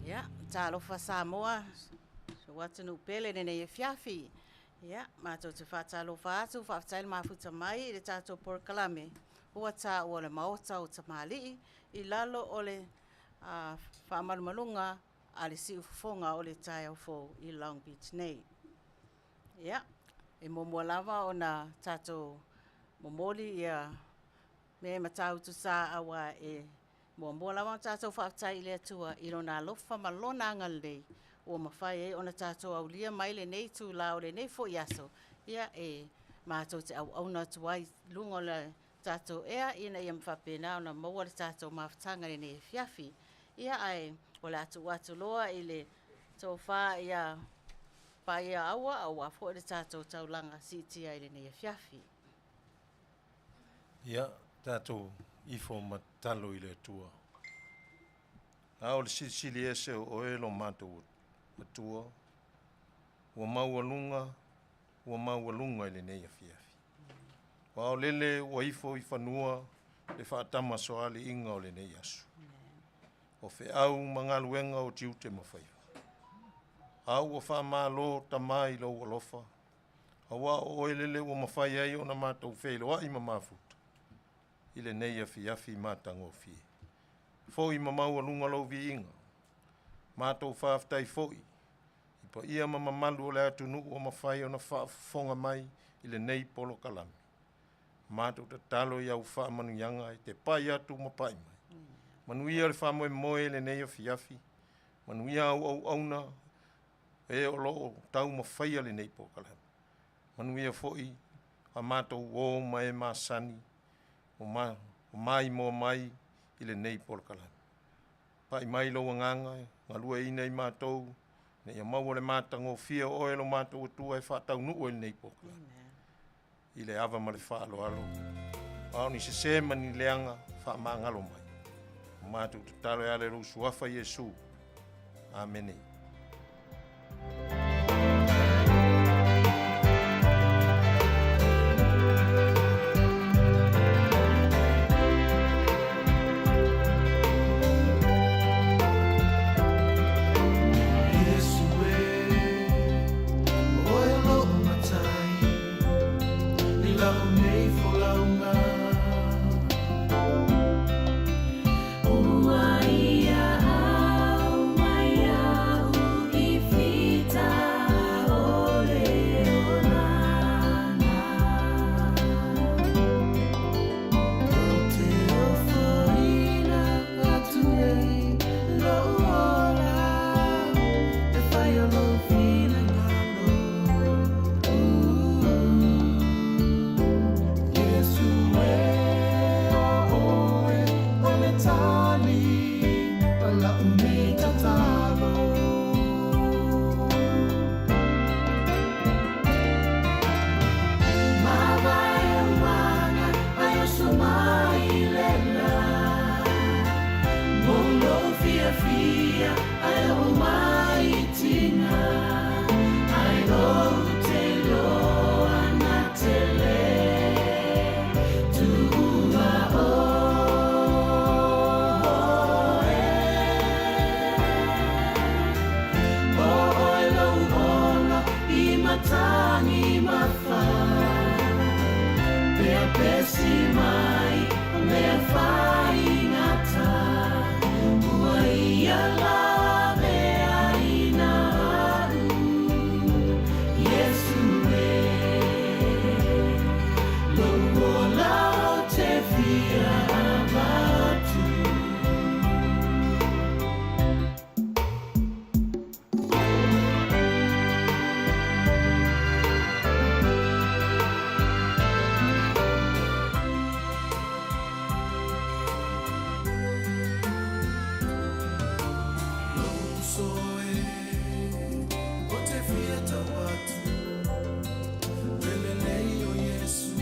Ia, talofa Samoa, si ou atunuu pele i lenei afiafi. Ia, matou te faatalofa atu, faafetai le mafuta mai i le tatou polokalame ua taua o le Maota o Tamalii i lalo o le faamalumaluga a le Siufofoga o le Taeao Fou i Long Beach nei. Ia, e muamua lava ona tatou momoli ia mea e matautu sa aua e muamua lava ona tatou faafetai i le Atua i Lona alofa ma Lona agalelei ua mafai ai ona tatou aulia mai lenei itula o lenei foi aso e matou te auauna atu ai i luga o le tatou ea ina ia faapena ona maua le tatou mafutaga i lenei afiafi. Ia ae o le a tuu atu loa i le tofa ia Paia Aua aua foi le tatou taulaga siitia i lenei afiafi. Ia, tatou ifo ma tatalo i le Atua. A o le Silisili Ese o Oe lo matou Atua, ua maualuga, ua maualuga i lenei afiafi. Ua aolele ua ifo i fanua le faatamasoaliiga o lenei aso. O feau ma galuega o tiute ma faiva. A ua faamalo Tama i lou alofa, aua o oe lele ua mafai ai ona matou feiloai ma mafuta i lenei afiafi matagofie. Foi ma maualuga lou viiga, matou faafetai foi i paia ma mamalu o le atunuu ua mafai ona faafofoga mai i lenei polokalame. Matou tatalo i au faamanuiaga e te pai atu ma pai mai. Manuia le faamoemoe i lenei afiafi, manuia au auauna, e o lo o taumafaia lenei polokalame. Manuia foi a matou uō ma e masani o maimoa mai i lenei polokalame. Pai mai lou Agaga e galueaiina i matou ina ia maua le matagofie o Oe lo matou Atua e faataunuu ai lenei polokalame i le ava ma le faaaloalo, a o ni sesē ma ni leaga, faamagalo mai. O matou tatalo e ala i lou Suafa Iesu. Amene. Iesu e, oe lo'u matai, i la'u nei folauga. Ua ia au mai au i fita o le olana. Ou te ofoina atu nei lo'u ola, e faia lou finagalo. Iesu e, o oe o le tali a la'u nei tatalo. Mavae uana ai o so mai le la. Mo lou fiafia ai o mai tina. Ai ou te loa na tele. Tuua oe. O oe lou ola i matagi mafa. Pea pesi mai o mea faigata. Ua ia lave aina a'u. Iesu e, lou ola o te fia avatu. Lou uso e, o te fia tau atu, le lelei o Iesu.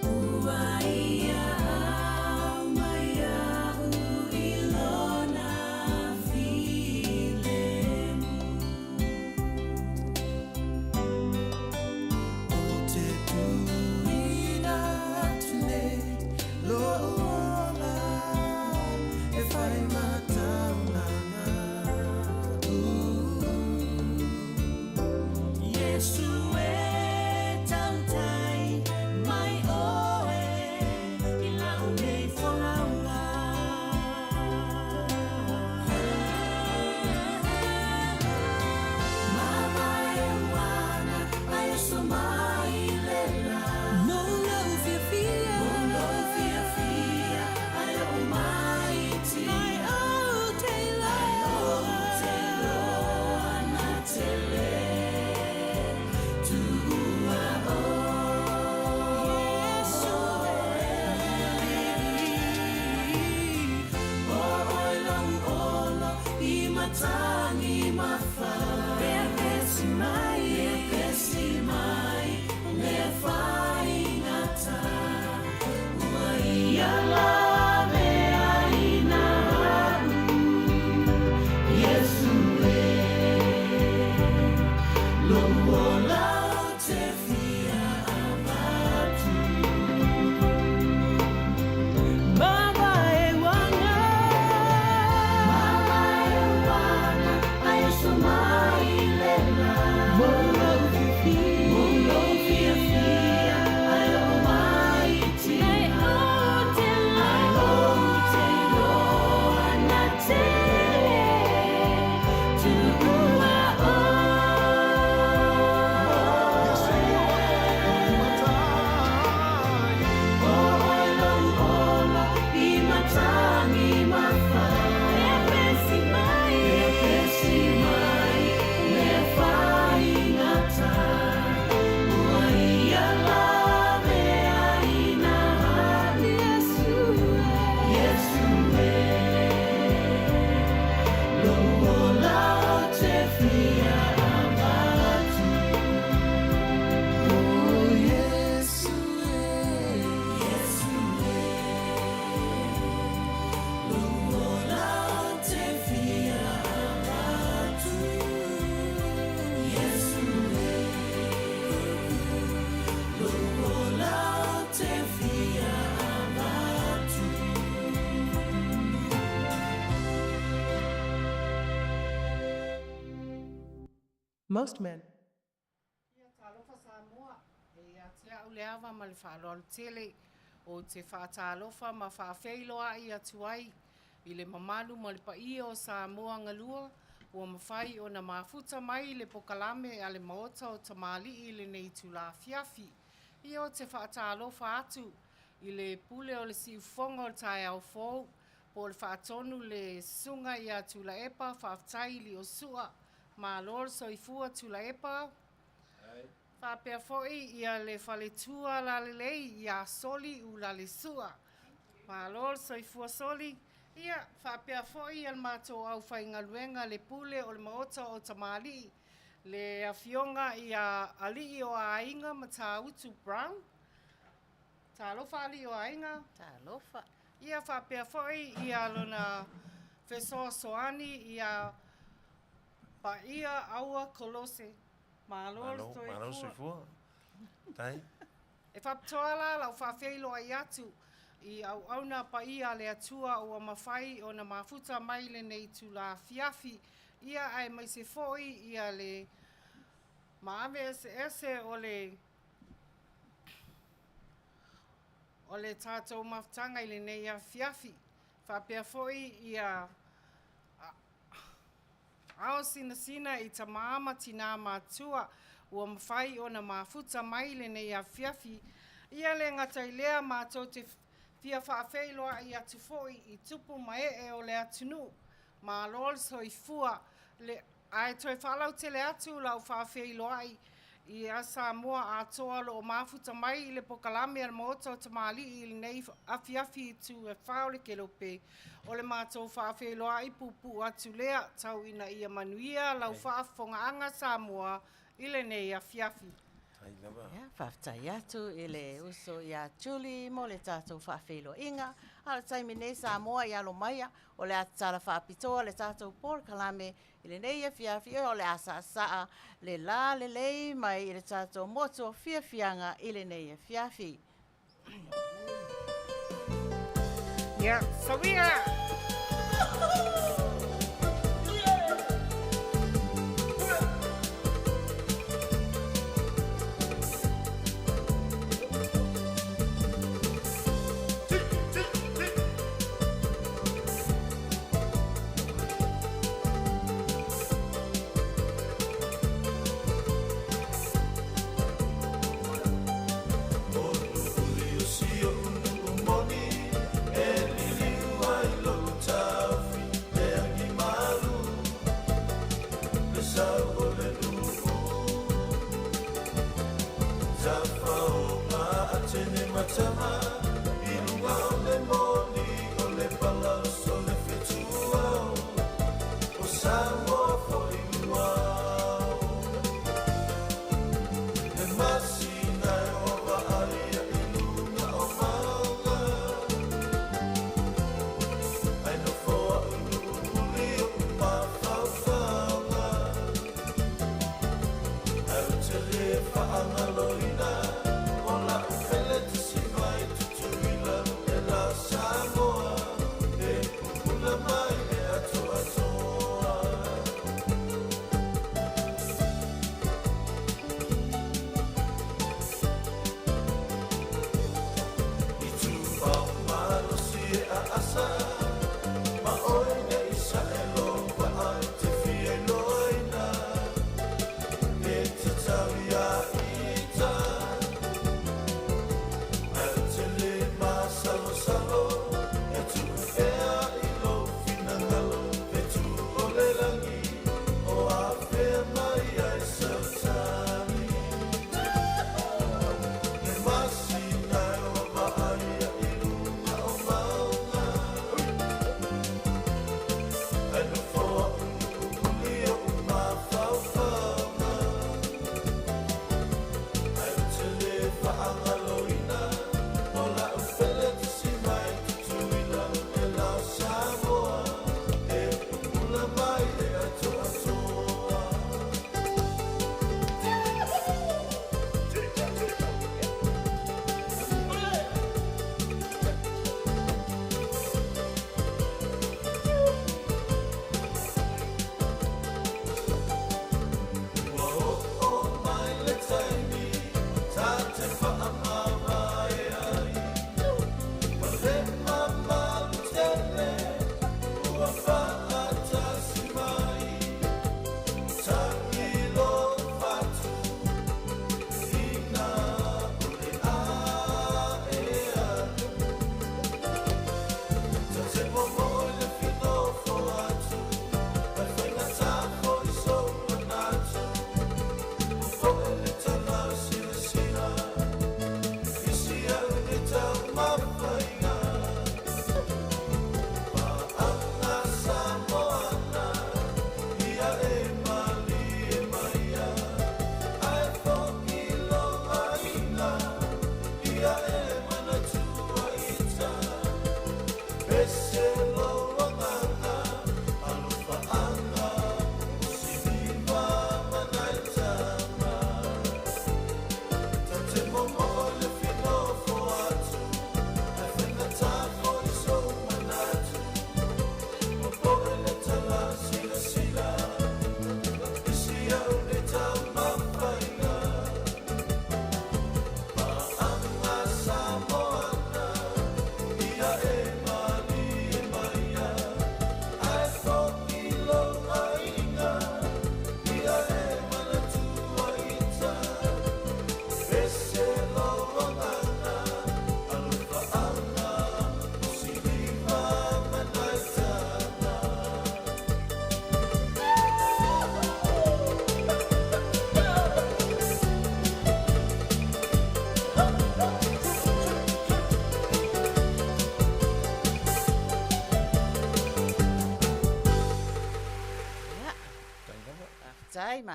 Ua ia au mai a'u i lona filemu. O te tuuina atu nei lo'u ola, e fai ma taulaga. Iesu e tautai mai oe i la'u nei folauga. Mavae uana ai o so mai le la. Mo lou fiafia. Mo lou fiafia ai o mai tina. Ai ou te loa. Ai ou te loa na tele. Tuua oe. Iesu e. O oe lou ola i matagi mafa. Pea pesi mai. Pea pesi mai o mea faigata. Ua ia lave aina a'u. Iesu e, lou ola o te fia avatu. Mavae uana. Mavae uana ai o so mai le la. Mo lou fiafia. Mo lou fiafia ai o mai tina. Ai ou te loa. Ai ou te loa na tele. Tuua oe. Most men. Ia, talofa Samoa, e ia te au le ava ma le faaaloalo tele ou te faatalofa ma faafeiloai atu ai i le mamalu ma le paia o Samoa galua ua mafai ona mafuta mai i le pokalame a le Maota o Tamalii i lenei itula afiafi. Ia ou te faatalofa atu i le pule o le siufofoga o le taeao fou, po o le faatonu le Susuga ia Tuilaepa Faafetai Liosua. Malo le soifua Tuilaepa. Faapea foi ia le faletua lalelei ia Soli Ulalesua. Malo le soifua Soli. Ia, faapea foi ia le matou aufaigaluega le pule o le Maota o Tamalii, le Afioga ia Alii o Aiga Matautu Brown. Talofa alii o aiga. Talofa. Ia faapea foi ia lona fesoasoani ia Paia Aua Kolose. Malo le soifua. Malo le soifua. Tai. E faapitoa la lau faafeiloai atu i auauna paia a le Atua ua mafai ona mafuta mai lenei itula afiafi, ia aemaise foi ia le maave eseese o le O le tatou mafutaga i lenei afiafi, faapea foi ia ao sinasina i tama ma tina matutua ua mafai ona mafuta mai i lenei afiafi. Ia le gata i lea, matou te fia faafeiloai atu foi i tupu ma ee o le atunuu. Malo le soifua. Le, ae toe faalautele atu lau faafeiloai ia Samoa atoa o lo o mafuta mai i le pokalame a le Maota o Tamalii i lenei afiafi itu e fa o le kelope. O le matou faafeiloai puupuu atu lea, tau ina ia manuia lau faafofogaaga Samoa i lenei afiafi. Ia, faafetai atu i le uso ia Julie mo le tatou faafeiloaiga. A o le taimi nei Samoa i alo maia, o le a tatala faapitoa le tatou polokalame i lenei afiafi, o le a saasaa le la lelei mai i le tatou motu o fiafiaga i lenei afiafi. Ia, sawia!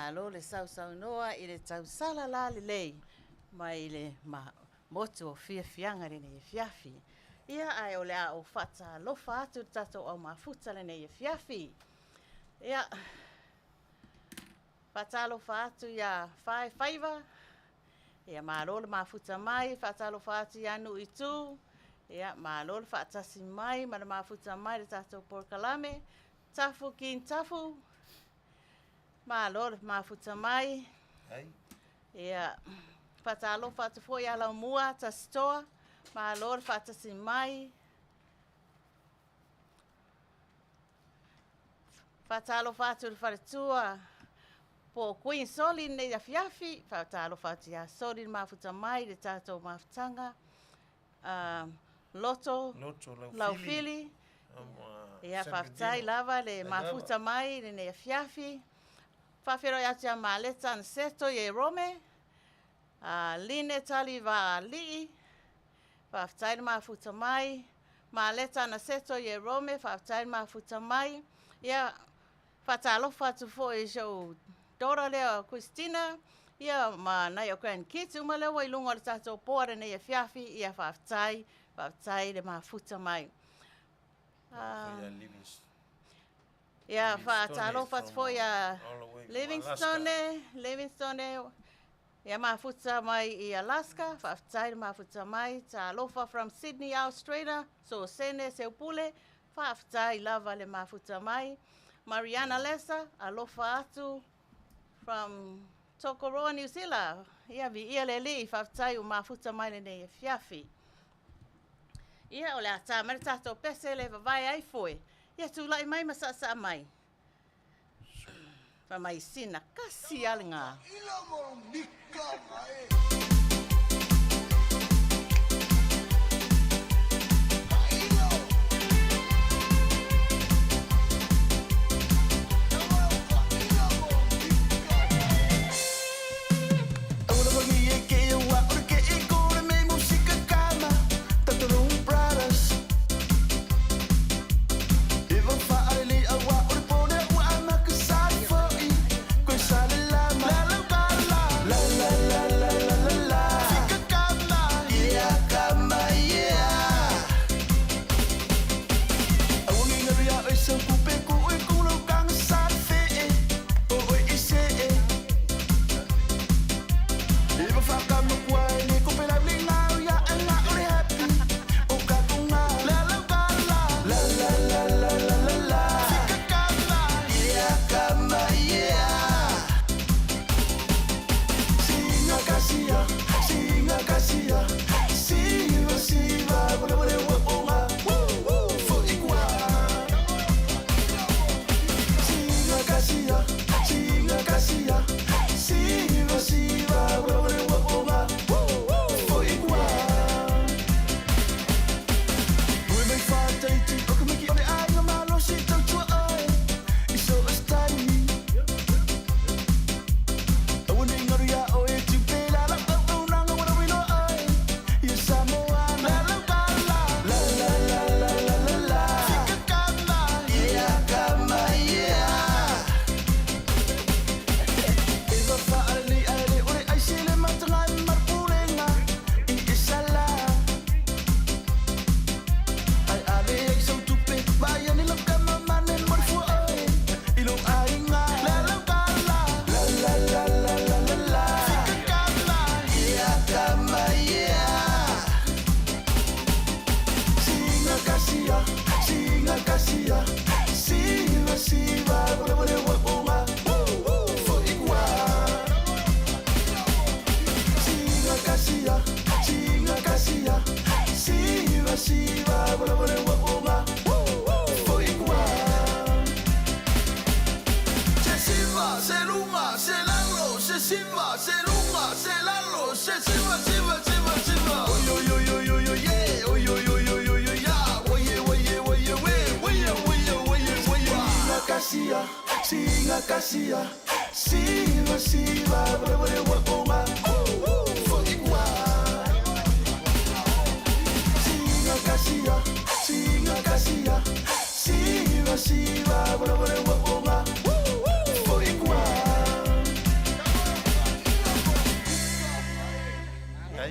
Malo le sausaunoa i le tausala lalelei mai le motu o Fiafiaga i lenei afiafi. Ia, ae o le a ou faatalofa atu i le tatou au mafuta lenei afiafi. Ia, faatalofa atu ia Fae Faiva, ia malo le mafuta mai, faatalofa atu ia Nuuitu, ia malo le faatasi mai ma le mafuta mai le tatou polokalame, Tafu King Tafu, malo le mafuta mai. Ia, faatalofa atu foi ia Laumua Tasitoa, malo le faatasi mai. Faatalofa atu i le faletua po o Queen Soli lenei afiafi, faatalofa atu ia Soli le mafuta mai i le tatou mafutaga. Loto Laufili, ia faafetai lava le mafuta mai i lenei afiafi. Faafeiloai atu ia Maleta Anaseto i Rome, Line Tali Vaalii, faafetai le mafuta mai. Maleta Anaseto i Rome, faafetai le mafuta mai. Ia, faatalofa atu foi i si ou daughter lea o Christina, ia ma nai o grandkids uma lea ua i luga o le tatou board lenei afiafi, ia faafetai, faafetai le mafuta mai. Ia, faatalofa atu foi ia Livingstone, Livingstone, ia mafuta mai i Alaska, faafetai le mafuta mai. Talofa from Sydney, Australia, so Sene Seupule, faafetai lava le mafuta mai. Mariana Lesa, alofa atu from Tokoroa, New Zealand. Ia, viia le Alii, faafetai ua mafuta mai lenei afiafi. Ia, o le a tā mai le tatou pese le vavae ai foe. Ia, tulai mai ma saasaa mai. Fa mai sina kasi alega.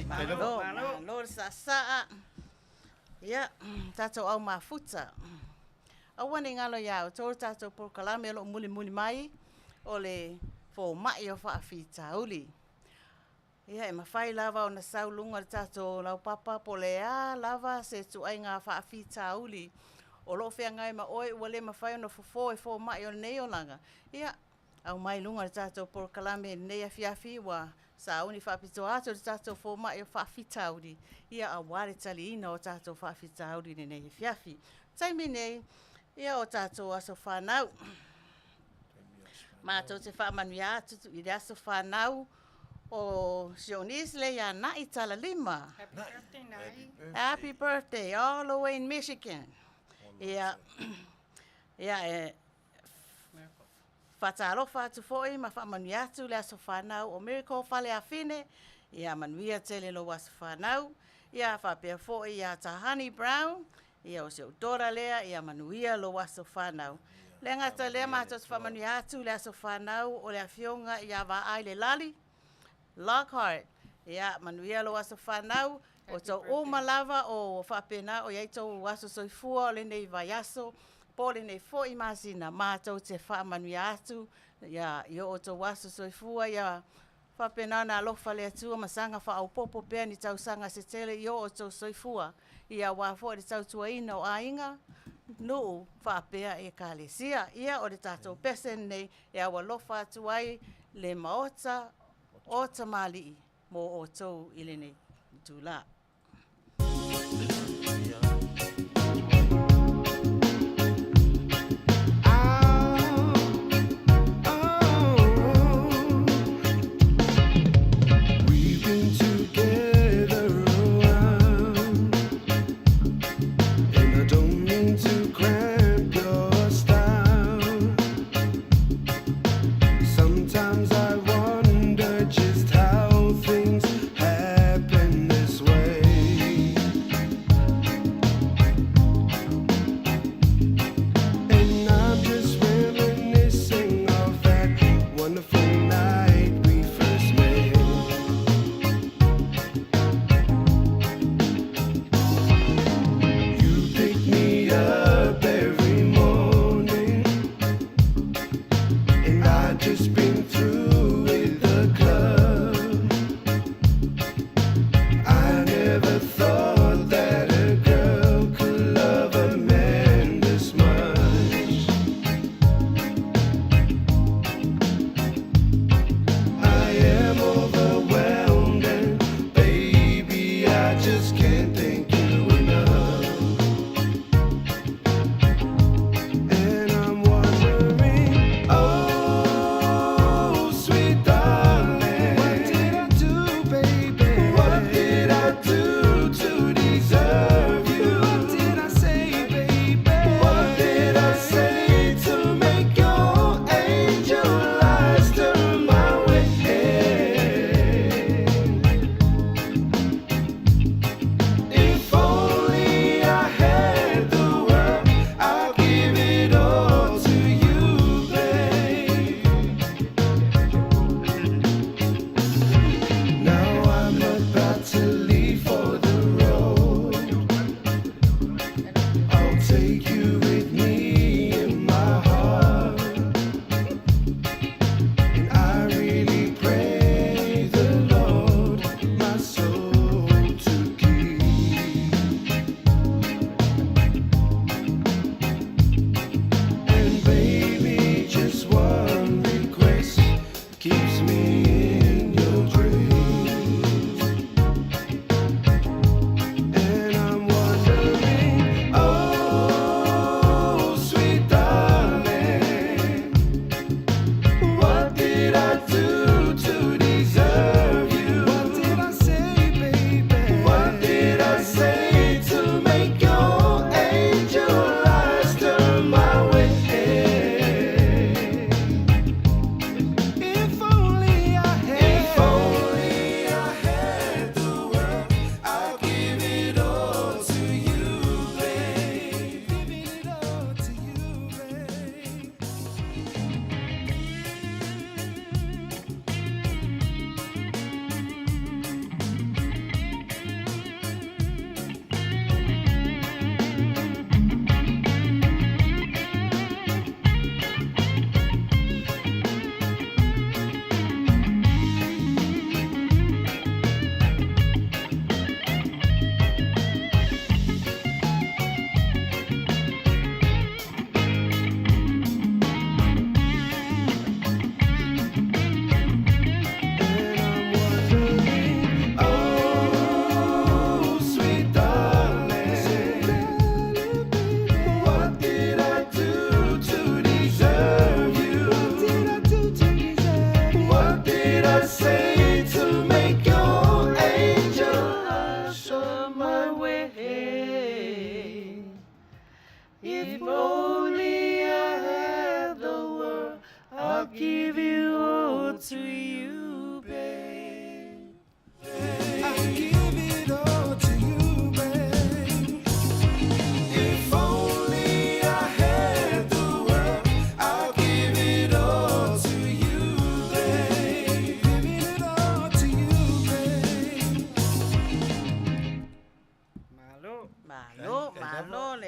Faafetai lava. Malo, malo le saasaa. Ia, tatou au mafuta. Aua ne i galo iā outou le tatou polokalame o lo o mulimuli mai o le fomai o faafitauli. Ia e mafai lava ona sau i luga o le tatou laupapa po o le a lava se ituaiga faafitauli o lo o feagai ma oe ua le mafai ona fofo e fomai o lenei olaga, ia aumai i luga o le tatou polokalame i lenei afiafi ua sauni faapitoa atu le tatou fomai o faafitauli, ia aua le taliina o tatou faafitauli i lenei afiafi. Taimi nei, ia o tatou aso fanau. Matou te faamanuia atu i le aso fanau o si ou niece lea ia Na'i Talalima. Happy birthday, Na'i. Happy birthday all the way in Michigan. Ia, ia e faatalofa atu foi ma faamanuia atu le aso fanau o Miracle Faleafine. Ia manuia tele lou aso fanau. Ia faapea foi ia Tahani Brown, ia o si ou daughter lea, ia manuia lou aso fanau. Le gata lea matou te faamanuia atu le aso fanau o le afioga ia Vaai le Lali Lockhart. Ia manuia lou aso fanau. O tou uma lava o faapena o i ai tou aso soifua o lenei vaiaso po o lenei foi masina, matou te faamanuia atu ia i o outou aso soifua ia faapena ona alofa le Atua ma saga faaopoopo pea ni tausaga se tele i o outou soifua ia aua foi le tautuaina o aiga, nuu faapea ekalesia. Ia o le tatou pese lenei e aualofa atu ai le Maota o tamalii mo outou i lenei itula. We've been together a while, and I don't mean to cramp your style. Sometimes I wonder just how things happen this way.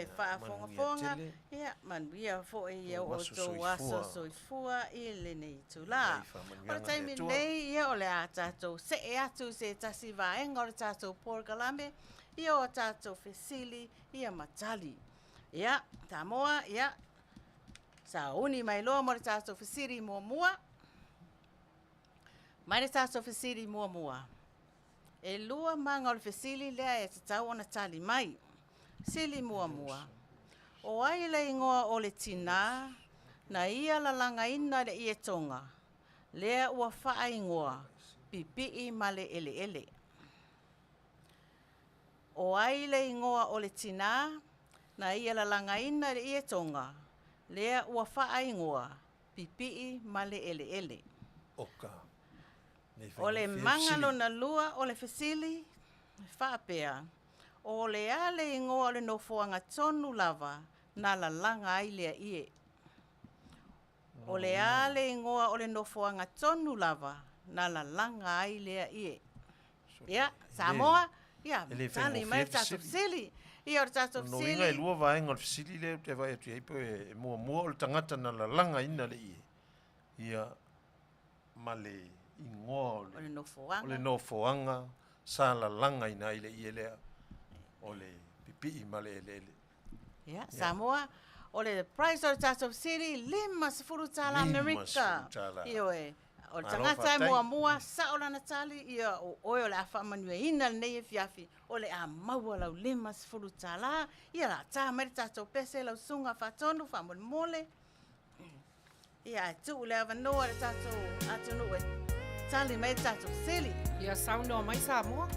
le faafogafoga, ia manuia foi i o outou aso soifua i lenei itulā. O le taimi lenei, ia o le a tatou see atu i se tasi vaega o le tatou polokalame, ia o a tatou fesili ia ma tali. Ia, Samoa, ia, sauni mai loa mo le tatou fesili muamua. Mai le tatou fesili muamua. E lua maga o le fesili lea e tatau ona tali mai. Sili muamua, O ai le igoa o le tinā na ia lalagaina le ietoga lea ua faaigoa Pipii ma le Eleele? O ai le igoa o le tinā na ia lalagaina le ietoga lea ua faaigoa Pipii ma le Eleele? Oka. O le maga lona lua o le fesili, e faapea, O le a le igoa o le nofoaga tonu lava na lalaga ai lea ie? O le a le igoa o le nofoaga tonu lava na lalaga ai lea ie? Ia, Samoa, ia, tali mai le tatou fesili. Ia, o le tatou fesili. Lona uiga e lua vaega o le fesili lea ou te vaai atu i ai, pe muamua o le tagata na lalagaina le ie, ia, ma le igoa o le nofoaga, o le nofoaga sa lalagaina ai le ie lea o le pipii ma le eleele. Ia, Samoa, o le prize o le tatou fesili, $50 Amerika. Ioe. O le tagata e muamua sao lana tali, ia o oe o le a faamanuiaina lenei afiafi, o le a maua lau $50. Ia, la ta mai le tatou pese lau susuga Faatonu faamolemole. Ia, ae tuu le avanoa i le tatou atunuu e tali mai le tatou fesili. Ia saunoa mai Samoa.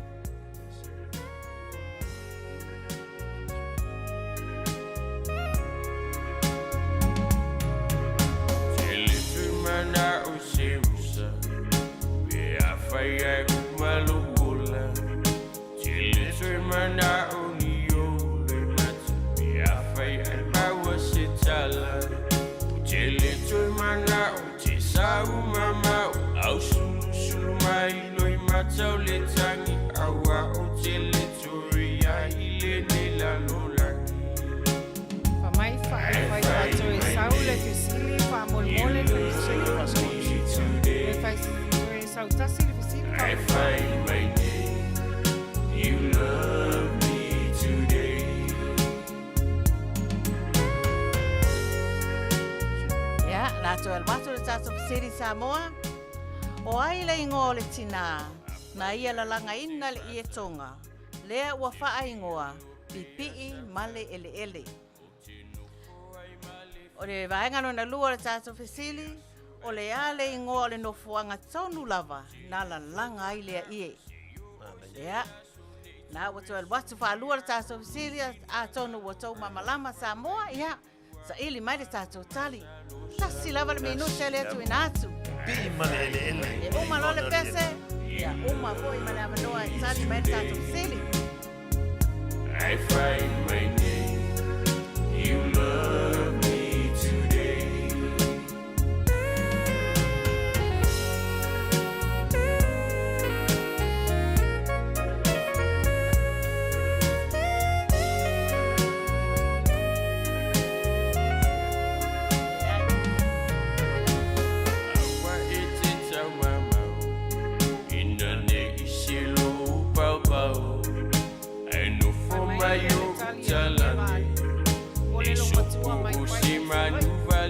Fa mai fai faatoe sau le fesili faamolemole le fesili. E fai toe sautasi le fesili faamolemole. Ia, la toe alu atu le tatou fesili Samoa. O ai le igoa o le tinā na ia lalagaina le ietoga lea ua faaigoa Pipii ma le Eleele? O le vaega lona lua o le tatou fesili, o le a le igoa o le nofoaga tonu lava na lalaga ai lea ie? Ia, na ua toe alu atu faalua le tatou fesili, atonu ua tou mamalama Samoa, ia, saili mai le tatou tali. Tasi lava le minute lea tuuina atu. Pii ma le eleele. E uma loa le pese, ia uma foi ma le avanoa e tali mai le tatou fesili. I find my name. You love me today. Fai mai le tali a le vae. O le lomatua mai pai.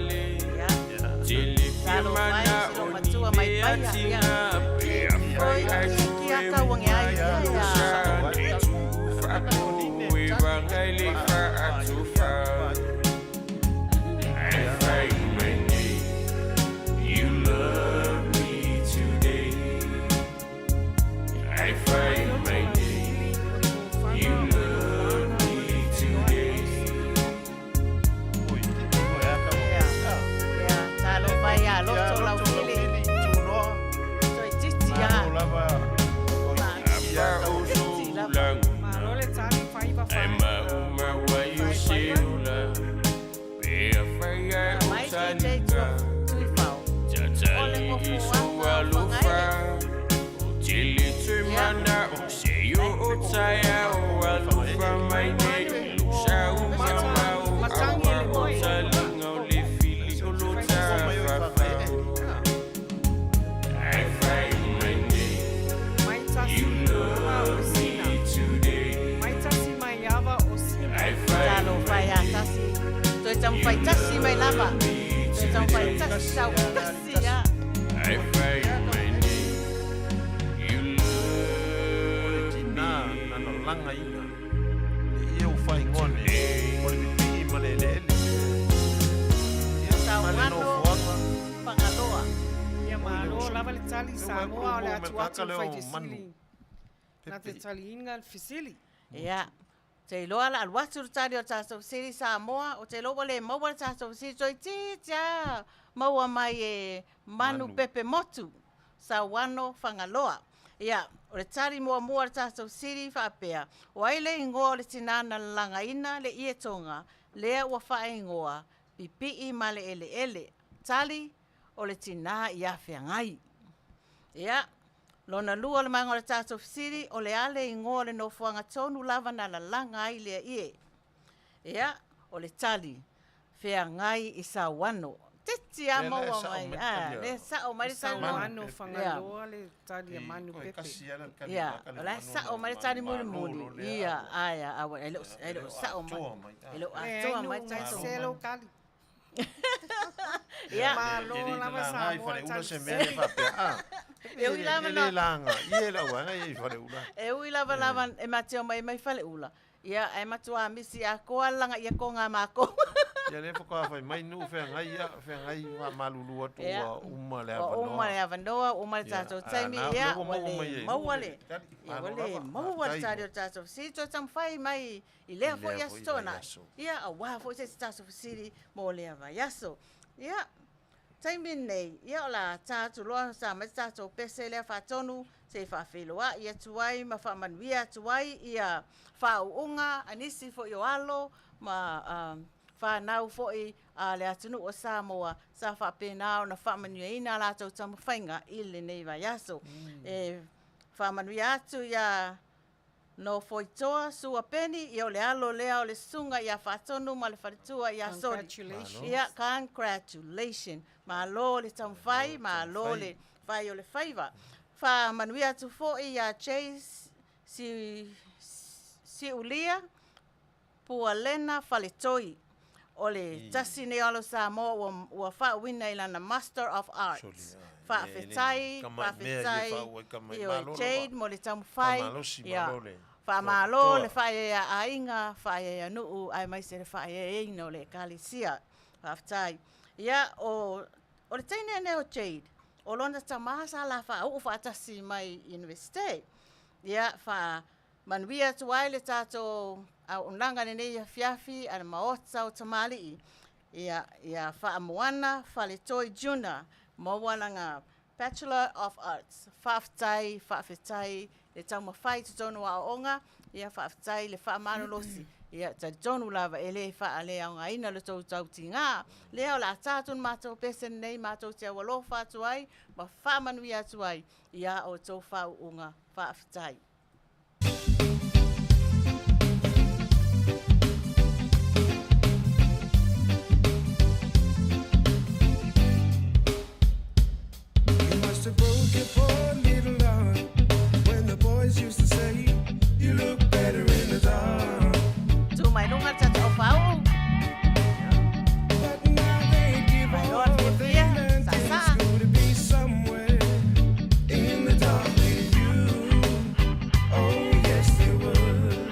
Ia, talo mai se lomatua mai paia, ia. Oi, ki ki a tauange ai, ia, ia. You love me today. I find my name. You love me today. Ia, ia, talo mai ia loto lau fili. Toeitiiti a. Toeitiiti lava. Malo le tali faiva fai. Mai DJ Tuifao. O le nofoaga o Fagaele. Ia. taumafai tasi mai lava. Toe taumafai tasi, sau tasi lava. Ai fai mai nei, you O le love tinā me na lalagaina le ie ua faaigoa nei o le pipii ma le eleele. Ia, ma le Sauano nofoaga. Fagaloa. Ia Oi le malo uso. lava le tali Lea ua Samoa o le malu atu ma le atu tagata lea fai o manu. fesili. Na te Pepe. taliina le fesili. Ia, te iloa la alu atu le tali o le tatou fesili Samoa, ou te iloa ua le maua le tatou fesili toeitiiti lava maua mai e Manu Manu. Pepe Motu, Sauano Fagaloa. Ia, o le tali muamua o le tatou fesili faapea, o ai le igoa o le tinā na lalagaina le ietoga lea ua faaigoa Pipii ma le Eleele? Tali, o le tinā ia Feagai. Ia, lona lua o le maga o le tatou fesili, o le a le igoa o le nofoaga tonu lava na lalaga ai lea ie? Ia, o le tali, Feagai i Sauano. Titi lava Lea la e maua sao mai, mai le ah, tali a lea e sao mai le tali. Manu Sauano Pepe. Fagaloa le tali a I Manu toe Pepe. kasi lava le tali Ia, a le o la e manu sao na mai le tali malolo mulimuli. lea Ia, a ua. aia, a ua, e le o Ia, e e le le o o sao mai. atoa mai. E le o Leai atoa mai nu le tatou. gase lou tali. Ia, Malo E le lava laga i Samoa faleula tali se mea le fesili. faapea a. E ui E lava le na laga ia e lau vaega ia i faleula. E ui lava lava e matou mai mai faleula. Ia, ae matua misi atoa le laga ia koga a makou. Ia lea faatoa fai mai nuu feagai ia feagai faamalulu atu Ia. ua uma le Ua uma le avanoa. avanoa, ua uma le Ia, tatou a taimi, na ia, lea ua ua maua le mai ai maua nuu le le tali. ia, ua Malo le lava, maua le faafetai tali mo o le tatou fesili. Toe taumafai mai i lea i foi lea aso foi toanai. vaiaso. Ia, auā foi se isi tatou fesili mo lea vaiaso. Ia, taimi lenei, ia o le a ta atu loa sa mai se tatou pese lea faatonu se i faafeiloai atu ai ma faamanuia atu ai ia faauuga a nisi foi o alo ma fanau foi a le atunuu o Samoa sa faapena ona faamanuiaina a latou taumafaiga i lenei vaiaso. E faamanuia atu ia Nofoitoa Sua Peni, ia o le alo lea o le susuga ia Faatonu ma le faletua ia Soli. Congratulations. Ia, congratulations. Malo le taumafai, Malo malo le le fai o le faiva. Faamanuia atu foi ia Chase si Siulia Pualena Faletoi. O le tasi nei o alo Samoa ua, ua faauuina i lana Master of Arts. Soli, ah, e le Faafetai, tamai mea ia faafetai, faauu ai tamai ioe, malo Jade lava. mo le taumafai. Faamalosi, Ia, malo le faamalo toatoa. le faaeaea aiga, faaeaea nuu, aemaise le faaeaeaina o le ekalesia. Faafetai. Ia, o, o le teine lenei o Jade, o lona tamā sa la faauu faatasi mai Universite. Ia, faamanuia atu ai le tatou auaunaga lenei afiafi a le Maota o Tamalii. Ia, ia Faamoana Faletoi Juna, maua lana Bachelor of Arts. Faafetai, faafetai le taumafai i totonu o aoaoga, ia faafetai le faamalolosi. Ia talitonu lava e le faaleaogaina le tou tautigā. Lea o le a ta atu le matou pese lenei matou te aualofa atu ai ma faamanuia atu ai ia outou faauuga. Faafetai. You must have broke your poor little heart when the boys used to say you look better in the dark. Tu mai luga le tatou aufauu. But now they give Malo all le they fiafia, learned in sasa. school to be somewhere in the dark with you. Oh yes, they would.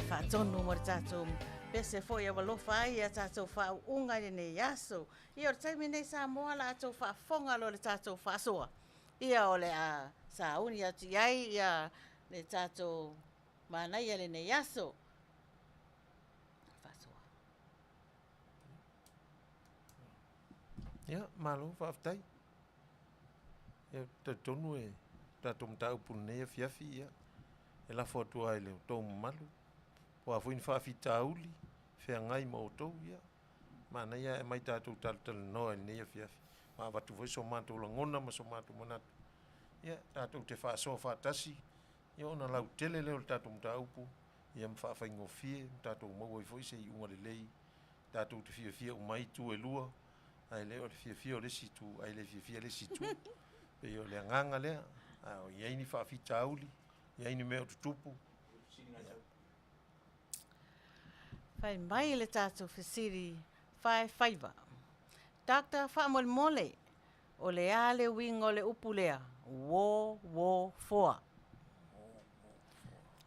faatonu mo le tatou pese foi ua alofa ai ia tatou faauuga i lenei aso. Ia o le taimi lenei Samoa la outou faafofoga loa i le tatou faasoa, ia o le a sauni atu i ai ia le tatou manaia i lenei aso. Faasoa. Ia, malo faafetai. Ia, ou te talitonu e tatou mataupu i lenei afiafi, ia, e lafo atu lava i lo outou mamalu, o a foi ni faafitauli feagai ma outou, ia, manaia ae aumai tatou talatalanoa i lenei afiafi, ma avatu foi so matou lagona ma so matou manatu, ia, tatou te faasoa faatasi, ia ona lautele lea o le tatou mataupu, ia ma faafaigofie ma tatou maua ai foi se iuga lelei tatou te fiafia uma ai itu e lua, ae le o le fiafia o le isi itu ae le fiafia le isi itu. Pei o le agaga lea, a o i ai ni faafitauli, i ai ni mea o tutupu. Fai mai le tatou fesili faefaiva. Doctor, faamolemole, o le a le uiga o le upu lea, uō uō foa?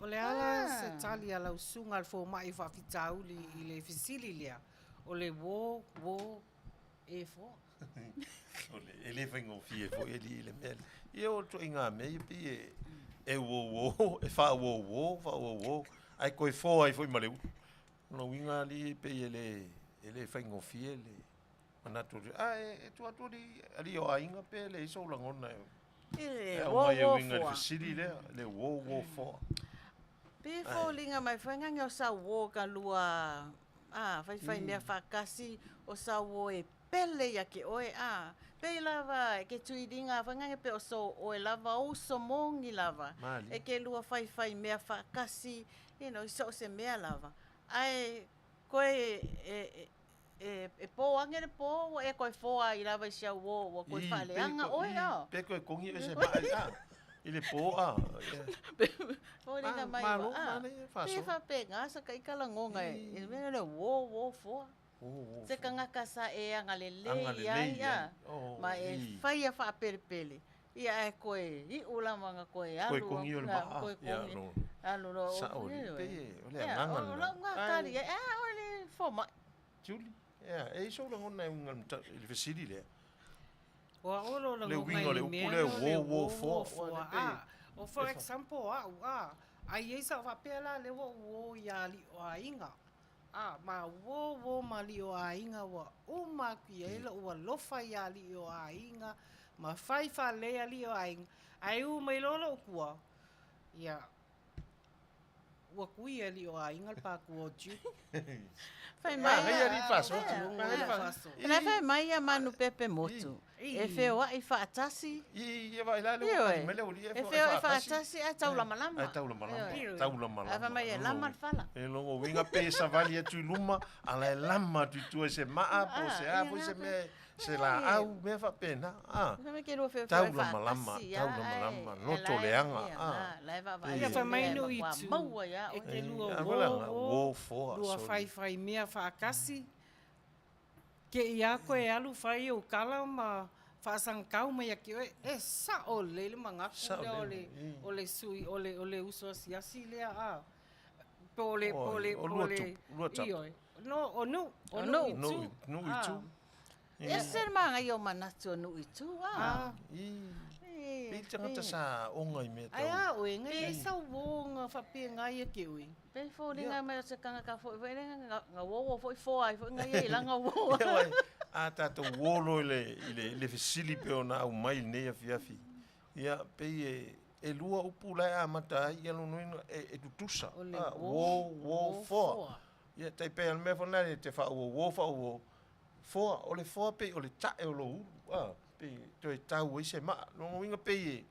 O le a la se tali a lau susuga a le fomai faafitauli i le fesili lea, o le uō uō e foa? E le faigofie foi alii i le mea lea. Ia o ituaiga mea ia pei e e uouo, e faauouo, faauouo, ae toe foa ai foi ma le ulu. O lona uiga alii e pei e le e le faigofie le manatu ae e tuu atu alii, alii o aiga pe leai sou lagona e E aumai e uouo uiga i le foa. fesili lea, le uouo foa. Pe foliga mai foi gage o sau uo ka lua a faifai mea faatasi o sau uo e pele ia te oe a pei lava e ke tuiliga foi gage pe o so oe lava o uso moni lava Malie. e ke lua faifai mea faatasi you know, i so o se mea lava ae koe e e e po age le po ua e koe foa ai lava i si au uo ua koe I, pe faaleaga ko- oe i, a pe koe kongi oe se maa i a, i le po a. foliga mai Malo, ua a manaia, pe faasoa. faapega sa taikalagoga e i le mea lea uo uo foa. Uo uo Se foa. tagata sa e agalelei Agalelei ai ai. a Oh, ma e i. faia faapelepele ia ae koe iu lava na koe Koe alu kongi o le na maa. koe Ia, kongi no. alu loa Sao ioe. le, pei e, o le Ia, agaga o lena. lau Ai. gatali ai a o le fomai. Julie, ia, e i ai sou lagona e uiga i le mata- i le fesili lea. Ua olo Le lagoga uiga o i le le upu mea lea, lea o le uo uo uo foa. uo Ua foa. le pei A, o for e fa- example au a, ai i ai sau faapea la lea ua ou uo iā alii o aiga. A, ma uo uo ma alii o aiga ua uma atu i ai lou alofa iā alii o aiga, ma fai faalelei alii o aiga, ae u mai loa lou tua, ia, ua tui e alii o aiga le pākua o Judy. Fai mai Manaia alii faasoa. Ia, Manaia ia. faasoa. La fai mai ia manu pepe motu. I. E feoai faatasi. I, ia vaai la le ua Ioe. tali mai le aualii e E feoai feoai faatasi. faatasi ae taulamalama. Ae taulamalama. Ioe. Taulamalama. Ae fai mai e lama le fala. E lona uiga pe savali atu i luma, a la e lama atu i tua i se maa po o se a Ah, foi ia se na mea, se laau, mea faapena. Ah. Fai mai ke lua feoai Taulamalama, faatasi, ah, taulamalama, ae- loto e la e- leaga, ia, ah. na, la e vaavaai Ia i fai le mai mea e nuu i matua tu, maua ia e oe. te lua Ah, uo wala nga, uo, uo foa, lua sorry. faifai mea faatasi, ke ia koe alu fai ou kala ma faasagakau mai ia te oe, e sao lelei le manatu Sao lea o lelei, le o le sui o le o le uso asiasi lea a. Po o le po o le Oi, o po o lua le tupu, lua tapu. ioe. No, o nuu, o O nuu i nuu. Nuu tu. i- nuu i Ah. tu. Ese le magaia o manatu o nuu i tu, ah. Ah. I, E, pei tagata pe- sa oga i mea Ai tau. a oe, ngai ai sau uo faapea ia ke oe. Pe foliga mai o se tagata foi foi lea nga nga uo foi foa ai foi ngai ia i laga uo. Ia uai, a tatou uo loa i le, i le, i le fesili pei ona aumai i lenei afiafi. Ia, pei e, e lua upu la e amata ai, ia lona uiga e, e tutusa. O le Ah, uo, uo, uo, uo, foa. foa. Ia, tai pei o le mea foi lena e te faauouo, faauouo. Foa, o le foa pei o le tae o lou ulu. Ah, pei toe tau ai se maa. Lona uiga pei e,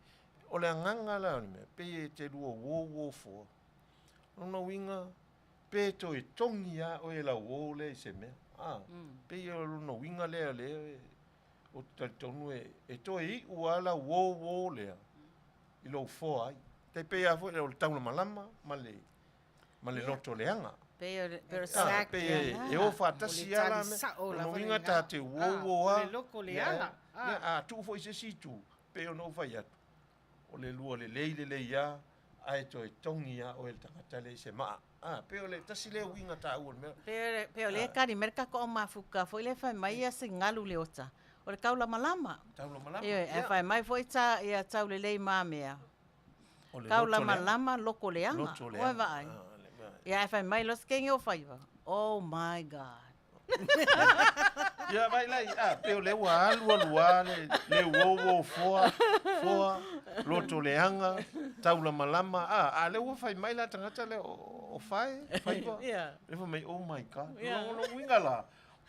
o le agaga la o le mea, pei e te lua uo, uo, foa. Lona uiga, pe toe togi lava oe e lau uo lea i se mea. Ah, pei o lona uiga lea lea e, ou te talitonu e, e toe iu lava lau uo uo lea i lou foa ai. Tai pei lava foi o le taulamalama ma le, ma le loto leaga. Pe o le pe o le Ah, Exactly. pei e, e o O faatasi le lava la tali mea. sao Lona lava uiga lena. ta te uo Ah, uo o lava. le loko Ia, leaga. ia, Ah. a tuu foi i se isi itu, pei ona ou fai atu. O le lua lelei lelei lava, ae toe togi lava oe e le tagata lea i se maa. A, pei o le tasi lea uiga taua o le mea. Pe pe o le kali mai le tatou au mafuta foi lea fai mai ia se galu le ota o le taulamalama. Taulamalama. Ioe, ae fai mai foi ta ia taulelei mamea. O le loto leaga. Taulamalama loko leaga. Loto Ua leaga. vaai. Ah, le vaai. Ia ae fai mai loa se kenge o faiva. Oh my God. Ia vai lai, a, pei o lea ua alu alu lava le, le uouou foa, foa, loto leaga, taulamalama, a, a lea ua fai mai la tagata lea o, o fae, faiva. Yeah. Lea fai mai, oh my God. Yeah. Lona uiga la,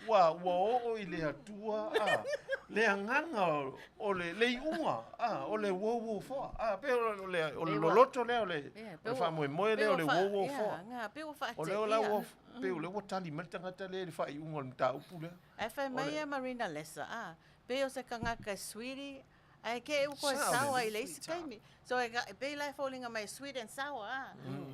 ua, ua oo i le Atua, a, le agaga o le, le iuga, a, o le uouou foa. A, pei o le, o le loloto lea, o le, Yeah, o le faamoemoe lea o le uouou foa. Nga, pe ua O lea la ua, faateia. pei o lea ua tali mai le tagata lea i le faaiuga o le mataupu lea. Ae fai mai ia Marina Lesa, a, pei o se tagata e sweetie, ae ke e uko e Sao sour lelei, i le isi sweet sour. taimi. So e, e pei la e foliga mai sweet and sour, a.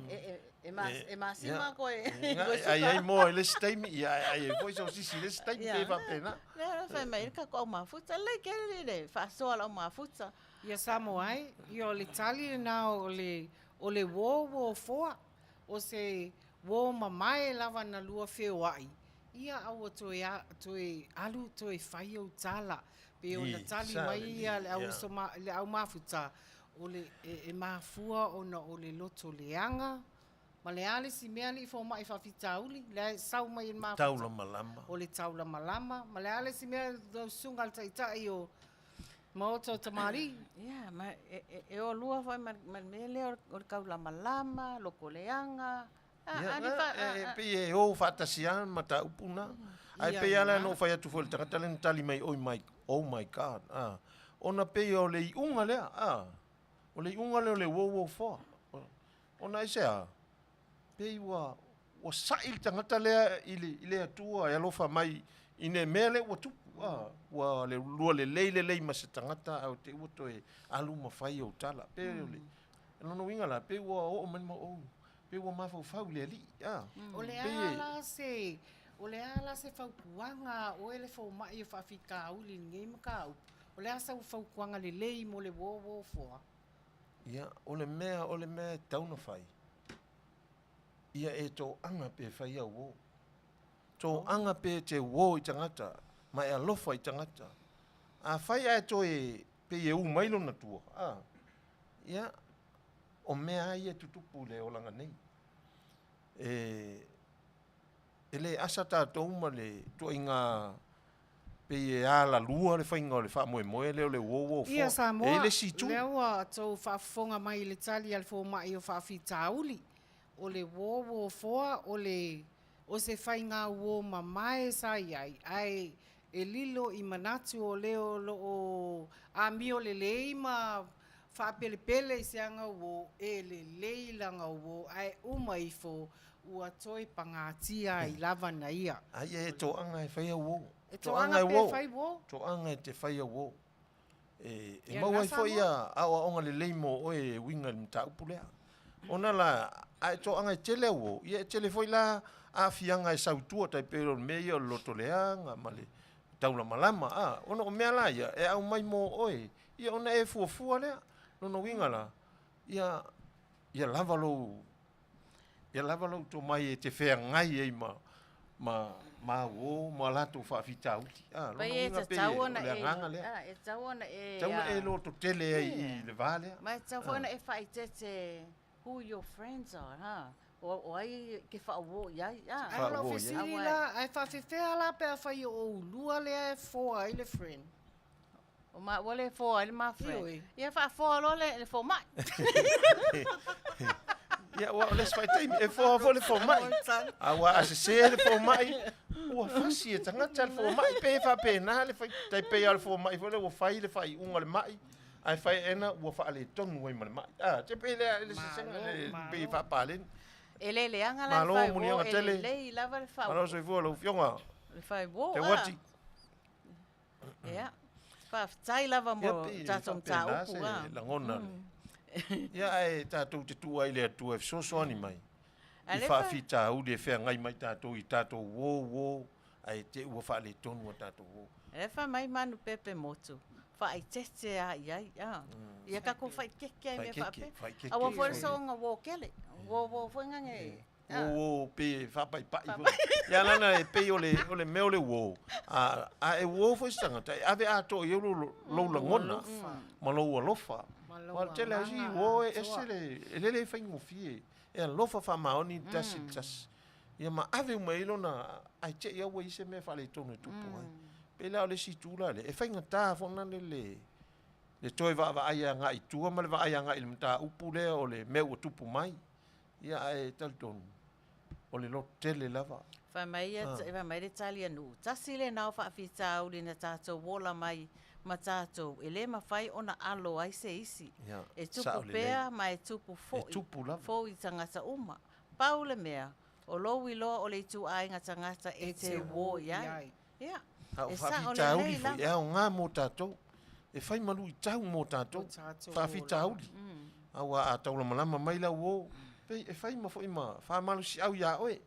E, e, e, mas, e masima ia. koe, Nga, koe ai ai suka. moa i le isi taimi, ia ai ai foi sau sisi i le isi taimi Ia. pe faapena. Lea la fai mai le tatou au mafuta, lelei kele le faasoa lau mafuta. Ia Samoa ai, ia o le tali lena o le, o le uō uō foa, o se uō mamae lava na lua feoai, ia aua toe, a, toe alu toe fai ou tala. Pe ona I, tali sa mai lelei, ia le au ia. uso ma, le au mafuta, o le, e, e mafua ona o le loto leaga, ma le a le isi mea alii fomai faafitauli, lea e sau mai e le mafuta. Taulamalama. O le taulamalama, ma le a le isi mea lau susuga i le taitai o Maota o Tamalii. Ia, ma e, e, e o lua foi ma, ma le mea lea o le taulamalama, loko leaga. A, Ia, a, ni na, fa, e, a, e a, pei e o faatasi lava ma mataupu na. Ae Ia pei lava la lena. na ou fai atu foi i le tagata lea na tali mai, oi my, oh my God, a. Ona pei o le iuga lea, a. O le iuga lea o le uouou foa. Ona aisea, pei ua, ua sa'i le tagata lea i le, i le Atua e alofa mai i le mea lea ua tupu, a. Ua le lua lelei lelei ma se tagata ae o te i ua toe alu ma fai ou tala. Pei o le, lona uiga la, pei ua oo mai le mau, oh, pei ua mafaufau i le alii, a. O le Pei a e- la se, o le a la se fautuaga a oe le fomai o faafitauli i lenei mataupu? O le a sau fautuaga lelei mo le uōuō foa? Ia, o le mea, o le mea e tatau ona fai, ia e toaga pe fai au uō. Toaga pe te uō i tagata, ma e alofa i tagata. Afai ae toe pei e u mai lona tua, a, ia, o mea lava ia e tutupu i le olaga nei. E, e le asa tatou ma le ituaiga pei e alalua le faiga o le faamoemoe lea o le uouo Ia foa. Samoa, E i ai le isi itu. lea ua tou faafofoga mai i le tali a le fomai o faafitauli, o le uouo foa o le o se faiga uō mamae sa i ai, ae e lilo i manatu o le o loo amio lelei ma faapelepele i se aga uō, e lelei lana uō, ae uma ifo ua toe pagatia ai lava na ia. Ai e toaga e fai au uō. E toaga pe fai uō. Toaga e te fai au uō. E, e Ia maua lena ai foi Samoa. ia aoaoga lelei mo oe e uiga i le mataupu lea. Ona la, a e toaga e tele au uō, ia e tele foi la aafiaga e sau i tua, tai pei o le mea ia o le loto leaga ma le taulamalama, a, ona o mea la ia e aumai mo oe, ia ona e fuafua lea. Lona uiga la, ia, ia lava lou, ia lava lou tomai e te feagai ai ma, ma, ma au uō ma latou faafitauli. A, lona Pai e uiga pei tatau e, o ona le e, agaga lea. a, e tatau ona e, Tatau ona a, e lototele ai i le va lea. Ma e tatau foi ona e faaeteete who your friends are, ha? O, o ai ke faauō i ai, a. Ae o lau Faauō i ai. fesili Aua e- la, ae faafefea la pe afai o oulua lea e foa ai le friend? O maua le foa ai le ma friend. Ioe. Ia faafoa loa le, le fomai. Ia, ua o le isi faitaimi, e foa foi le fomai. A ua a sesē le fomai, ua fasi e tagata le fomai, pe faapena le fai, tai pei lava o le fomai foi lea ua fai le faaiuga o le mai, ae fai ena ua faaletonu ai ma le mai. A, te pei lea le sesega, Malo, le, malo. pei faapaleni. E le leaga la le Malo, fai uō, muniaga e tele. lelei lava le fau. Malo soifua lau afioga. Le fai uō, Te a. uati. Ia. Faafetai lava Ia, mo pei e tatou faapena mataupu, se a. lagona le. Ia, ae tatou te tuu ai i le Atua e fesoasoani mai. Ae I le fa- faafitauli e feagai mai tatou i tatou uō uō, ae te i ua faaletonu a tatou uō. E fai mai manu pepe motu. Faaeteete a i ai, a. Ia tatou faaikeke ai mea Faaikeke, faapea. faaikeke. Aua foi le Faaikeke. soga uō kele. Uō uō foi nage. Uō pe e faapaipai foi. Ia lana e pei o le, o le mea o le uō. A, a e uō foi se tagata, e ave atoa i ai lou, lou lagona ma lou alofa. Aua o le tele lava o isi uō e ese le, e lele e faigofie. E alofa faamaoni le tasi i le tasi. Ia ma ave uma i ai lona, ae te i lava ua i ai se mea faaletonu e tupu ai. Pei la o le isi itu la lea, e faigata foi lena le, le toe vaavaai agai i tua ma le vaai agai i le mataupu lea o le mea ua tupu mai. Ia ae talitonu, o le loto tele lava. Fai mai ia, fai mai le tali a Nu'u, tasi lena o faafitauli na tatou ola mai ma tatou, e le mafai ona alo ai se isi. Ia, E tupu sao lelei. pea ma e tupu E foi, tupu lava. foi i tagata uma. Pau le mea, o lou iloa o le ituaiga tagata e te uō i ai. Ia, A o e sao faafitauli lelei foi, e lava. aoga mo tatou. E fai ma luitau mo tatou. Faafitauli. Aua a taulamalama mai lau uō, pei e fai ma foi ma faamalosiau iā oe.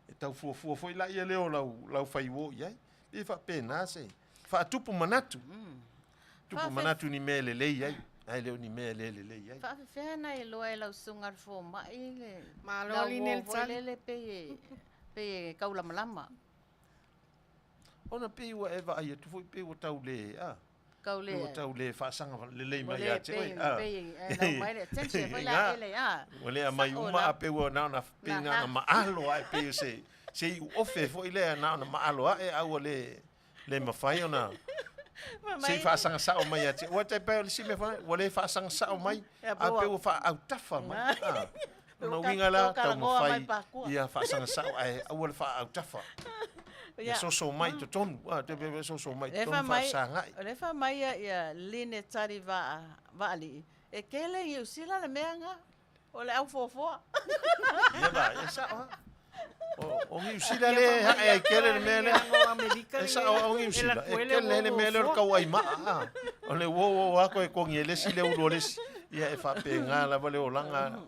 E tau fuafua foi laia lea o lau, lau fai uō i ai. Pei e faapena se faatupu manatu. Tupu manatu i ni mea e lelei ai, ae le o ni mea e le lelei ai. Faafefea na iloa e lau susuga i le fomai le Malo lau alii uō nei le foi tali. lele pei e, pei e taulamalama. Ona pei ua e vaai atu foi pei ua tau le, a, Kau le, ua tau le faasaga lelei ua mai le ia te oe, pei, a. pei e lau mai le attention foi la ele, a. Ua le aumai Sao uma la. a pei ua na ona, pei Na na ona ha. maalo ae pei o se, se iuofe foi lea na ona maalo ae a ua le, le mafai ona Fai se i mai, faasaga sao mai ia te oe. Ua tai pei o le isi mea foi, ua le faasaga sao mai, Ia, a pe ua- pei ua faaautafa mai. Na. A. Pe Lona ua uiga la, ka- kalagoa mai taumafai pakua. ia faasaga sao ae aua le faaautafa. Ia Ia. soso mai i totonu, a, te pe soso mai i Le totonu fai mai, faasagai. o le fai mai ia, ia Line Tari Vaa, Vaalii, e kele i Niu Sila le mea nga, o le au fuafua. Ia va, e sao lava. O, o Niu Sila lea e hae ai kele le mea lea. E sao lava o Niu Sila, e kele ai le mea lea o le tauaimaa, a. O le uō uō lava koe kogi e le isi le ulu o le isi. Ia e faapena lava le olaga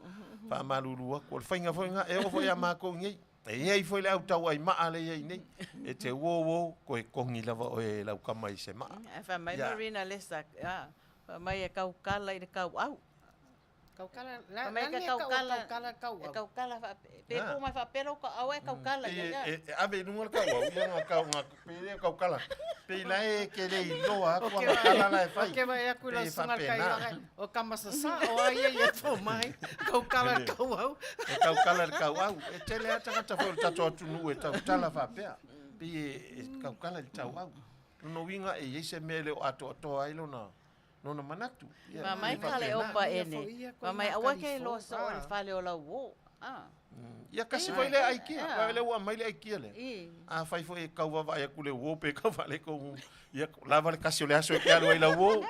faamalulu atu. O le faiga foi lena, e oo foi ia matou nei. E i ai foi le au tauaimaa lea e i ai nei. E te uō uō, koe kogi lava oe e lau kama i se maa. Ae fai mai Ia. Marina Lesa, a, fai mai e kaukala i le kauau. Kaukala, la, Fai mai la ka ni e kau kaukala, kaukala kau e au. kaukala faape, pe Ah. po mai faapela o kauau e kaukala E, ia ia. e, e ave i luga le kauau, ia nga kau, nga, pe lea kaukala. Pe la e ke le iloa atu O a kala la e ke fai. O ke vai aku Pe lau e sunga kai faapena. laga, o kamasasa o ai ia tō mai, kaukala Ele. kau au. E kaukala le kauau. E tele lava tagata foi o le tatou atunuu e tautala faapea. Pei e, e kaukala i le tauau. Lona uiga e i ai se mea e le o atoatoa ai lona, lona manatu. Ia, Fai mai e ka le faapena. opa Ia ene. foi ia koe Fai mai ngā aua ke kalifo, iloa soo i le ah. fale o lau uō. Ah. Ia kasi Ia. foi lea aikia. Ia. Aua lea ua aumai le aikia lea. I. Afai foi e tauvaavaai atu le uō pe taufaalekou, ia lava le kasi o le aso e te alu ai lau uō.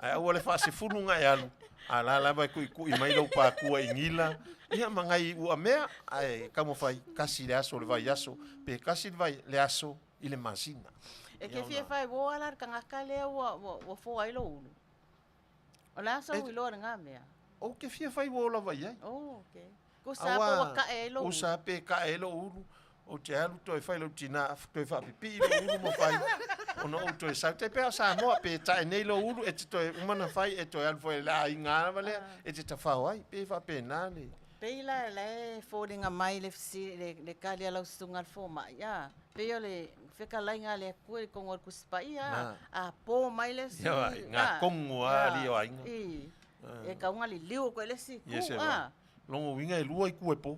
Ae aua le faasefulu ga e alu. A la lava e kuʻikuʻi mai lau pakua i gila. Ia ma ngai uamea, ae taumafai kasi le aso o le vaiaso, pe kasi le vai le aso i le masina. E Ia ke fia ona. fai uō ala le tagata lea ua, ua, ua fua ai lou ulu. O le a E, sou iloa le ngā mea. ou te fia fai uō lava i ai. Oh, okay. Kusa po ua Aua, kae ai lou ulu. kusa pe kae ai lou ulu, ou te alu toe fai lau tinā, toe faapipii lou ulu ma fai, ona ou toe sau. Tai pea o Samoa, pe tae nei lou ulu, e te toe uma na fai, e toe alu foi i le aiga lava lea, e te tafao ai, pe faapena le. Pei la la e foliga mai le fesi le, le kali a lau susuga le fomai, a. Pei o le fekalaiga a le Atua i le kogo o le Tusi Paia, Na. a. A po mai le isi, Ia vai, ngā a. kongo a Ia. alii o aiga. I. E kauga liliu koe le isi Ia ku, se vai. a. Logo uiga e lua i ku e po.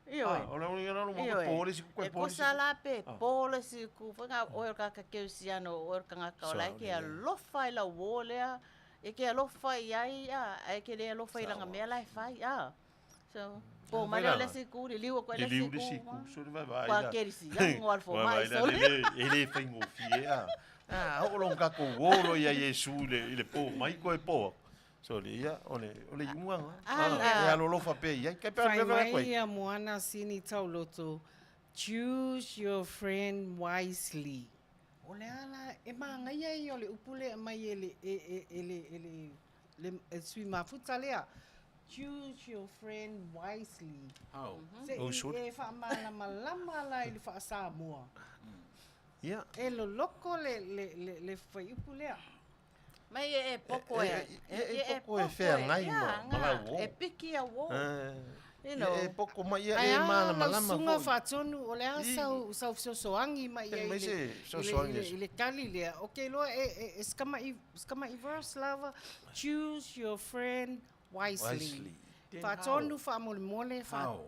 Ioe. Ah, o le uiga na luma Ioe. koe po le isi ku, koe E po le isi kusa ku. la pe Ah. po le isi ku, foi ngā oe o le kaka keusiano, oe o le kagaka o la e Sao ke lelei. alofa i lau uō lea, e ke alofa i ai, a, ae ke le alofa i Sao laga a. mea la e fai, a. So, po Ah, mai foi lea o la. le isi ku, liliu koe le Liliu isi le isi ku, ku, a. so le vaavaai Kua la. kerisiano a le fomai, Vaavaai la, so e le, e le faigofie, a. A, oo logo tatou uō loa ia Iesu i le, i le po mai koe po aku. So le ia, o le, o le iuga ga. Ah, Ah, la. e alolofa pea i ai. Kai pea Fai le mea mai koe. ia Moana Sini Tauloto, choose your friend wisely. O le ala, e maangaia ia o le upu lea mai e le, e, e, e le, e le, le, e sui mafuta lea. Choose your friend wisely. How? Se Oh, i sure. e faamalamalama la i le faasamoa. Ia. E loloko le, le, le, le fuaiupu lea. Mai e e poko E, e. e, e, e poko e feagai ia, ma, ma ngā, lau uō. E piki a uō. Eh. You know. Ia e poko mai ia Ae e a lau malamalama susuga foi. faatonu, o le a I. sau, sau fesoasoani mai Pe ai mai i le, se i le, i fesoasoani le, e i le tali lea. Ou te iloa e, e, e si tama'i, si tama'i verse lava, choose your friend wisely. Wisely. Then Faatonu how? faamolemole, faa, How?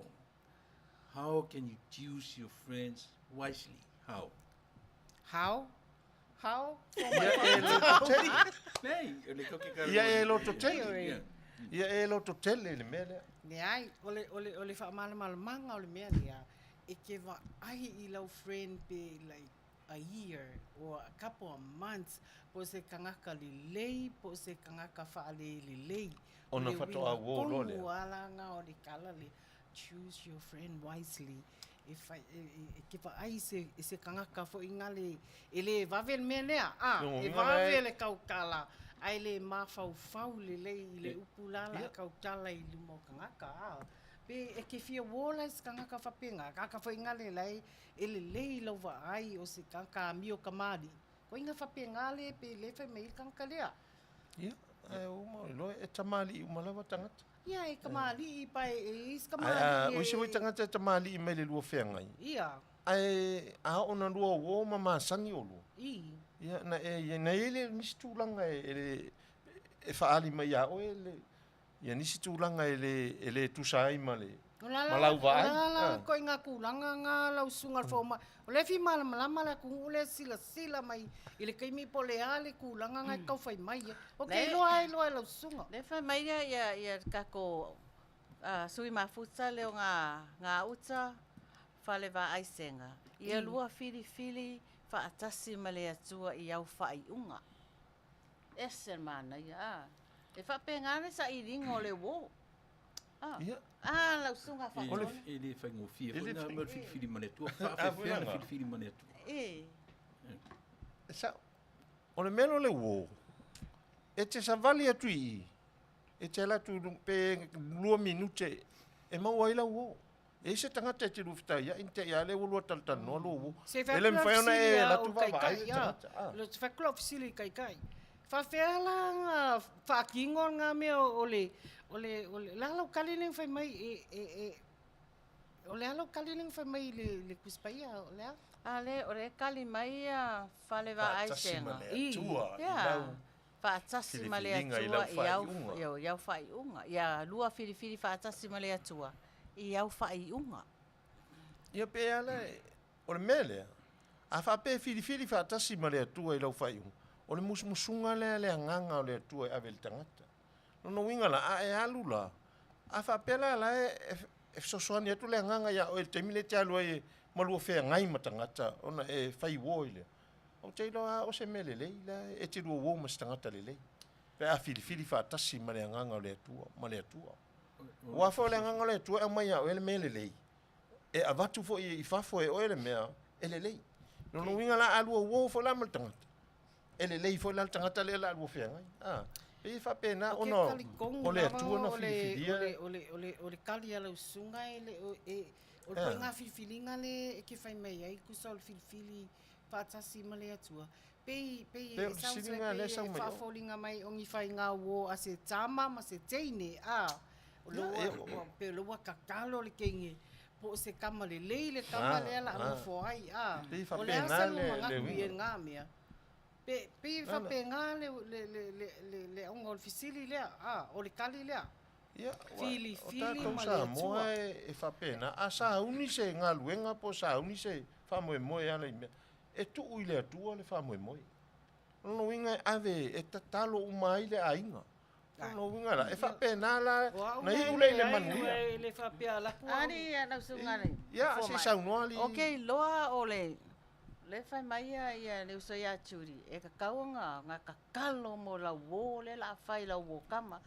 How can you choose your friends wisely? How? how? How? Ia e loto tele. Nei, o le koke ka Ia e loto tele. Yeah. Ia e loto tele le mea lea. Leai, o le, o le, o le faamalamalamaga o le mea lea, e te vaai i lau friend pe like a year or a couple of months, po o se tagata lelei, po o se tagata faalelelei. O Ona le faatoa uiga uō loa tonu lea. lava lena o le tala lea, choose your friend wisely. E fai, e, e, e te vaai i se, i se tagata foi gale, e le vave le mea lea, a, Lona e uiga la vave e- le tautala, ae le mafaufau lelei i le upu la o le a tautala i luma o tagata, a. Pe e te fia uō la i se tagata faapena, tagata foi gale la e, e lelei lau vaai o se tagata amio kamali'i. Koiga faapena le pe le fai mai ai le tagata lea. Ia, ae ua uma iloa e tamalii uma lava tagata. Ia, e kamali'i pa e i ai se Ae a kamali'i o isi foi e. tagata e tamalii mai le lua feagai. Ia. Ae a oo na lua uō ma masani olua. I. Ia, na e, na i ai le nisi tulaga e, e le, e faaali mai iā oe le, ia nisi tulaga e le, e le tusa ai ma le, O la ma la, lau o vaai. la la Ah. koiga tulaga na lau susuga i le fomai. O lea e fia malamalama le atunuu lea e silasila mai i le taimi po o le a le tulaga na e tau fai mai ai. Ou te Le- iloa lava e iloa e lau susuga. Le fai mai ia ia ia tatou sui mafuta lea o ngā ngā uta fale vaaisega. Ia lua filifili faatasi ma le Atua i au faaiuga. Ese le manaia a. E faapena le sailiga o le uō. A. Ia. A lau susuga E faatonu. le, e le faigofie E foi le na fai- mea o le filifili ma le Atua. A Faafefea foi na lana. filifili ma le Atua. E. E sao. O le mea lea o le uō, e te savali atu i i, e te alu atu pe lua minute e maua ai lau uō. E i ai se tagata e te lufitaia'i ni te i a lea ua lua talatalanoa lua uō. Se i fai E le atu lau mafai ona fesili e a alu o atu le vaavaai taitai, le a. tagata, a. Lo- Se i fai atu lau fesili i le taitai. Faafefea la na faatino lena mea o le, o le, o le, o le a lau tali lea na fai mai e, e, e, o le a lau tali lea na fai mai i le, le Tusi Paia, o le a? A le, o le kali mai ia fale vaai Faatasi ma sega. le Atua i Ia, lau faatasi ma le filifiliga i Atua lau i au, faaiuga. ia, i au faaiuga. Ia lua filifili faatasi ma le Atua i au faaiuga. Ia pe ala, o le mea lea, a faapea e filifili faatasi ma le Atua i lau faaiuga, o le musumusuga lea le agaga o le Atua e ave i le tagata. Lona uiga la, a e alu la, a faapea la la e, e, e fesoasoani atu le agaga iā oe i le taimi lea e te alu ai e malua feagai ma tagata ona e fai uō i lea. Ou te iloa lava o se mea lelei la e te lua uō ma se tagata lelei, pe a filifili faatasi ma le agaga o le Atua, ma le Atua. Aua foi o le agaga o le Atua e aumai ia oe le mea lelei, e avatu foi i fafo e oe le mea e lelei. Lona uiga la a lua uō foi la ma le tagata, e lelei foi la le tagata lea o le a lua feagai. A, pei e faapena Ou te ona talitonu o le lava Atua na o le, filifilia o le, o le, o le, o le tali a lau susuga e le o, e, o le ituaiga filifiliga lea e te fai mai ai, tusa o le filifili faatasi ma le Atua. Pei, pei Pei o e le sounds fesiliga like lea pei sau e mai o. faafoliga mai o ni faiga uō a se tama ma se teine, a, o Ia, lea e ua, ua, pei o lea ua tatalo le teine po o se tama lelei le tama A, lea o le a a. nofo ai, a. Pei e O le a faapena sa le, lou le manatu i uiga. lena mea? Pe, pei e Lana. faapena le, le, le, le, le, le auga o le fesili lea, a, o le tali lea. Ia, o Filifili tatou ma le Samoa Atua. e, e faapena, a sauni se galuega po o sauni se faamoemoe e ala i mea, e tuu i le Atua le faamoemoe. O lona uiga e ave e tatalo uma ai le aiga. O lona uiga la, e faapena la, O au na lea iu lea i le leai, manuia. e le faapea alu atu au. Ali ia lau susuga le Ia, se i fomai. saunoa alii. O ke iloa o le le fai mai ia ia le uso ia Judy, e kakau nga nga kakalo mo lau uō le la fai lau uō kama.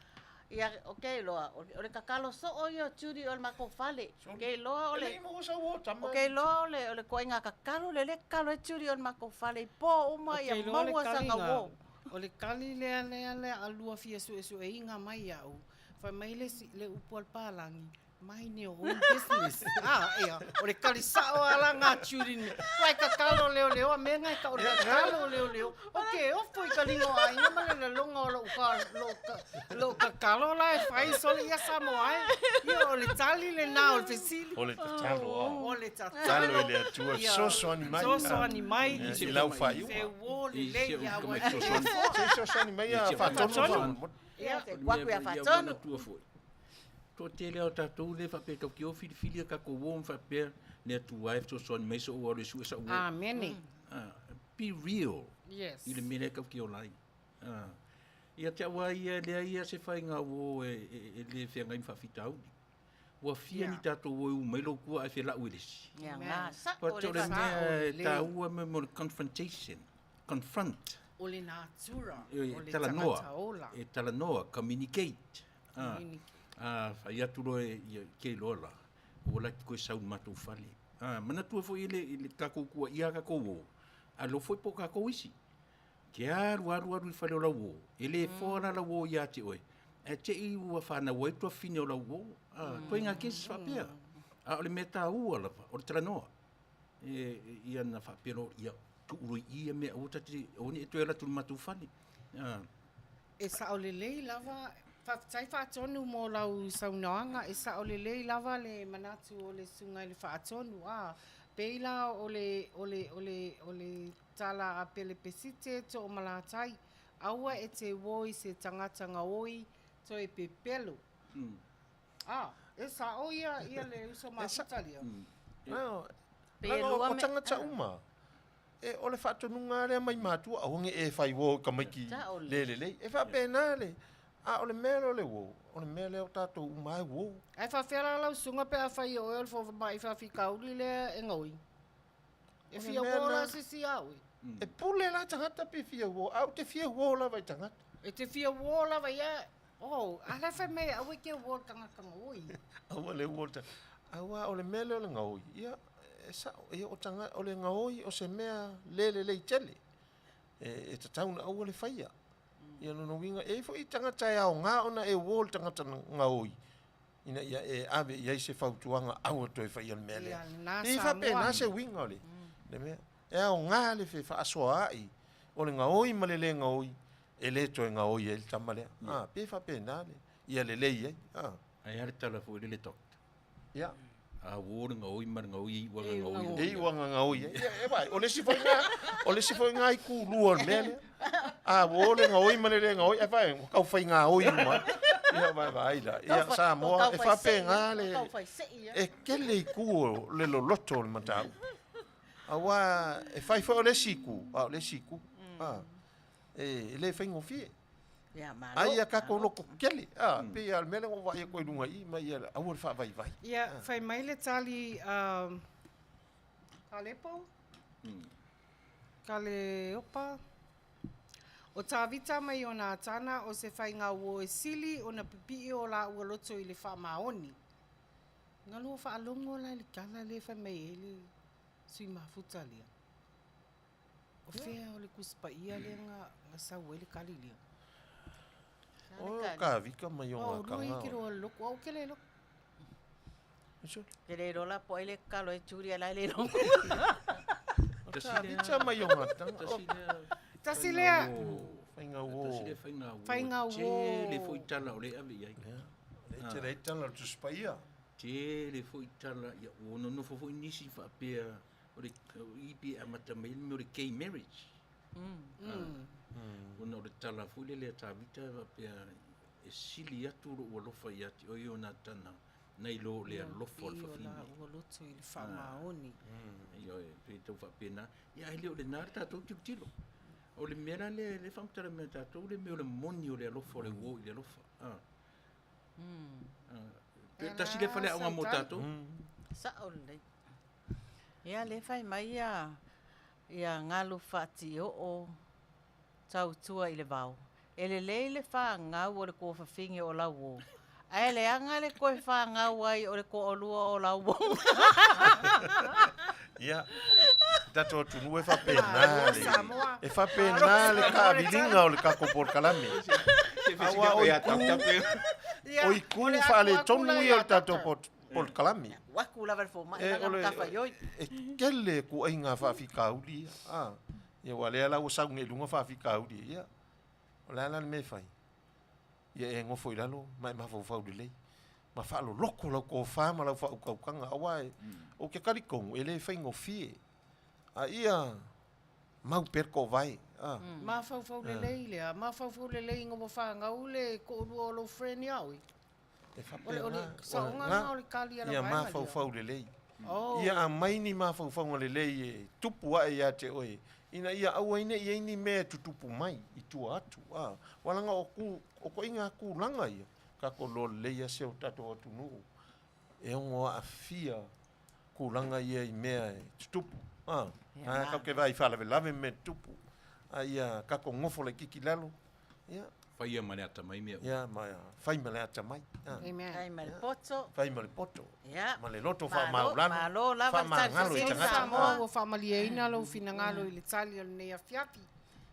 Ia, o ke iloa, o le kakalo soo ia o Judy o le makou fale. Ke iloa o E le leai mo sau uō tama. O ke iloa o le o le koaiga kakalo le le kakalo e Judy o le makou fale i pō uma Ou te ia iloa le maua sanga taliga, uō. o le tali lea lea lea a lua fia suesueina mai au. Fai mai le, si, le upu a le palagi, Mind your own business. Ah, ia, o le kali sa'o a la ngā tūrini. Wai ka kalo leo leo, a mea ngai ka o le kalo leo leo. O ke ofo i ka lingo a inga ma le longa o lou ka, lou ka, lou ka kalo la e fai sole ia Samoa e. Ia o le tali le nā o le fesili. O le tatalo a. O le tatalo. Talo i le Atua, fesoasoani mai. Fesoasoani mai. I lau faaiuga. Se uo lelei ia ua. Se fesoasoani mai ia faatonu. Ia, te kuaku ia faatonu. Toatele lava o tatou lea faapea tatou te o filifili a tatou uo ma faapea le Atua e fesoasoani mai sou alu e sue sau uo. Amene. Ah, be real. Yes. I le mea lea tatou te ola ai. Ah. Ia te au lava ia, e leai lava se faiga uo e, e, e le feagai ma faafitauli. Ua fia ni tatou uo e u mai lou tua ae felau i le isi. Ia ngā sa'o But le o le sa'o mea e lelei. taua me mo le confrontation. Confront. O le natura, E, o le talanoa. tagata ola. E talanoa, communicate. Ah, Communicate. ah, fai atu loa e, ia, ke iloa la, ua laki koe sau i le matou fale. Ah, manatua foi i le, i le takou kuaia a kakou uo, a lo foi po o kakou isi. Te alu, alu, alu i le fale o lau uo, e le foa la lau uo ia te oe, ae te i ua fanau ai tuafafine o lau uo. Ah, ituaiga cases faapea. A o le mea taua lava, o le talanoa. E, ia na faapea loa, ia, tuu loa i i ia mea, aua ta te, aua ne i e toe alu atu i le matou fale. Ah. E sa'o lelei lava, faafetai faatonu mo lau saunoaga, e sa'o lelei lava le manatu o le Susuga i le Faatonu, a pei la o le, o le, o le, o le tala a Pelepesite Toomalatai, aua e te uo i se tagata gaoi toe pepelo. A, e sa'o ia, ia le uso mafuta lea. Pe Leaga lua o me- tagata uma, E, o le faatonuga lava lea mai matua, aua ne i e fai uo i tamaiti le lelei. E faapena le, a o le mea lea o le uo, o le mea lea o tatou uma lava e uo. Ae faafefea la lau susuga pe afai o oe o le fomai faafitauli lea e gaoi? E fia uo la se isi ia oe? E pule la tagata pe fia uo, ae ou te fia uo lava i tagata. E te fia uo lava ia, oh, a la e fai mai aua e te uo i le tagata gaoi. Aua le uo i le tagata. Aua o le mea lea o le gaoi, ia, e sa'o, ia o taga, o le gaoi o se mea le lelei tele. E, e tatau ona aua le faia. Ia lona uiga, e i ai foi tagata e aoga ona e uo i le tagata gaoi, ina ia e ave i ai se fautuaga aua toe faia le mea lea. Ia, lena E Samoa. faapena se uiga o le, le mea. E aoga le fefaasoaai o le gaoi ma le le gaoi, e le toe gaoi ai le tama lea. Ah, pe faapena le, ia lelei ai. Ah. Ae a le tala foi lele doctor? Ia. A uo le gaoi ma le gaoi e iu aga gaoi. E iu aga gaoi ai. Ia, e vaai, o le isi foi na, o le isi foi na itu lua o le mea lea. A uo le gaoi ma le le gaoi, ae vaai, ua tau fai gaoi uma ai. Ia, vaai, vaai la. Ia, Samoa, e faapena le, e tele itu o le loloto o le mataupu. Aua e fai foi o le isi itu, a o le isi itu. A, e le faigofie. Ia, malo. Ai ia tatou loto tele, a, pei lava o le mea lea na ou vaai atu ai i luga i i, ma ia, aua le faavaivai. Ia, fai mai le tali a Kalepo, Kaleopa, O Tavita ma Ionatana o se faiga uo e sili ona pipii o laua loto i le faamaoni. Na lua faalogo la i le tala lea e fai mai ai le sui mafuta lea. O fea o le Tusi Paia lea na sau ai le tali lea? O Tavita ma Ionatana. O lua i ke loa loko, au ke le loko. Ke le iloa la po o ai le tatalo ai Julia la e le iloa. Tavita ma Ionatana. Tasi lea. Faiga uo. Tasi lea faiga uo. Faiga uo. Tele foi tala o lea e ave i ai. Le tele ai tala o le Tusi Paia. Tele foi tala, ia ua nonofo foi nisi faapea o le o i pe amata mai le mea o le gay marriage. Ona o le tala foi lele a Tavita e faapea e sili atu lou alofa ia te oe Ionatana nai lo le alofa o le fafine. Ua loto i le faamaoni. Ioe, pe tau faapena. Ia ae le o lena le tatou tilotilo. O le mea la lea e faamatala mai ia tatou le mea o le moni o le alofa o le uo i le alofa. Pe tasi lea faleaoga mo tatou. Sa'o lelei. Ia lea fai mai ia ia galu faatioo tautua i le vao. E lelei le fagau o le tuafafine o lau uo, ae leaga le toe fagau ai o le toalua o lau uo. Ia, tatou atunuu e faapena le, e faapena le taaviliga o le tatou polokalame. Aua o itu, o itu faaletonu ia o le tatou polokalame. Atu lava le fomai E, laga o le- matafaioi. E tele kuaiga faafitauli ia. A. Ia ua lea la ua sau nei i luga faafitauli ia. O le a la le mea e fai? Ia e nofo i lalo ma e mafaufau lelei. Ma faaloloko lau tofa ma lau faautautaga aua e ou te talitonu e le faigofie. A ia mau pea le toovae. A. Mafaufau lelei lea, mafaufau lelei ina ua fanau le toalua o lou friend ia oe. E O le faapena. saoga lena o le tali a la Ia vaega lea. mafaufau lelei. Oh. Ia aumai ni mafaufauga lelei e tupu ae ia te oe. Ina ia aua ai ne i ai ni mea e tutupu mai i tua atu. A. Walaga o ku, o koiga tulaga ia. Tatou loa lelei ia se o tatou atunuu. E ono aafia tulaga ia i mea e tutupu. A. Ia, A tatou te vaai faalavelave ma mea tutupu. A ia tatou nofo laitiiti i lalo. Ia, Faia ma le atamai mea uma. ia ma fai ma le atamai. A. Amen. Fai ma le poto. Fai ma le poto. Ia. Ma le loto Malo- faamaulalo. malo lava le tali Faamagalo i fesili tagata. Samoa. Samoa ua faamalieina lou finagalo i le tali o lenei afiafi.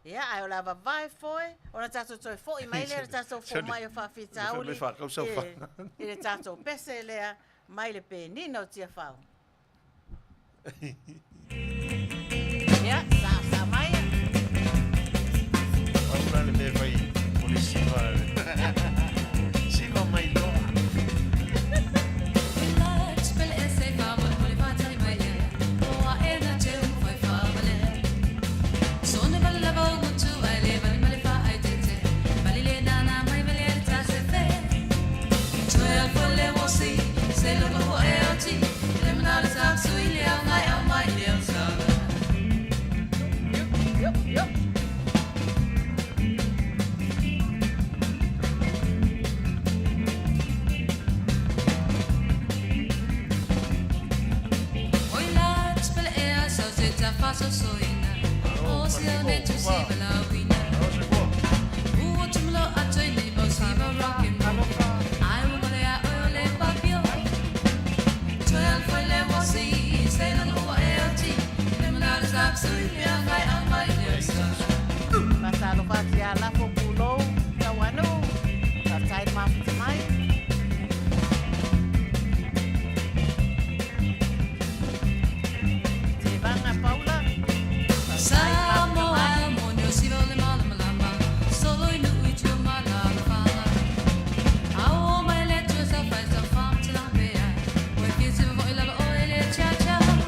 Ia, ae o le avavae foe, ona tatou toe fo'i mai lea le tatou fomai o faafitauli. Le faakau sau I le tatou pese lea, mai le penina o Tiafau. Ia, sa, sa mai. Au la le mea fai o le siva. Siva mai loa. Iop, iop. Ao se koa. Faatalofa atu ia lafo pulou, tauanu, faafetai le mafuta mai. Tevaga Paula, faafetai le mafuta mai.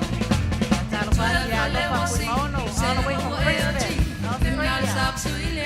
Faatalofa atu ia Alofa Fuimaono, all the way from Brisbane, Australia.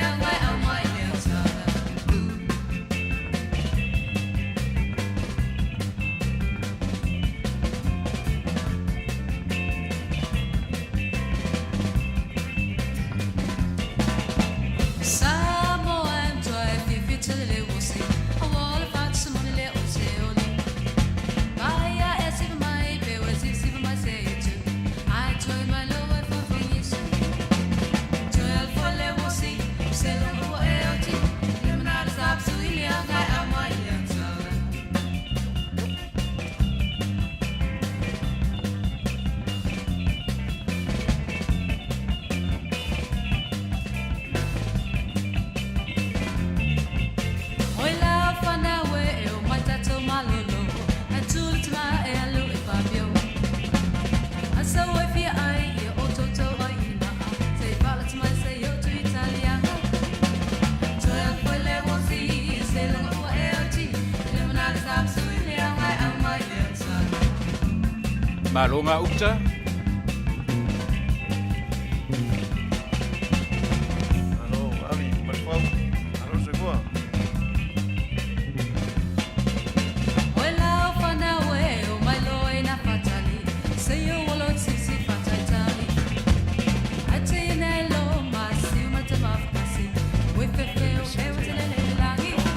Malonga uta. Alo, Avi, malifau. Alo se koa.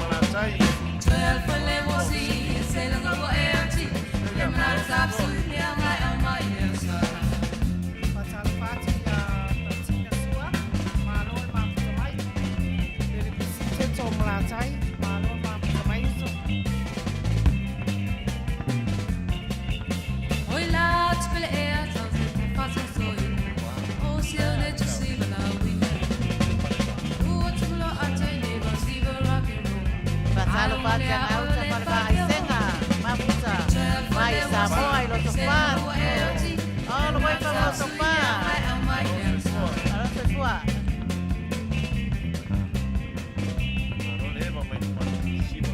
Malatai. Faatalofa atu ia Tatina Sua, malo le mafuta mai. Le le kusite tō malatai, malo le mafuta mai uso. Faatalofa atu ia Gauta ma le Vaaisega, mafuta mai faifa ma sopa. Malo soifua. Malo le eva mai le siva.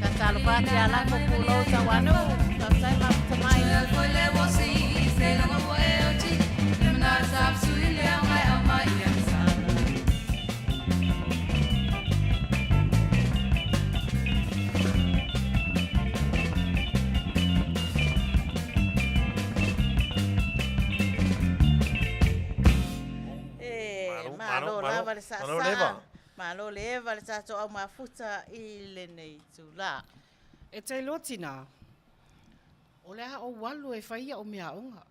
Tatalo pa te ala ko pulo tawanu. Tautai mafuta mai. E, Malo, malo malo, lava le malo leva. saasaa. Malo le eva le tatou au mafuta i lenei tula. E te lotina, o le a o walu e whaia o mea onga.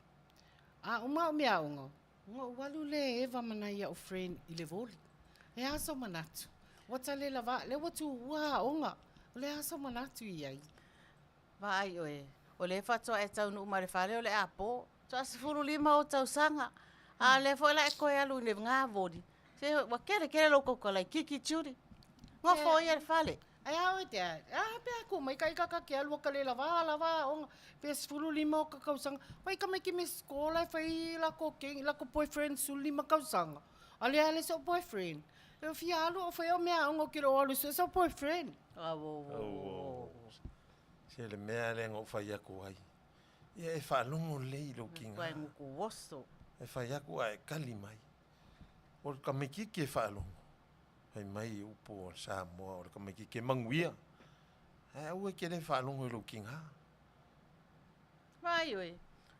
A o ma o mea onga, nga o walu le eva mana ia o friend i le voli. E aso manatu. Wata le lava, le watu ua onga. O le aso manatu i ai. Vaai oe. O le fatoa e taunu ma le fale o le apo. Toa 15 o tausaga. A le foi la e koe alu i le ngā voli. Se wa kere kere lo kokalai kiki turi. Ngofo ia le fale. Ai a oe te a, a pe a ko mai kai kaka ke alua ka le lava lava onga. Pe 15 o ka kausanga. Wai ka mai ki me skola e whai la ko king, la ko boyfriend sulu lima kausanga. A le ale so boyfriend. E fia alu o whai o mea onga ki ro alu so so boyfriend. A wo wo wo. Se le mea le ngau whai aku ai. Ia e whaalongo lei lo ki Koe ngā. nguku woso. E whai aku ai kali mai. O le kamikiki e whaalongo. Hei mai e upo o Samoa o le kamikiki e manguia. Ai au e ke le whaalongo i lo ki ngā. Vai oe.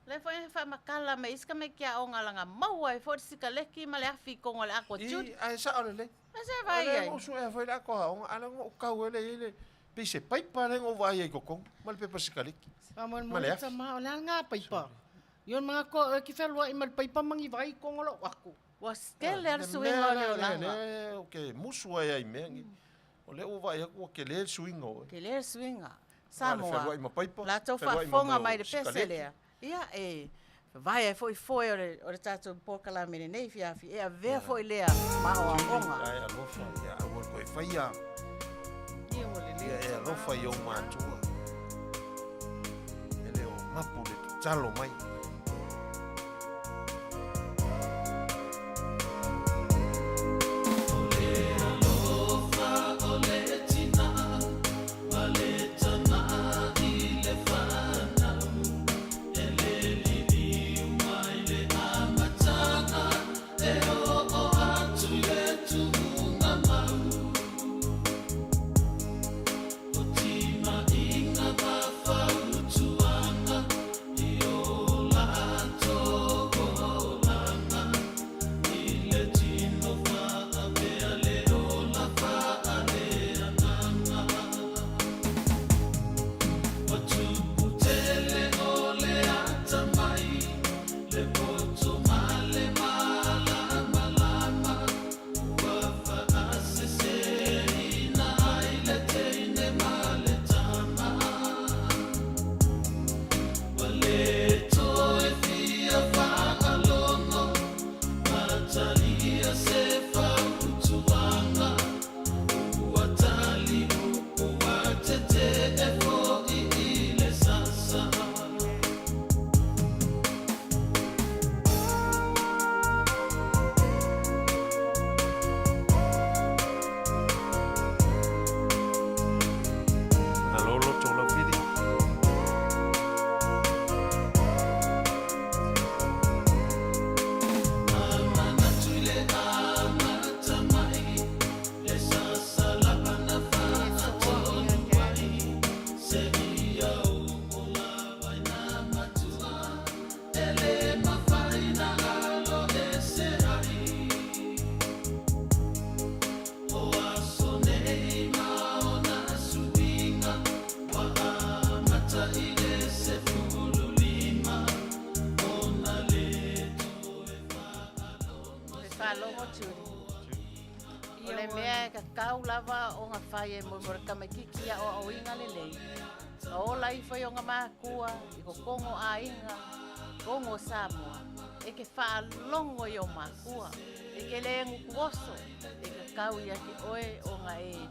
Le foi e whamakala me iska me kia o ngalanga maua e foi sika leki ma le afi kongo le ako turi. I, ai sa ole le. A se vai Ale ai. ngo su e foi la ko ha ala ngo kau ele ele. Pe se paipa le ngo vai ai kokong. Ma le pepa sikaliki. A mo Ma le mo afi. ta ma o le ngā paipa. Ion mga ko ki whelua i mal paipa mangi vai kongolo aku. Ua stele ar suinga o le olanga. Le o ke musu ai ai mea ngi. O le o vai aku o ke le suinga o. Ke le suinga. Ma le Samoa. whelua i ma paipa. Latou whelua i ma faafofoga mea mai o le pese sikaleki. lea. Ia e vai ai foi foi o le tatou polokalame lenei fiafi. E avea foi lea ma o aoga. Ai alofa ia aua koe whaia. Ia o le le. Ia e alofa i o mātua. E leo mapu le talo mai. Alo loto lau whiri. Le faalogo turi. O le mea e kakau lava o ngā whai e mo mo le kamaikiki a o o inga lelei. Ola ifo i ona makua, i kokogo o aiga, kogo o Samoa, e ke faalogo i o makua, e ke le gutu oso, e kakau ia te oe ona e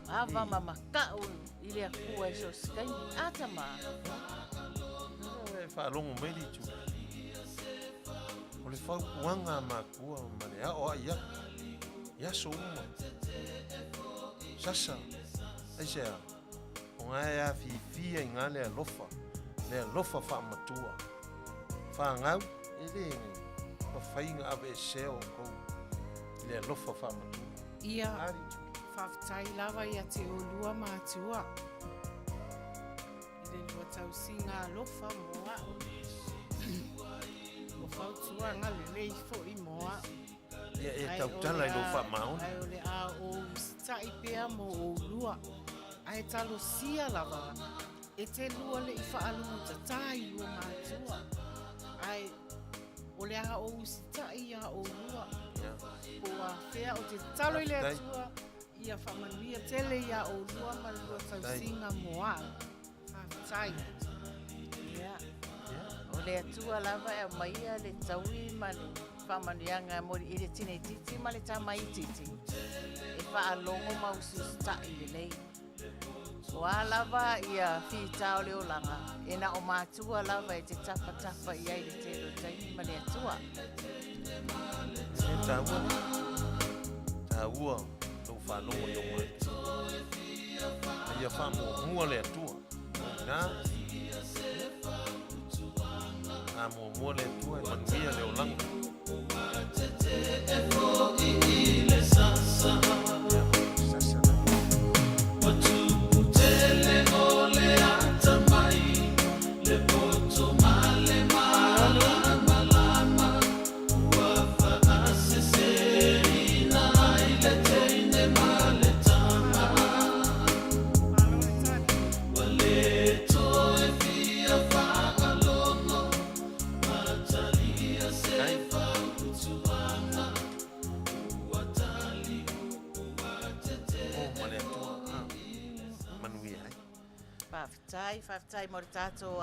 ava ma maka'u i le Atua i so o se taimi. A tamā. E faalogo mai le itu. O le fautuaga a makua ma le aoa'i atu i aso uma. Sasa, aisea, ona e afifia i gā le alofa, le alofa faamatua. Fanau, e lē mafai ona aveesea outou i le alofa faamatua. Ia, faafetai lava ia te olua matua i le lua tausiga alofa mo a'u, o fautuaga lelei fo'i mo a'u. Ia e tautala i lou faamaoni. Ae o le a ou usita'i pea mo oulua, ae talosia lava e te lua le'i faalogo tatā i lua matua, ae o le a ou usita'i iā oulua. Po o afea ou te tatalo i le Atua ia faamanuia tele iā oulua ma le lua tausiga mo a'u. Faafetai. Ia. O le Atua lava e aumaia le taui ma le faamanuiaga mo i le tinaitiiti ma le tamaitiiti e faalogo ma usiusita'i lelei. O a lava ia fitā o le olaga, e na o matua lava e te tapatapa i ai i le tele o taimi ma le Atua. E taua, taua lou faalogo i ou matua. A ia faamuamua le Atua. O i ina, a muamua le Atua e manuia le olaga. Sasa la. Malo le tali. Ai. O ma le Atua, a, manuia ai. Faafetai, faafetai mo le tatou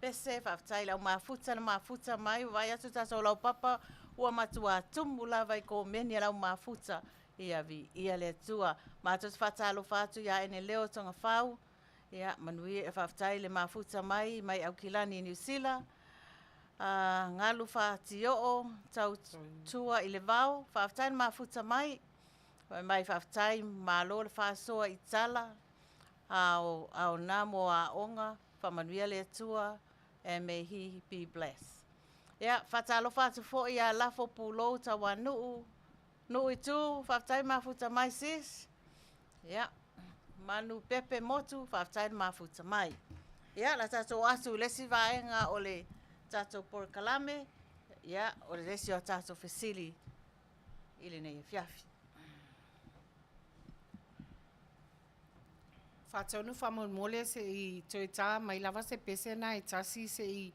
pese, faafetai i le au mafuta na mafuta mai, ua vaai atu tatou laupapa ua matuā tumu lava i komeni a le au mafuta. Ia viia le Atua. Matou te faatalofa atu ia Eneleo Togafau, ia manuia, faafetai le mafuta mai mai Aukilani i Niu Sila. Galu faatio'o tau tua i le vao, faafetai le mafuta mai. Fai mai faafetai malo le faasoa i tala ao aoga mo aoga, faamanuia le Atua, and may he be blessed. Ia, faatalofa atu foi ia Lafo Pulou Tauanu'u, Nuu i tu, faafetai mafuta mai sis. Ia, manu pepe motu, faafetai le mafuta mai. Ia, la tatou atu i le isi vaega o le tatou polokalame, ia, o le isi o tatou fesili i lenei afiafi. Faatonu faamolemole se'i toe tā mai lava se pese na e tasi se'i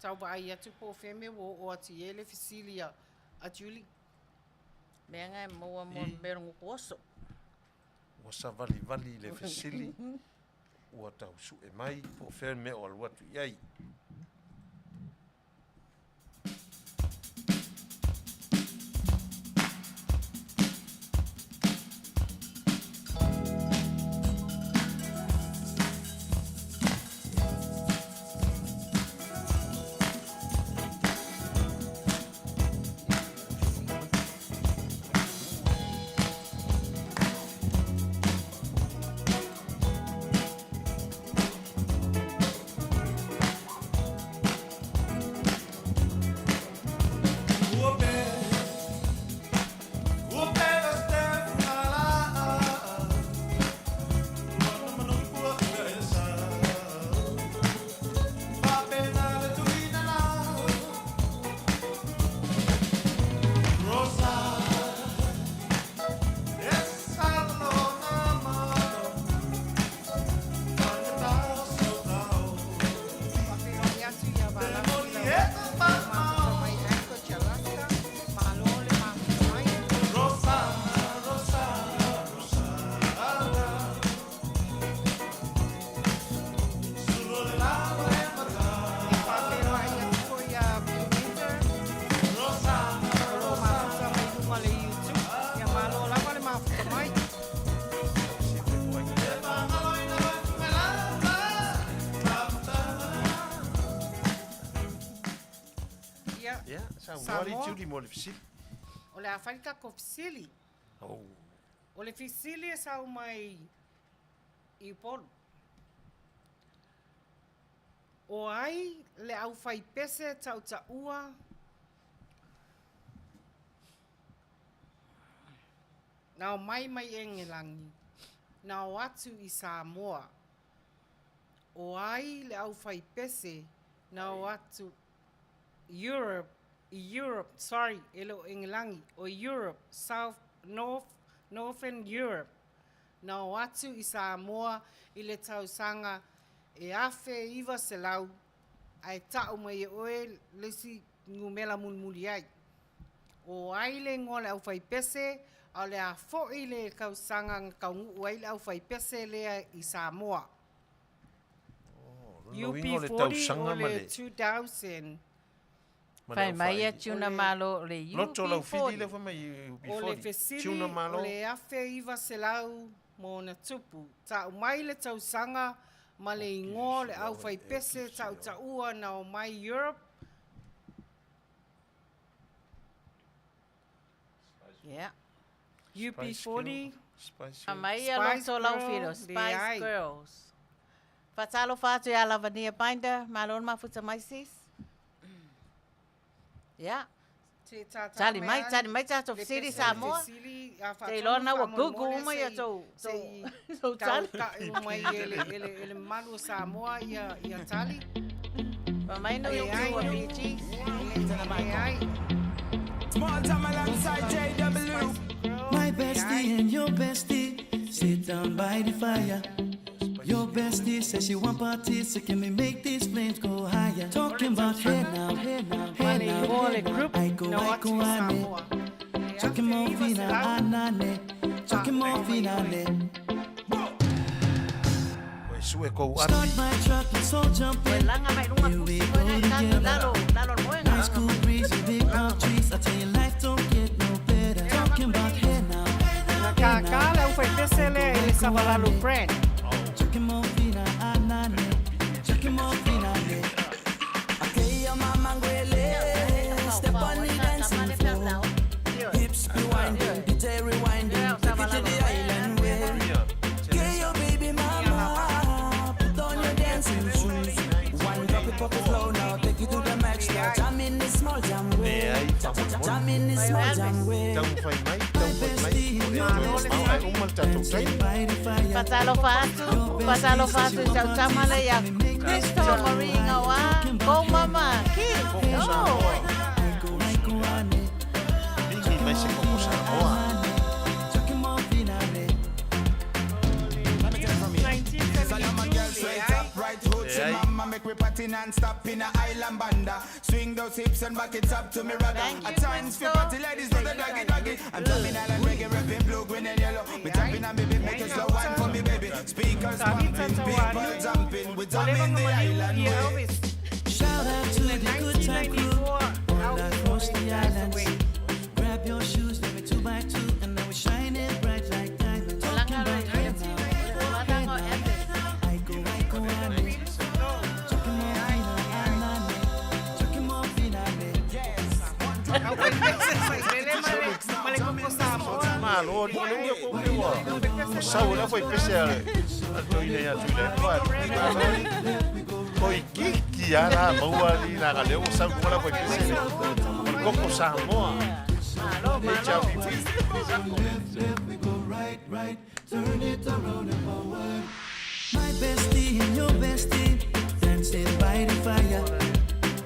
tau vaai atu po o fea mea ua oo atu i ai le fesili a Julie. Mea na e maua mo mea o le gutu oso. Ua savalivali le fesili, ua tau su'e mai po o fea le mea o alu atu i ai. Ia. Ia, saunoa alii Judy mo le fesili. O le a fai le tatou fesili. Oh. O le fesili e sau mai i Upolu. O ai le aufaipese tautaua na omai mai Egelagi, na o atu i Samoa? O ai le aufaipese na o atu Europe, i Europe, sorry, e le o Egelagi, o Europe, South, North, Northern Europe, na o atu i Samoa i le tausaga e 1900, ae ta'u mai e oe le isi numera mulimuli ai. O ai le igoa o le aufaipese, a o le a fo'i le tausaga na taunuu ai le aufaipese lea i Samoa? Lona uiga o le UB40 tausaga o ma le le 2000. ma le Fai mai ia aufai. Tiuna Malo o le Loto Laufili lea UB40. fai mai O le UB40. fesili Tiuna o Malo. le 1900 ma ona tupu, ta'u mai le tausaga ma le igoa o le aufaipese ta'utaua na omai Europe, Yeah. UB40, Spice Fai Girls. mai ia Spice Loto Laufili, Girl, Spice leai. Girls. Faatalofa atu ia Lavania Binder, malo le mafuta mai sis. Yeah. Te tātā Tali mai mai, ai tali mai tatou le fesili pese Samoa. fesili, a Te faatonu iloa na ua faamolemole Google uma ia sei- tou sei tou tali. tautaʻi mai e le, e le, e le mamalu o Samoa ia, ia tali. Fai mai no Leai. ua Fiji. Leai. Small time alongside JW. My bestie and your bestie sit down by the fire. Your bestie says she want parties, so can we make these flames go higher? Talking about hey now, hey now, hey Le now, igoa o le hey now. group I go, na I o atu go, i I ne. Samoa. Le Chucking more fina, anane. Chucking more fina, ne. Ua e sue kou api. Start my truck, let's all jump Ua in. laga mai luga Here we pusi go foi nai tatou together. lalo lalo le moega. Nice cool breeze and big palm trees. I tell you, life don't get no better. Talking about hey now, Na hey kākā now. le aufaipese lea i le Savalalo brand. Chucking more fina, anane. Chucking more fina, ne. Okay, your mama ngwele. Step on the dancing floor. Hips be winding, DJ rewinding. Take it to the island way. Get your baby mama. Put on your dancing shoes. One drop it, pop it slow now. Take it to the max now. Jam in this small jam way. Leai, faamolemole. Jam in this small jam way. Taumafai mai, taumafai mai. O lea toe mamao ae uma le tatou taimi. By the fire. Faatalofa atu, faatalofa atu i tautama le ia Crystal Marie Gaoa, Go Mama, Kids. Oh. I go, I go, ane. Migi mai se koko Samoa. Chucking more fina, ne. 1972 Straight up, right hook, say Leai. mama make we party non-stop in a island banda. Swing those hips and back it up to me ragga. Thank A you, chance for Crystal. party ladies do the doggy doggy. I'm jumping island reggae, rapping blue, green and yellow. Me jumping and baby, make a slow wine for me baby. Speakers Tali pumping, Tatawanu. people jumping. We O le jumping the vaga maliu island ia way. Elvis. Shout out to I le the good time crew 1994, all Elvis across already the passed islands. away. Grab your shoes, let me two by two, and now we're shining bright like diamonds. Talking Laga about le hey now, Laga o Elvis. I go, I go, ane. Chucking more fina, anane. Chucking more fina, ne. Aufaipese sailele ma le, ma le koko Samoa. Malo, o le uia ko le ua. O sau le foi pese a le. A toina ia tui le pa. O i kiki ala maua li la ga le o sau ko la foi pese le. O le koko Samoa. Malo, malo. HRVP. Left, left, we go right, right. Turn it around and forward. My bestie and your bestie dancing by the fire.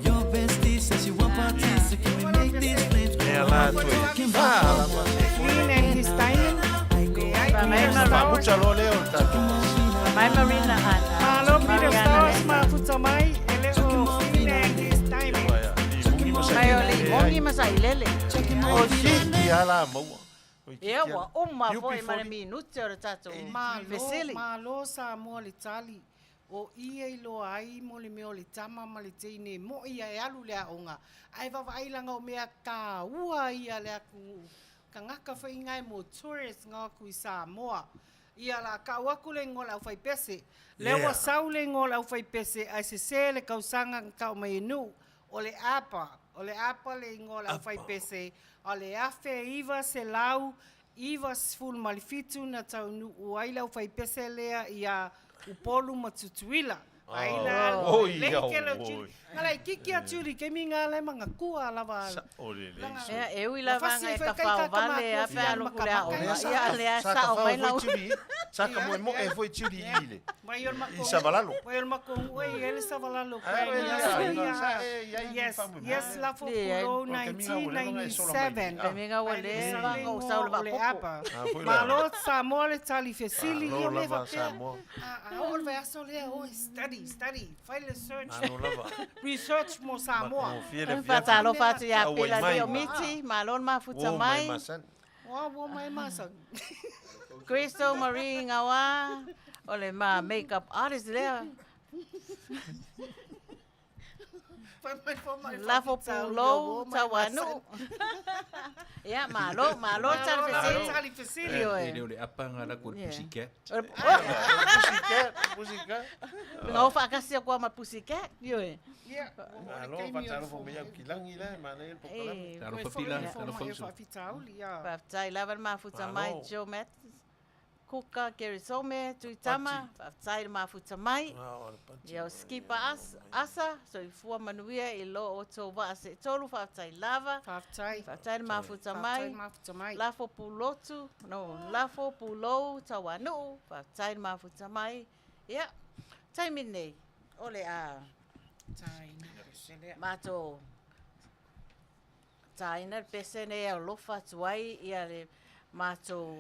Your bestie says she want parties, so can we make these flames E go ala higher? toi. Talking Fa about ala ma se ko. Clean and his diamond. I go, I Fai go, mai Fa Marina. mucha lo leo tatou. Fai mai Marina ana. Malo Peter Mariana Stars le. mafuta mai e le o Clean and his diamond. Ai, li mungi ma sa. Mai o le mongi ma sa ilele. O kiki ala maua. O i kiki Ia ala. ua uma foi ma le UB40. minute o le tatou Malo, fesili. malo Samoa le tali. O ia i loa ai mo le mea o le tama ma le teine mo ia e alu le aoga. Ae vavaai laga o mea tāua ia le aku kagaka faiga e mo tourist ga aku i Samoa. Ia la ka'u aku le igoa o le aufaipese. Lea ua Yeah. sau le igoa o le aufaipese ae sesē le kausaga na ta'u mai e nu'u o le apa. O le apa le igoa o le aufaipese, a o le 1997 na taunuu ai le aufaipese lea ia Upolu ma Tutuila. Ai la, Oi, le au, kele o oi. Julie. Nga laititi a Julie i taimi na la e magatua lava. Sa'o lelei Laga- sui. Ia, e ui Na lava fasi aga ai e foi kai tafao ka vale a matua pe fia alo pule makamaka. aoga. Lea sa Ia, lea sa sa'o tafao mai foi lau. Tuli sa ka moemoe foi Tuli i le Mai o le i makou- Savalalo. Mai o le makou ue i ai le Savalalo Ah, kai ue, ni ia, aso ia, ia. sa e i ai ni Yes, faamoemoe. yes, lafo Leai. pulou O le taimi ua leva ona e sola mai nei. 1997. Ah. Taimi ua Mai le leva ona ou sau le o le vaapopo. apa. Ah, foi la. Malo Samoa le tali fesili Malo ia me lava faapea. Samoa. A oo le vaiaso lea, oi, study, study, fai le search. Malo lava. Research mo Samoa. Matagofie le afiafi. Faatalofa atu ia Auai Pela mai Leo ma. Miti, malo le mafuta Uo mai mai. masani. Ua ua mai masani. Crystal Marie Gawa, o le ma makeup artist lea. Fai mai fo mai Lafo faafitauli, pulou ua mai tauanu. Ia, malo, malo tali Malo fesili. tali fesili. Ioe. E le o le apa nga la ko le Yeah. pussycat. O le- Pussycat, pussycat. Nga o faakasi aku ma pussycat, ioe. Ia, ua oo le Malo, taimi o le faatalofa fo mai mai. au kilagi la e manaia le polokalame. Eh, Talofa Ua foi pila, le fo talofa mai uso. faafitauli, ia. Faafetai lava le mafuta mai Malo. Joe Mathis, Kuka Kerisome, Tuitama, faafetai le mafuta mai. Ah, o le pati. Ia o skipa asa, soifua manuia i lo o tou vaa se'etolu, faafetai lava. Faafetai. Faafetai le mafuta Faafetai mai. le mafuta mai. Lafo pulotu, no, lafo pulou tauanu'u, faafetai le mafuta mai. Ia, taimi nei, o le a Taina pese lea. matou taina le pese nei e alofa atu ai ia le matou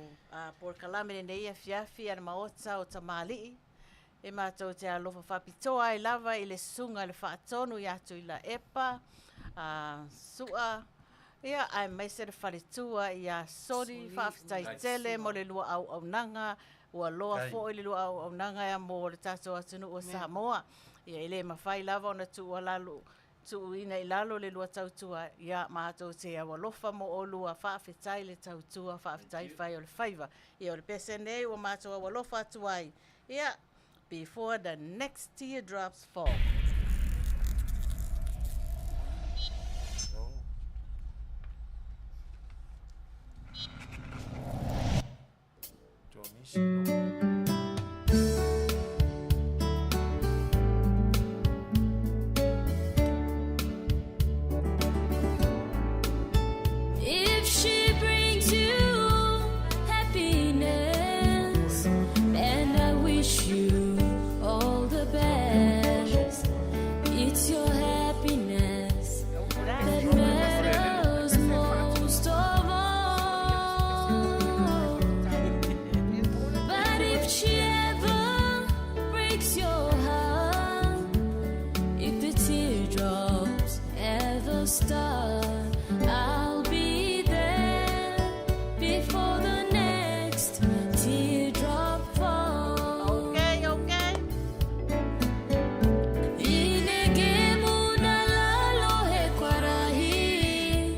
polokalame lenei afiafi a le maota o tamalii e matou te alofa faapitoa ai lava i le susuga i le faatonu ia Tuilaepa Su'a ia aemaise le faletua ia Soli faafetai tele mo le lua auaunaga ua loa fo'i le lua auaunaga ia mo le tatou atunuu o Samoa. Ia e lē mafai lava ona tuualalo tuuina i lalo le lua tautua ia matou te aualofa mo olua faafetai le tautua faafetai fai o le faiva. Ia o le pese nei ua matou aualofa atu ai. Ia, before the next teardrops fall. Johnny If she brings you happiness, then I wish you all the best. It's your happiness that matters most of all. But if she ever breaks your heart, if the teardrops ever start, I'll be there before the next teardrop falls. Okay, okay. Inegemu na lalo he kwarahi,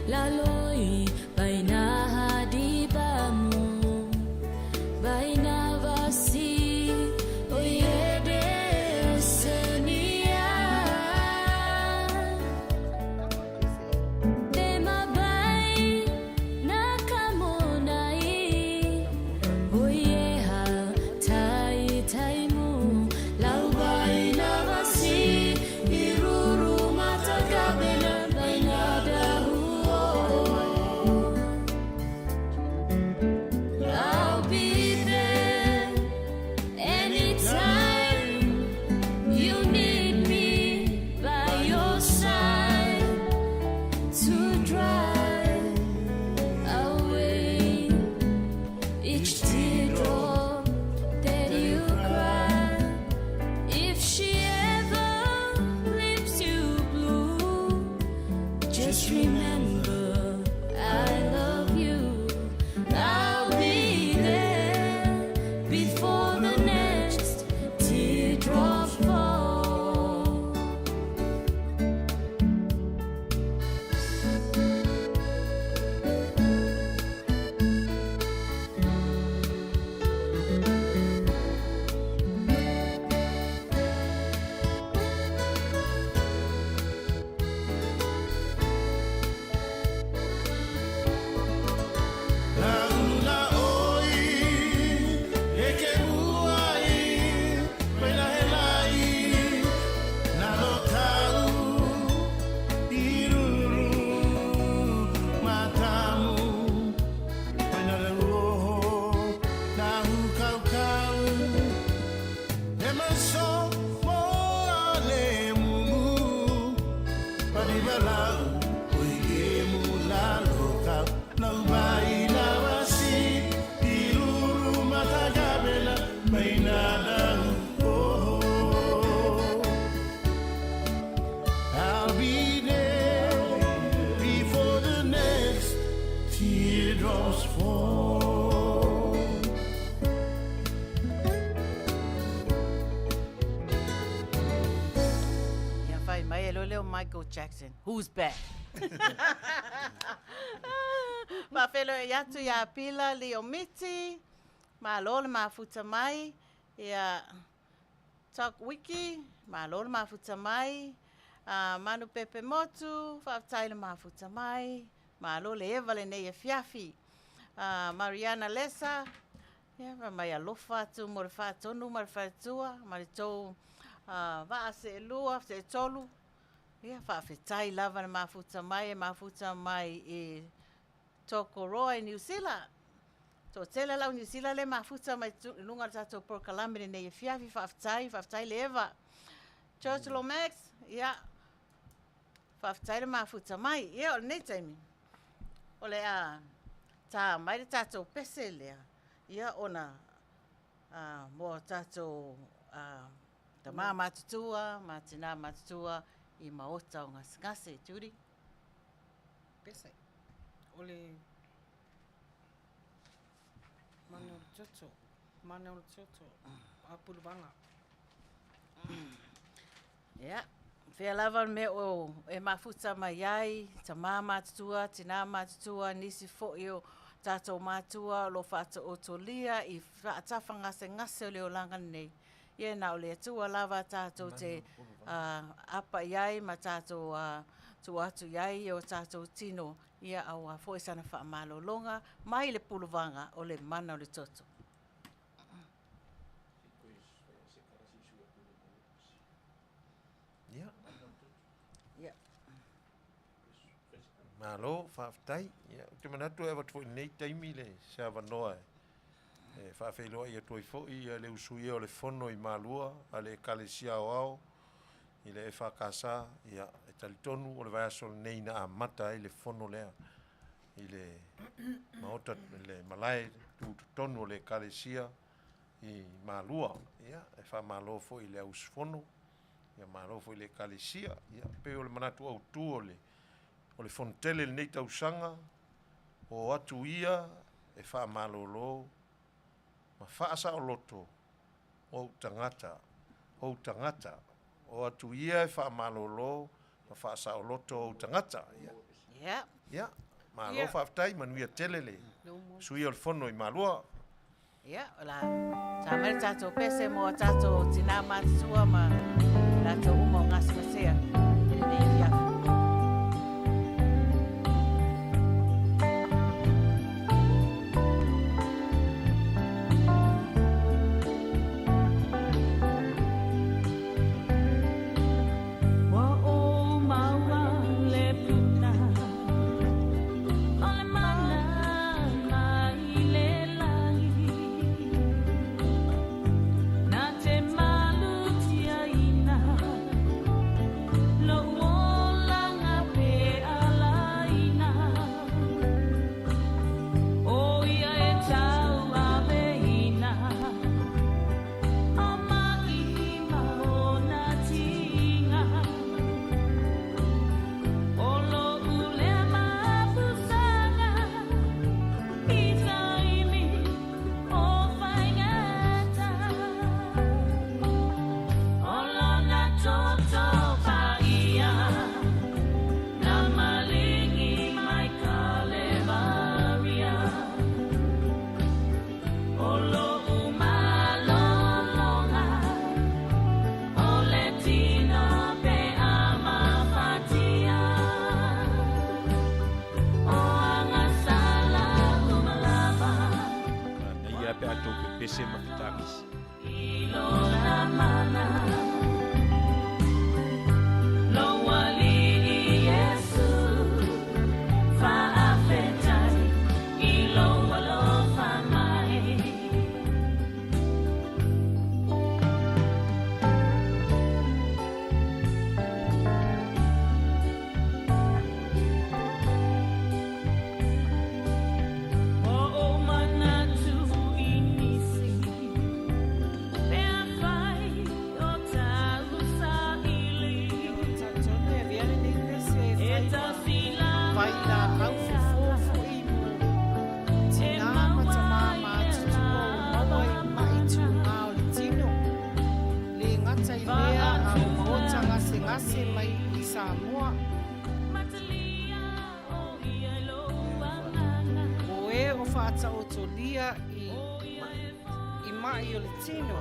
laloi baina hadibamu, baina vasi oyede senia. Tema bai nakamonai, oyeha tai taimu, lau baina vasi iruru matakabena baina dahuo. I'll be there anytime you need me by your side to dry away each teardrop that you cry. If she ever leaves you blue, just remember I love you. I'll be there before the next teardrop falls. Palivalau, oi ke mulalo kau, lau mai lawasi, iluru matakabela, mainana oh. I'll be there before the next teardrops fall. Ia fai mai e loa lea o Michael Jackson, Who's back? Faafeiloai atu ia Pila Leo Miti, malo le mafuta mai, ia Talk Wiki, malo le mafuta mai, Manu Pepe Motu, faafetai le mafuta mai, malo le eva lenei afiafi. Mariana Lesa, ia fai mai alofa atu mo le faatonu ma le faletua ma le tou vaa seelua seetolu, ia faafetai lava le mafuta mai e mafuta mai i Tokoroa i Niu Sila. Toatele la au Niu Sila lea e mafuta mai i luga o le tatou polokalame lenei afiafi, faafetai, faafetai le Eva. George Lomax, ia, faafetai le mafuta mai. Ia, o lenei taimi, o le a ta mai le tatou pese lea, ia ona mo tatou tama matutua ma tina matutua i maota o gasegase. Judy? Pese, o le mana o le toto, mana o le toto, a puluvaga. Ia, fea lava le mea o e mafuta mai ai, tama matutua, tina matutua, nisi foi o tatou matua o lo o faataotolia i faatafa gasegase o le olaga lenei. Ia na o le Atua lava tatou te apa i ai ma tatou tuu atu i ai o tatou tino, ia aua foi sana faamalologa mai le puluvaga o le mana o le toto. Ia. Malo, faafetai. Ia, ou te manatu e avatu foi i lenei taimi le se avanoa e faafeiloai atu ai foi ia le usuia o le fono i Malua a le Ekalesia Aoao i le EFKS. Ia, e talitonu o le vaiaso lenei na amata ai le fono lea i le maota, i le malae tutotonu o le Ekalesia i Malua. Ia, e faamalo foi i le au usufono, ia malo foi i le Ekalesia. Ia, pei o le manatu autu o le o le fonotele i lenei tausaga, o atu ia e faamalolo ma faasaoloto ou tagata, ou tagata, o atu ia e faamalolo ma faasaoloto ou tagata. Ia, Ia. Ia, malo faafetai, manuia tele le suia o le fono i Malua. Ia, o la tā mai le tātou pese mo a tātou tinā matutua ma rātou uma o gasegase i lenei afiafi. Ua ou maua le puna o le mana mai le lagi Na te malutiaina lou olaga pe alaina O ia e tauaveina o maʻi ma ona tiga O loʻu lea mafusaga i taimi o faigata O lona toto paia na maligi mai Kalevaria O loʻu malologa o le tino pe a mafatia O agasala uma lava Manaia pe a tou pepese ma fetakisi. I lona mana lou Alii Iesu faafetai i lou alofa mai. Samoa. O e o fa'ataotolia i i ma'i o le tino.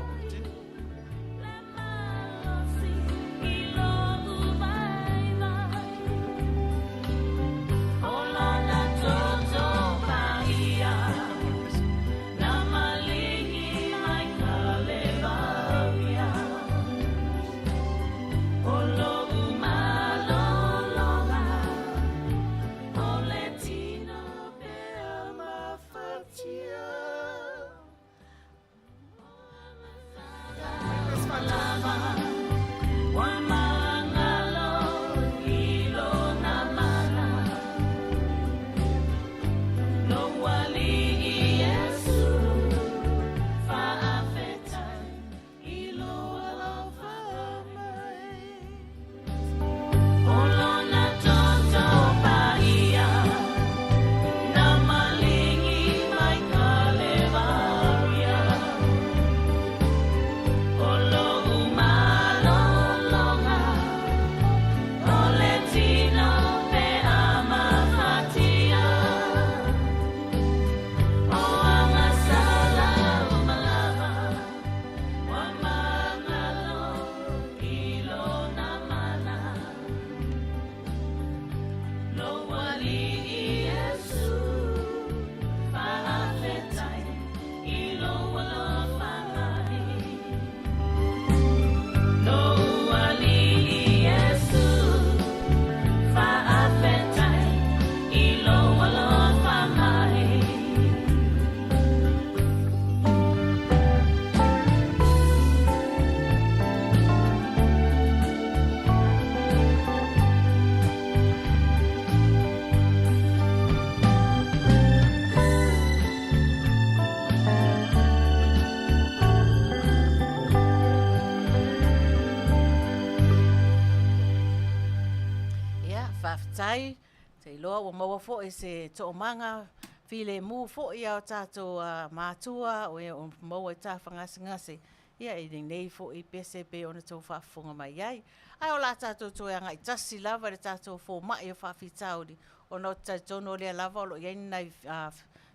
Ia, faafetai. Te iloa ua maua foi se toomaga filemu foi a o tatou matua o e o maua i tafagasegase ia i lenei foi pese pei ona tou faafofoga mai ai. Ae o le a tatou toe agai tasi lava i le tatou fomai o faafitauli ona ou te talitonu o lea lava o lo o i ai ni nai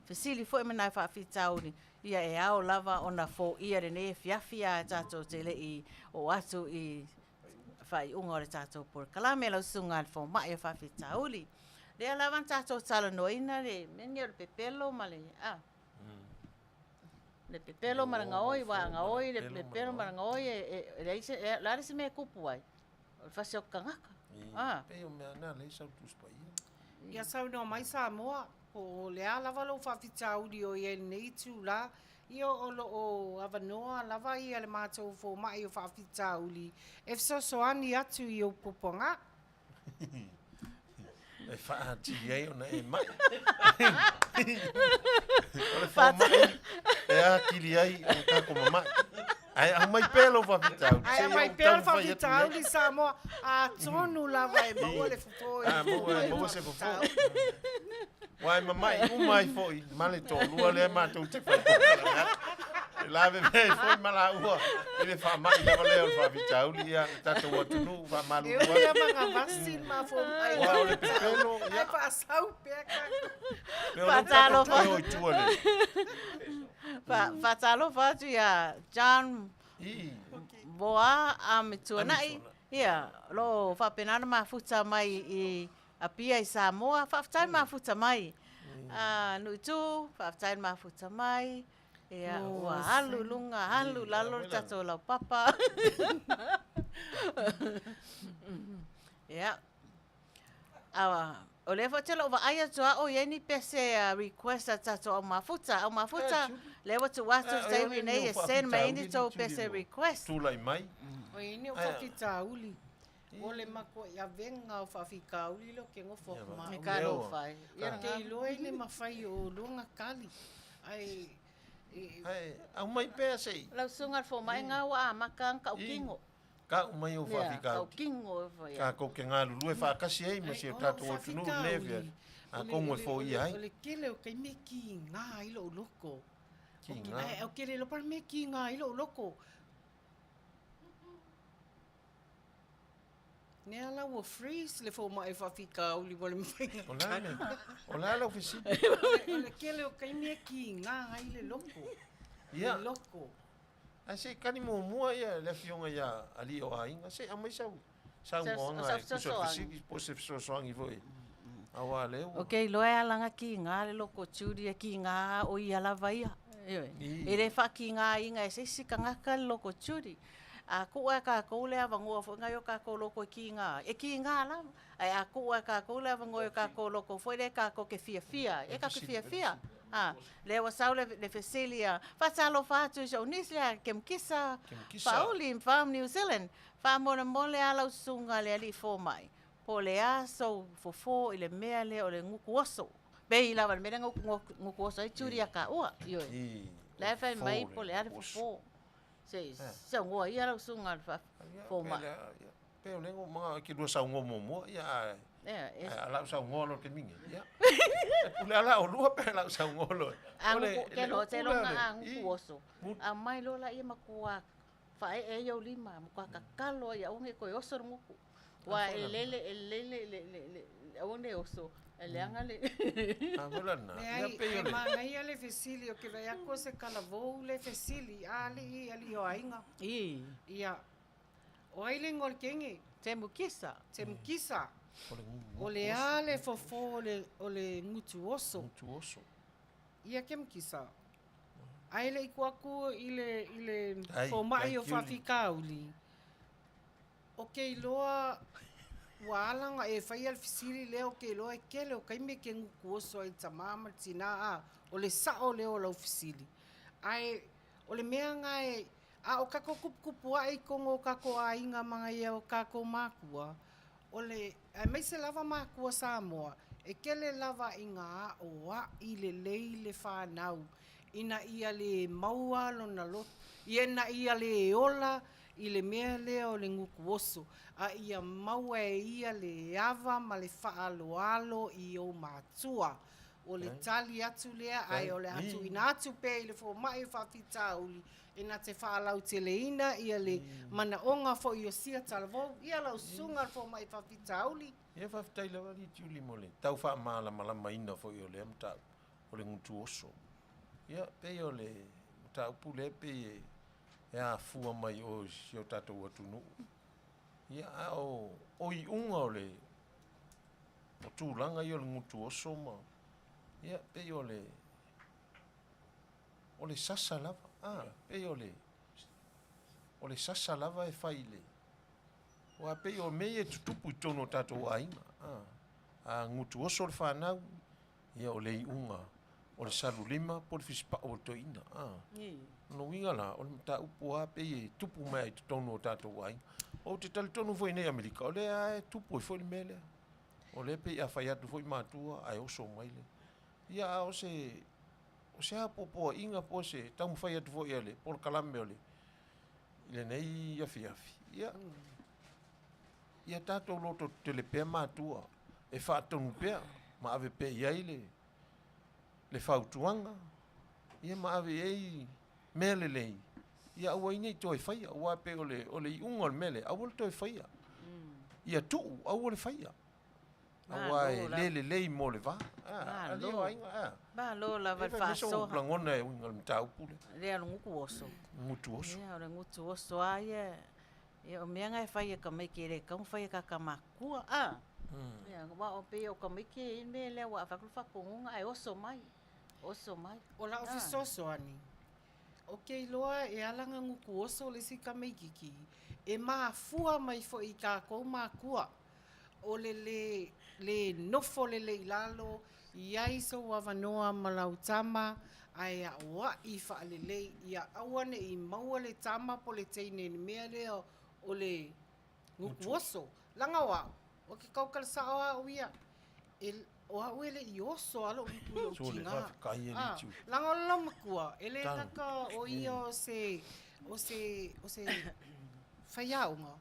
fesili foi ma nai faafitauli ia e ao lava ona foia i lenei afiafi ae tatou te le i oo atu i faaiuga o le tatou polokalame lau susuga i le fomai o faafitauli. Lea lava na tatou talanoaina le mea lenei o le pepelo ma le a le pepelo ma le gaoi, aua a gaoi le pepelo ma le gaoi e leai se, o le a le isi mea e tupu ai? O le fasi o le tagata. A. Pei o mea na lea sau Tusi Paia. Ia saunoa mai Samoa, po o le a lava lou faafitauli o i ai i lenei itula, ia o lo o avanoa lava ia le matou fomai o faafitauli e fesoasoani atu i ou puapuaga. E faaatili ai ona e mai. O le fomai e atili ai o tatou mamai. Ae aumai pea lou faafitauli. Ae aumai pea le faafitauli Samoa, atonu lava e maua le fofo. A maua, e maua se fofo. Aua e mamai uma ai foi ma le toalua lea matou te fai polokalame atu. E lavevea ai foi ma laua i le faamai lava lea o le faafitauli, ia, le tatou atunuu faamalulu atu. E ui lava gavasi le mafomai. Aua o le pepelo, ia. Ae faasau pea tatou. Pei o lea tatou toe o i tua le. Faatalofa atu ia John Moa Amituanai, ia, o lo o faapena ona mafuta mai i Apia i Samoa. Faafetai le mafuta mai. Nuitu, faafetai le mafuta mai. Ia, ua alu i luga, alu i lalo le tatou laupapa. Ia. O lea foi ou te le o vaai atu lava o i ai ni pese request a tatou au mafuta. Au mafuta, lea ua tuu atu le taimi nei e send mai ai ni tou pese request. Tulai mai. O i ni o faafitauli. O le matuai avega o faafitauli lea ou te nofo atu ma au. Ou te iloa e le mafai o lua kali. Ae Ae aumai pea se i. Lau susuga i le fomai nga ua amata ona tautino. Tau mai ou faafitauli. Tatou te galulue faatasi ai ma si o tatou atunuu i lenei afiafi, atonu e foia ai. O le tele o taimi e kiga ai lou loto. Kiga. Ae ou te le iloa po o le mea e kiga ai lou loto. Nea la ua freeze le fomai faafitauli ua le mafai ona O le a le, o le a lau fesili? O le tele o taimi e kiga ai le loko. Ia. Le loko. Ae se i kali muamua ia le afioga ia alii o aiga, se i aumai sau saunoaga e tusa o le fesili po o se fesoasoani foi aua lea ua. Ou te iloa e ala ona kiga le loko Judy e kiga o ia lava ia. Ioe. E le faakigaina e se isi tagata le loko Judy. A tuu lava e tatou le avanoa foi lena i o tatou loko e kiga ai, e kiga lava. Ae a tuu lava e tatou le avanoa i o tatou loko foi lea tatou te fiafia ai, e tatou te fiafia. A, lea ua sau le fesili a, faatalofa atu i si ou niece lea Kemkisa Faauli from New Zealand. Faamolemole lava lau susuga le alii fomai, po o le a sou fofo i le mea lea o le gutu oso. Pei lava le mea lea na gutu oso ai Judy ia taua. Ioe. La e fai mai po o le a le fofo. Se saunoa ia lau susuga le fomai. Pei o lea na ou manao e te lua saunoa muamua, ia ae a lau saunoa loa i le taimi nei, ia. E pule lava la oulua pe a lau saunoa loa. A gutu, ke loa, seiloga a gutu oso, aumai loa laia matua faaee ai ou lima, matua tatalo ai ia aua ne i toe oso le gutu. Aua e lele, e lele le, le, le, aua ne i oso, e leaga le. A foi la lena. Ia Leai, pei o e le. manaia le fesili, ou te vaai atu o se talavou le fesili, a alii, alii o aiga. I. Ia, O ai le igoa o le teine? Temukisa. Temukisa. O le a le fofo o le, o le gutu oso? Gutu oso. Ia Kemukisa. Ae le i tuu atu i le, i le fomai o faafitauli, o ke iloa ua ala ona e faia le fesili lea o ke iloa e tele o taimi e ke gutu oso ai le tama ma le tina, a o le sao lea o lau fesili. Ae o le mea na e A o kakou kupukupuaʻi i totonu o kakou aiga ma nai o kakou makua, o le, aemaise lava makua Samoa, e tele lava ina aʻoaʻi lelei le fanau ina ia le maua lona loto, ina ia le ola i le mea lea o le gutu oso, a ia maua e ia le ava ma le faaaloalo i ou matua. O le tali atu lea, ae o le a tuuina atu pea i le fomai o faafitauli e na te faalauteleina ia le manaoga foi o sia talavou, ia lau susuga le fomai faafitauli. Ia faafetai lava alii Tiuli mo le tau faamalamalamaina foi o lea mataupu o le gutu oso. Ia pei o le mataupu lea pei e afua mai o i si o tatou atunuu. Ia a o o iuga o le o tulaga ia o le gutu oso ma ia pei o le o le sasa lava, a, pei o le, o le sasa lava e fai i le, aua pei o mea ia e tutupu i totonu o tatou aiga, a, a gutu oso le fanau, ia o le iuga o le salulima po o le fisipau o le toeaina, a. O lona uiga la, o le mataupu lava pei e tupu mai lava i totonu o tatou aiga. Ou te talitonu foi nei Amerika, o lea lava e tupu ai foi le mea lea. O lea pei a fai atu foi matua ae oso mai le, ia a o se, o se apoapoaiga po o se taumafai atu foi a le polokalame o le i lenei afiafi, ia, ia tatou lototetele pea matua e faatonu pea ma ave pea i ai le, le fautuaga, ia ma ave i ai mea lelei, ia aua ai ne i toe faia, aua pei o le, o le iuga o le mea lea, aua le toe faia. Ia tuu, aua le faia. Aua e le lelei mo le va. Malo. Malo lava le faasoa. Lagona e uiga i le mataupu lea. Lea o le gutu oso. Gutu oso. Ia, o le gutu oso lava ia, ia o mea na e fai e tamaiti e le tatau ona fai e tagata matutua. A? Ia, aua o pei o tamaiti e i ai le mea lea aua a fai atu le faatonuga ae oso mai, oso mai. O lau fesoasoani, Ou te iloa e ala ona gutu oso le isi tamaititi, e mafua mai foi i tatou matua, o le le le nofo lelei i lalo, i ai sou avanoa ma lau tama, ae aoai faalelei ia aua ne i maua le tama po o le teine i le mea lea o le gutu oso. Leaga o au, ou te tautala sao lava au ia, e, o au e le i oso lava lou gutu i lou tina. Ah, leaga o le loomatua, e le kaka o ia o se, o se, o se faiaoga,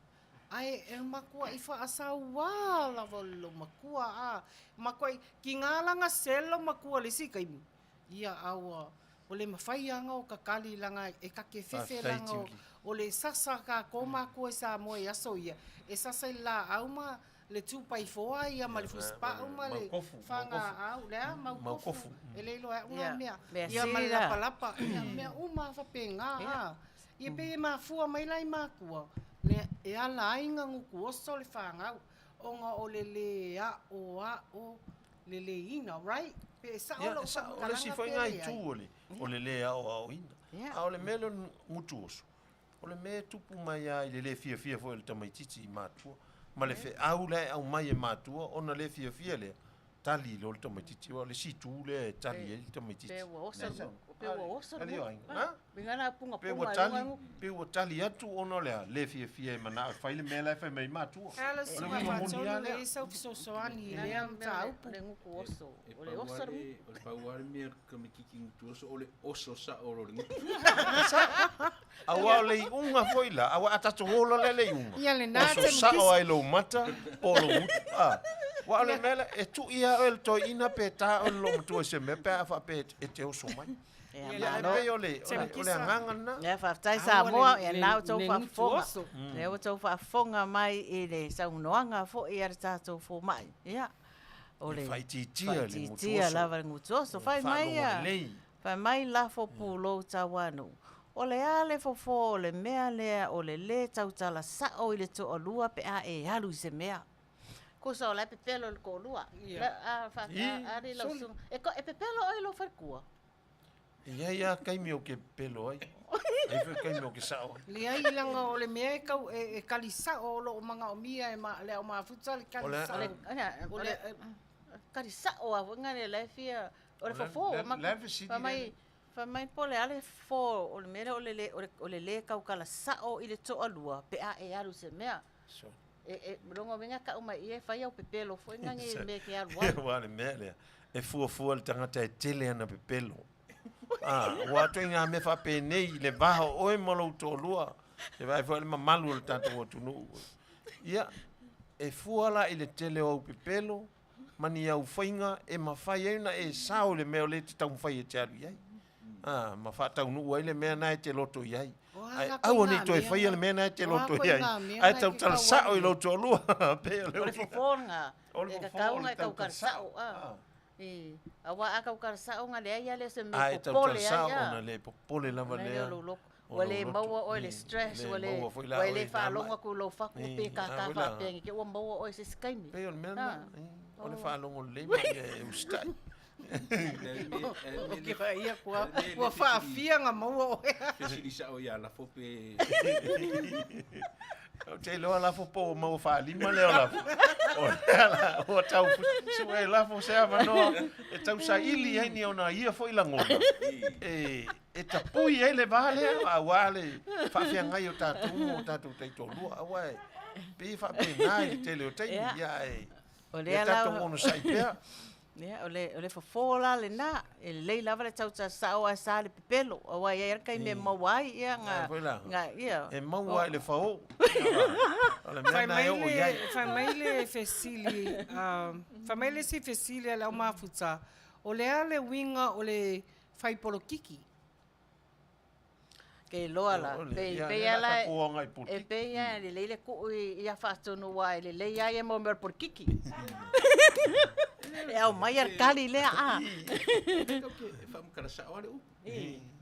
ae e matuai faasauā lava o le loomatua, a, matuai tiga lana sell loomatua i le isi taimi, ia a ua, ua le mafai lava ona o tatali leaga e ta te fefe leaga o, O le sasa a kākou mākua i Samoa i aso ia, e sasa i le laau ma le 2x4 ia ma le fusipau ma le fagaau, le a, maukofu, e le iloa e au na mea, ia ma le lapalapa, ia mea uma lava faapena a. Ia pei e mafua mai la i mākua, le e ala ai na gutu oso le fanau, ona o le le aʻoaʻo leleiina, right? Pe e sao lou faamatalaga pe leai. O le isi foi lena itu o le le aoaoina. A o le mea lea o le gutu oso, o le mea e tupu mai lava i le le fiafia foi o le tamaitiiti i matua, ma le feau la e aumai e matua ona le fiafia lea, tali loa le tamaitiiti, aua o le isi itu lea e tali ai le tamaitiiti. Pe ua oso le pe ua oso le Pe ua tali, pe ua tali atu ona o le a? Le fiafia e manao e fai le mea la e fai mai ai matua. E ala suka faatonu e i sau fesoasoani i lea mataupu. O le gutu oso. O le oso le gutu. O le pau lava le mea tamaitiiti gutu oso, o le oso sao o le gutu. Aua o le iuga foi la, aua a tatou ola lea le iuga. Ia lena Oso sao ai lou mata po o lou gutu. A, aua o le mea lea, e tui lava oe e le toeaina pe ta oe e le loomatua i se mea pe a faapea e te oso mai. Ia, e pei o le, o le agaga lena. Ia, faafetai Samoa, ia lena ua outou faafofoga. Lea ua outou faafofoga mai i le saunoaga foi a le tatou fomai. Ia, o le faaitiitia le gutu oso. Faaitiitia lava le gutu oso. Fai mai ia, fai mai lafo pulou tauanu. O le a le fofo o le mea lea o le lē tautala sa'o i le toalua pe a e alu i se mea? Kusa o la e pepelo i le toalua. A, fa, a, a, lau susuga. E pepelo oe i lou faletua? E i ai lava taimi ou te pepelo ai. E i ai foi taimi ou te sao ai. Leai, leaga o le mea e tau, e kali sao o lo o manaomia e le au mafuta le kali sao. O le, kali sao lava foi lena la e fia, o le fofo. Fai mai, fai mai po o le a le fofo o le mea lea o le le, o le le tautala sao i le toalua pe a e alu i se mea. E, lona uiga tau mai i i e fai au pepelo foi na i le mea e te alu ai. Aua o le mea lea, e fuafua le tagata e tele ana pepelo. A, ua atu ai ngā mea faapenei i le va o oe ma lou toalua, e vaai foi le mamalu o le tatou atunuu. Ia, e fua la i le tele o au pepelo ma ni au faiga e mafai ai ona e sao i le mea o lea e te taumafai e te alu i ai. A, ma faataunuu ai le mea na e te loto i ai. Ae aua ne i toe faia le mea na e te loto i ai, ae tautala sao i lou toalua. Pei o le O le fofo lena. E tatau ona e tautala sao. Aua a tautala sao ona leai lava lea o se mea e popole ai. A e tautala sao ona le popole lava lea. Ua le maua oe le stress, ua le, ua e le faalogo atu i lou fatu pe kākā faapea nei te i ua maua oe i se isi taimi. Pei o le mea lena, o le faalogo lelei ma ia e usitai. Ou te vaai atu lava, ua faafia ona maua oe. Fesili sao ia Lafo pe... Ou te iloa Lafo po ua maua faalima lea o Lafo. O lea la, ua tau sue Lafo se avanoa e tau saili ai ni ona ia foi lagona. E, e tapui ai le va lea, aua le faafeagai o tatou ma o tatou taitoalua. Aua e pei e faapena i le tele o taimi, ia ae O lea ia tatou onosai pea. Ia, o le, o le fofo la lena, e lelei lava le tautala sao ae sa le pepelo, aua e i ai lava le taimi e maua ai, ia, ga, ga, ia. E maua i le fao. O le mea lena e oo i ai. Fai mai le fesili, fai mai le isi fesili a le au mafuta, o le a le uiga o le fai polokiki? Ke iloa la, pei, pei lava la, e pei lava e lelei le tuu i Afaatonu aua e lelei lava ia mo mea o le polokiki. E aumai le kali lea a. E faamatala sao lava le upu.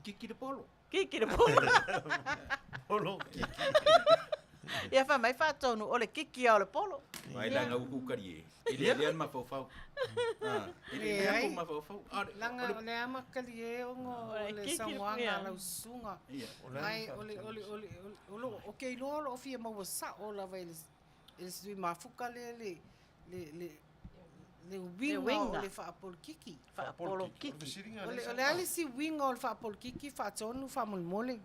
Kiki le polo. Kiki le polo. Polo kiki. Ia fai mai Faatonu, o le kiki lava o le polo. Vai la ngau ku kari e. E le le mafaufau. Ah, e le le ko mafaufau. Langa o le ama kali e ongo o le saunoaga a lau susuga. Ai o le o le o le o lo o ke iloa o lo o fia maua sao lava i le i le sui mafuka le le le le le uiga o le faapolokiki. Faapolokiki. O le o le a le isi uiga o le faapolokiki faatonu faamolemole.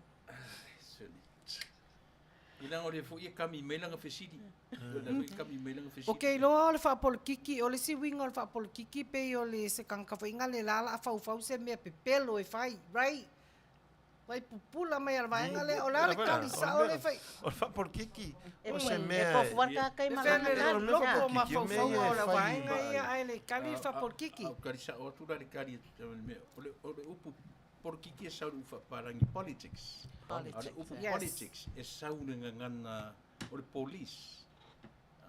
I leaga o lea foi e kami mai lana fesili. O lea foi e kami mai lana fesili. O ke iloa o le faapolokiki, o le isi uiga o le faapolokiki pei o le se tagata foi lea la o le a faufau se mea pepelo e fai, right? Vai pupula mai a le vaega lea, o le a le kali sao lea e fai? O le faapolokiki, o se mea... E tofu lava le tagata i malanga kali. E fai le loko mafaufauga o le vaega ia ae le kali le faapolokiki. A ou kali sao atu la i le kali o le mea, o le upu polokiki e sau i le upu faapapalagi politics. A o le upu Yes. politics e sau i le gagana o le police,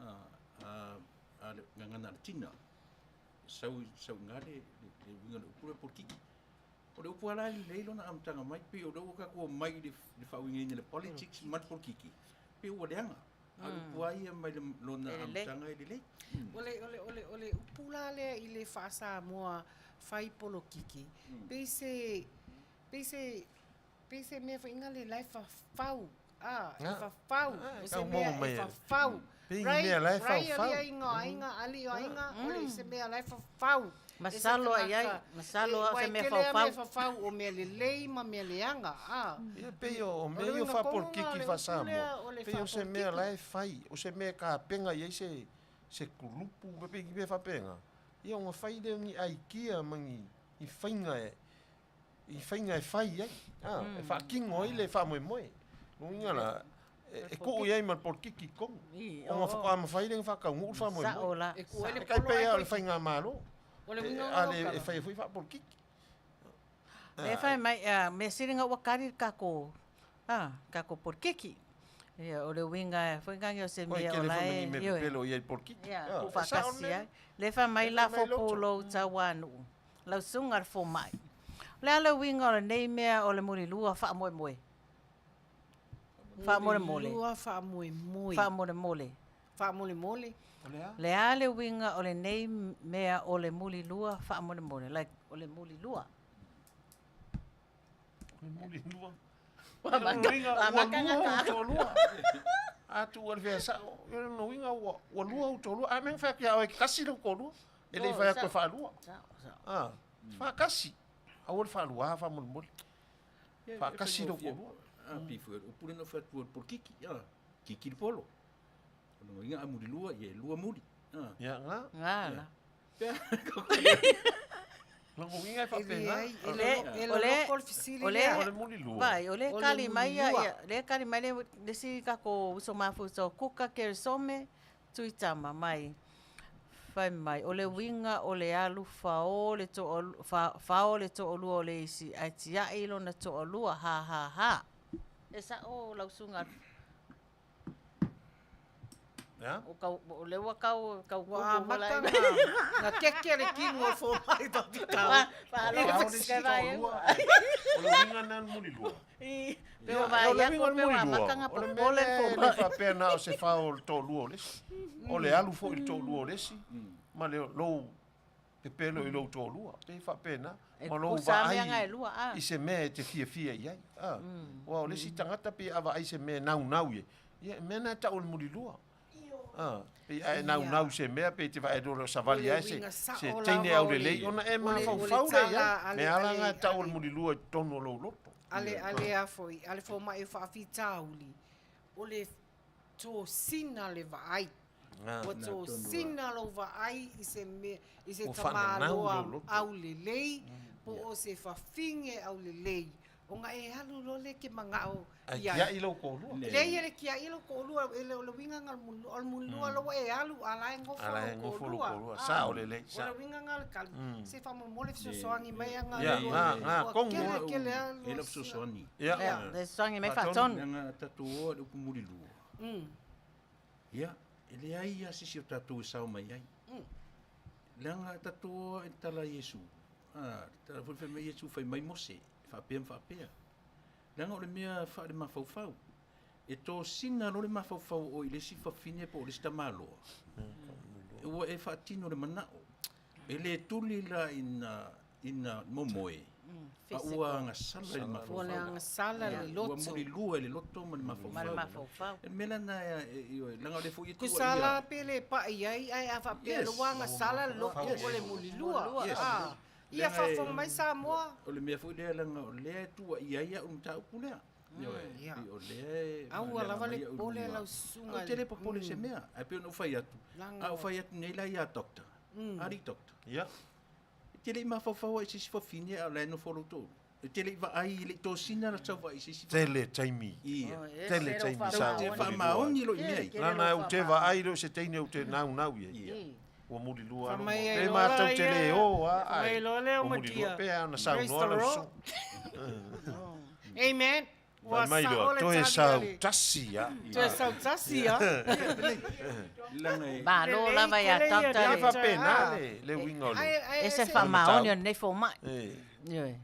a, a le gagana a le tina. E sau, sau i ina le, le, le uiga o le upu lea polokiki. O le upu lava la e lelei lona amataga mai, pei o lea ua tatou omai i le, le faauigaina i le politics ma le polokiki, pei ua leaga. A o le upu lava ia mai le, lona E lelei. amataga e lelei. O le, o le, o le, o le upu la lea i le faa-Samoa fai polokiki, pei se, pei se, pei se mea foi ina le la e fafau, a, e Ah. fafau, Ah, o se kau mea maua mai e e. fafau. Pei ni mea la e Right, faufau. alii aiga o aiga, alii o aiga, o le se mea la e fafau. Masalo E se ai ai, tagata, masalo e, a ua se e mea tele a faufau. mea fafau o mea lelei ma mea leaga, a. Ia pei o mea O le ia uiga faapolokiki tonu lena o le faa-Samoa, upu lea o le pei o se mea faapolokiki. la e fai, o se mea e kapega i ai se, se kulupu, pe pei ni mea faapena. Ia ona fai lea o ni aikia ma ni, ni faiga e, i faiga e fai ai, a, e faatino ai le faamoemoe. Lona uiga la, e, e tuu i ai ma le polokiki i totonu. I, Ona o, faatoa mafai lea ona faataunuu le Sao faamoemoe. la. E ku ai le E tai polo pei ai lava o le koe- faigamalo. O le E, uiga a o le lau e tala. fai ai foi faapolokiki. Le fai mai, a, mea sili nga ua kari le kako, a, kako polokiki. Ia, o le uiga, foi ngangi o se Oi, mea ke o le la foi e, ma ni mea ioe. pepelo i ai i le polokiki. Ia, Ah, ku e sao le faatasi mea. ai. Le fai mai E fai la mai loto. fo lou tauanu'u. Lau susuga le fomai. O le a le uiga o lenei mea o le mulilua faamoemoe? Faamolemole. Mulilua faamoemoe. Faamolemole. Faamolemole. O le a? Le a le uiga o lenei mea o le mulilua faamolemole? Like, o le mulilua. O le mulilua. Ua maka- Uiga, ua ua maka lua ngata. ou toalua. A tuu ale fea sao, ia lona uiga ua, ua lua ou toalua. A mea na fai atu ia oe, tasi lou toalua. E le i Oh, fai atu e sao. faalua. Sao, sao. Ah, faatasi. Aua le faalua faamolemole. Ia, e Faatasi lou faigofie. toalua. A, pei foi o le upu lea na ou fai atu o le polokiki, a, kiki le polo. O lona uiga a mulilua, ia e lua muli. A. Ia, ngā. Ngā la. Pea, Lona uiga e E faapena. leai, e O le- lolo- e o le- loloko le fesili o le- lea. O le mulilua. Vai, o le O le kali mai ia, mulilua. ia, le kali mai le, le si kako uso mafu so kuka keresome tuitama mai. Fai mai, o le uiga o le alu fao le toa, fa, fao le toalua o le isi, ae tiai lona toalua, ha ha ha. E sa o lau susuga Ia? o kau, o le ua kau, kau Ua kuku amata wala. na, na keke le kinu o le fomai papitau. Wa, Ao whaalogo le isi kai vai toalua. O le uiga lena o le mulilua. I, pe Ia, o vai o le ako, uiga o le pe o mulilua. amatanga O le mea popole lea e le fomai. faapea na o se fao o le toalua o le isi. O le alu foi i le toalua o le isi, ma le lou pepelo i lou toalua. Pe faapena, E ma lou kusa vaai mea nga e lua, a. i se mea e te fiafia i ai. Ah, Aua o le isi tagata pe a vaai i se mea e naunau i ai. Ia, e mea na e tau o le mulilua. Ah, pe a e naunau i se mea, pe te vaai loa o savali O le ai se, uiga sao se lava teine o aulelei, le- ona e o le- o le mafaufau lea i ai. tala a le- Mea a ala le- na e tau o a le le- mulilua i totonu o lou loto. Ale, ale a foi, ale fomai o faafitauli, o le tosina le vaai. Ah. Ua tosina lou vaai i se mea, i se Ua faananau tamāloa lou loto. aulelei, po o se fafine aulelei. Ona e alu loa lea e ke maga'o Ai i ai. tiai lou toalua. Leai e le tia'i lou to'alua, e le o le uiga ga o le mulilua laua e alu a la e gofo A la e lou gofo lou to'alua. toalua. Ah, Sao lelei, O le sao. uiga ga le kali, se faamolemole fesoasoani mai aga Ia, lua- ngā, ngā, ua kongu. kele kele a E lua lau sina. fesoasoani. Ia. Ia, le soangi mai Faatonu. faatonu. Leaga tatou o a le upu mulilua. Ia, e leai lava se isi o tatou e sao mai ai. Leaga tatou o a e tala Iesu. Ah, tala foi fai mai Iesu fai mai Mose, faapea ma faapea. Leaga o le mea faale-mafaufau. E tosina loa le mafaufau o i le isi fafine po o le isi tamāloa. Ua e faatino le mana'o. E lē tuli la ina, ina momoe. A ua agasala i le Ua le mafaufau. agasala le Ua loto. mulilua i le loto ma le Ma le mafaufau. mafaufau. E le mea lena e, e, ioe, leaga o le foi e Kusa la tuuaia. pe le pa'i ai ae a faapea Yes. le ua agasala le loto Yes. o le mulilua. Yes. Ah, ia Leaga e- faafofoga mai Samoa. O le mea foi lea leaga o lea e tuuaia ai a'u mataupu lea. Ioe, Ia. pei o lea e Aua maaleaga lava mai le a'u i popole luga. lau susuga Ou te le- le popole i se mea, ae pei ona ou fai atu. Laga A ou fai atu nei la iā doctor. Alii doctor. Ia. E te le'i mafaufau ai i se isi fafine a o la e nofo lou to'ulu. E te le'i vaai e le'i tosina la sau vaai i se isi Tele taimi. Ia. Oh, e Tele se taimi lou sa Tau te o faamaoni loi mea ai. Lana u te vaai lea o se teine u te naunau i ai. Ia. Ua mulilua Fai alo mai ma. ai Pe loa mātou te ia. le o a Fai mai ai. loa lea Ua o mulilua matia. pe ana Praise saunoa the lau Lord. susuga. Amen. Ua Fai mai sao loa, le toe tali a sau le- tasi a. Toe sau tasi a. Lana e. Malo Lelei lava ia tele ia Doctor E le. Doctor, faapena ah. le le uiga o le. Ai, ai, E se se- faamaoni o lenei fomai. E. Ioe.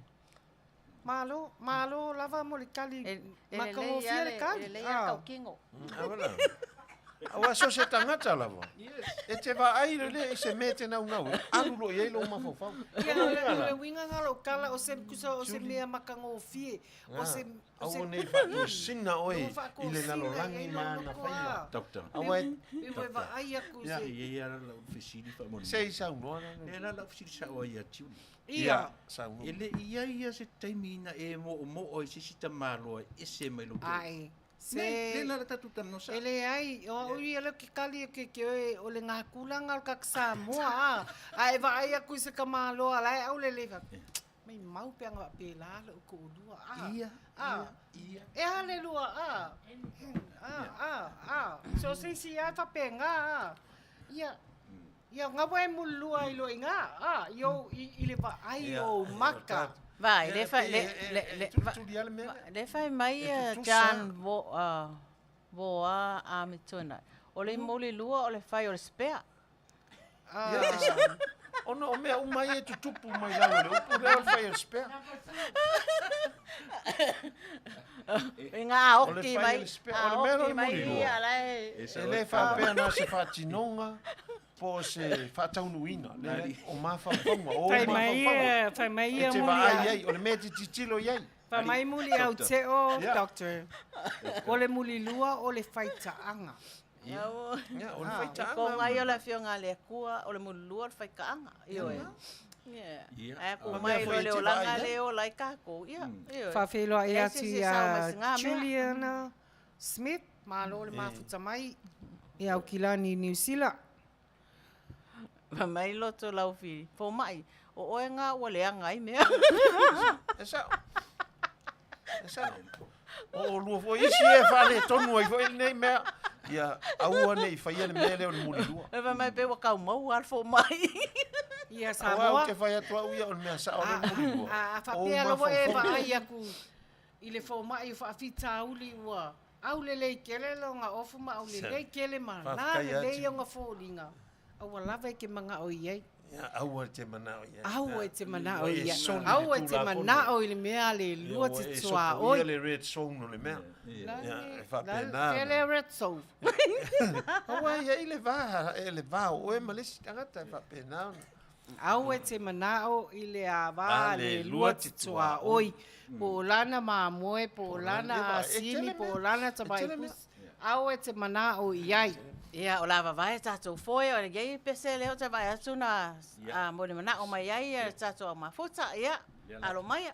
Malo, malo lava mo le tali. E e lelei Matagofie a le le tali. e lelei a le Ah. tautino. A wala. Aua so se tagata lava. E te vaai lelei i se mea e te naunau ai, alu loa i ai lou mafaufau. Ia, o le, o le uiga lena o lou tala, o se kusa o se mea matagofie, o se, o se, Aua nei faatosina oe ua i le faatosina lalolagi i ma lou ana loko, faiva. ah. Doctor. Aua e E ua vaai aku Ia. se, E i ai lava lau fesili faamolemole. se i saunoa la. E la lau fesili sao ai ia Tiuli. ia, Saunoa. E le i ai ia se taimi na e moomoo ai se isi tamāloa e ese mai lou toʻa. ai, se, Ne, le la le tatou talanoa sao. E leai, o au ia lea ou te tali ke ke oe, o le gakulaga o le kaka Samoa, a. A e vaai aku i se tamāloa la e aulelei faapea, maimau pe aga faapelā lo'u to'alua, a. Ia, A. ia, E a le lua, a. A, a, a. So se isi lava e faapegā, a. Ia, ia ga ua e mululua ai loa iga, a, i ou, i, i le vaai o ou maka. Vai, le fai le le le va- Tulituli lava le mea lea. le fai mai E a tutusa. John Vo Voa Amituna. O le moli lua o le fai o le spare. Ia, e Ona o mea uma ia e tutupu mai lalo o le upu lea o le fai o le spare. I ngā O le oki fai o mai. le spare, o le mea lea o le oki mai moli lua. ia la e. E E le faapea na o se faatinoga po o se faataunuuina. Le le, o mafaufauga, o Fai mai mafaufauga. ia, fai mai E ia te muli vaai a- ai, o le mea e te tilotilo i ai. Fai mai muli au teo, Ia. doctor. O le mulilua o le faitaaga. Ia, o le Ko faitaaga. ngai o le afioga a le Atua, o le mulilua o le faikaaga. Ioe. Ia. Ia. Ae ku Ma mai mea lo foi e le te olaga vaai ai. le ola i kākou. Ia, ioe. Faafeiloai E atu se se iā sao mai se ngā mea. Juliana Smith, malo le mafuta mai i Aukilani, Niu Sila. Fai mai loto lau fi. Fomai. O oe ngā ua leaga ai mea. E sao. E sao. O olua foi isi e faaletonu ai foi lenei mea. Ia, aua nei faia le mea lea o le mulilua. E fai mai pe ua kaumau a le fomai. Ia Aua Samoa. ou te fai atu au ia o le mea sao le mulilua. A O faapea lava e mafaufauga. vaai aku i le fomai o faafitauli ua aulelei tele lona ofu ma aulelei tele ma la Faafetai lelei atu. ona foliga. Aua lava e ke mana'o i ai. Ia, aua e te manao i ai. Aua e te mana'o Ua i e ai. soli le Aua e te Tulafono. mana'o i le mea a le Ia, lua ua te e tuaoi. sopoia le red zone o le mea. Ia, e faapena. Tele red zone. Aua e i ai le va, e le va o oe ma le isi tagata e faapena ona. Aua e te mana'o i le avā A a le le lua lua te te tuaoi. Po o lana mamoe, po o lana Ia, e asini, tele po o mea. lana E tele mea. tamaipusi. Aua e te mana'o i ai. Ia, o la vavae tātou foe, o le iai pese leo te vai atu na Ia. a, mo le manao mai ai a tātou au mafuta, ia, Ia la. alo mai.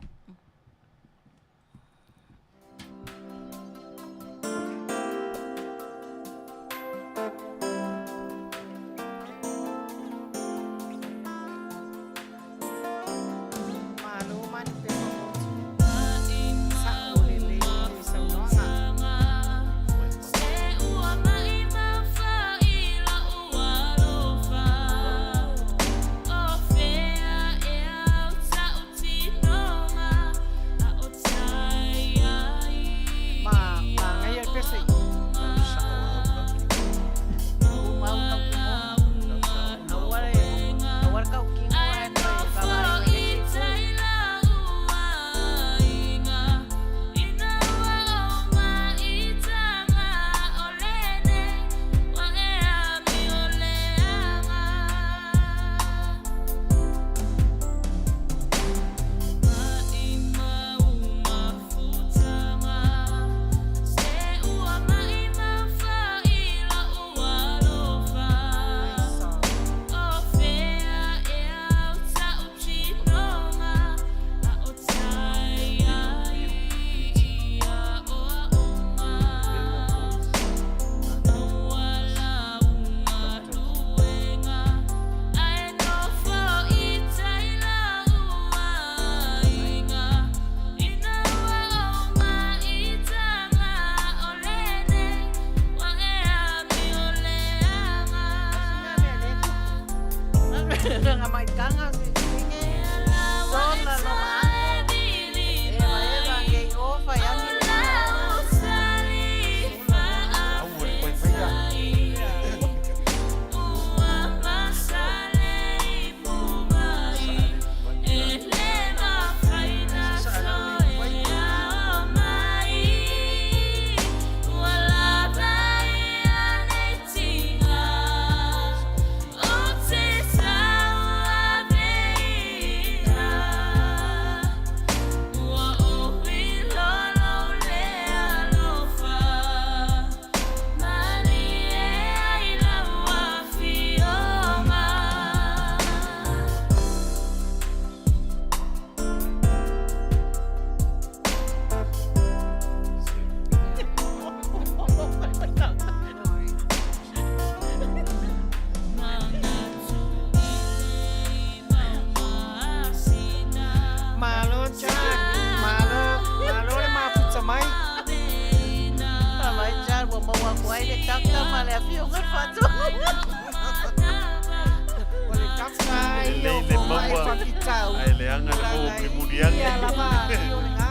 Malo mani pepa motu. Sa'o lelei le saunoaga. Se ua mai mafai la'u alofa O fea ea o ta'u tinoga A o tai ai Ma, magaia le pese. Aua le, aua le kaukino Ae ai koe, nofo vavae i tai la'u aiga Ina ua ou maitaga o lenei Ua e amio leaga Maimau mafutaga Se ua maimau foi la'u alofa O fea ea o ta'u tinoga A o tai ai ia o a'uga Maua lauga luega Ae nofo i tai la'u aiga Ina ua ou maitaga o lenei Ua e amio leaga Nga maikanga se tinge. Sola lo maako. O le tafa ai Lelei o le fomai maua. faafitau. Ae leaga le maua mulimuliagi. Ia lava ali o lena.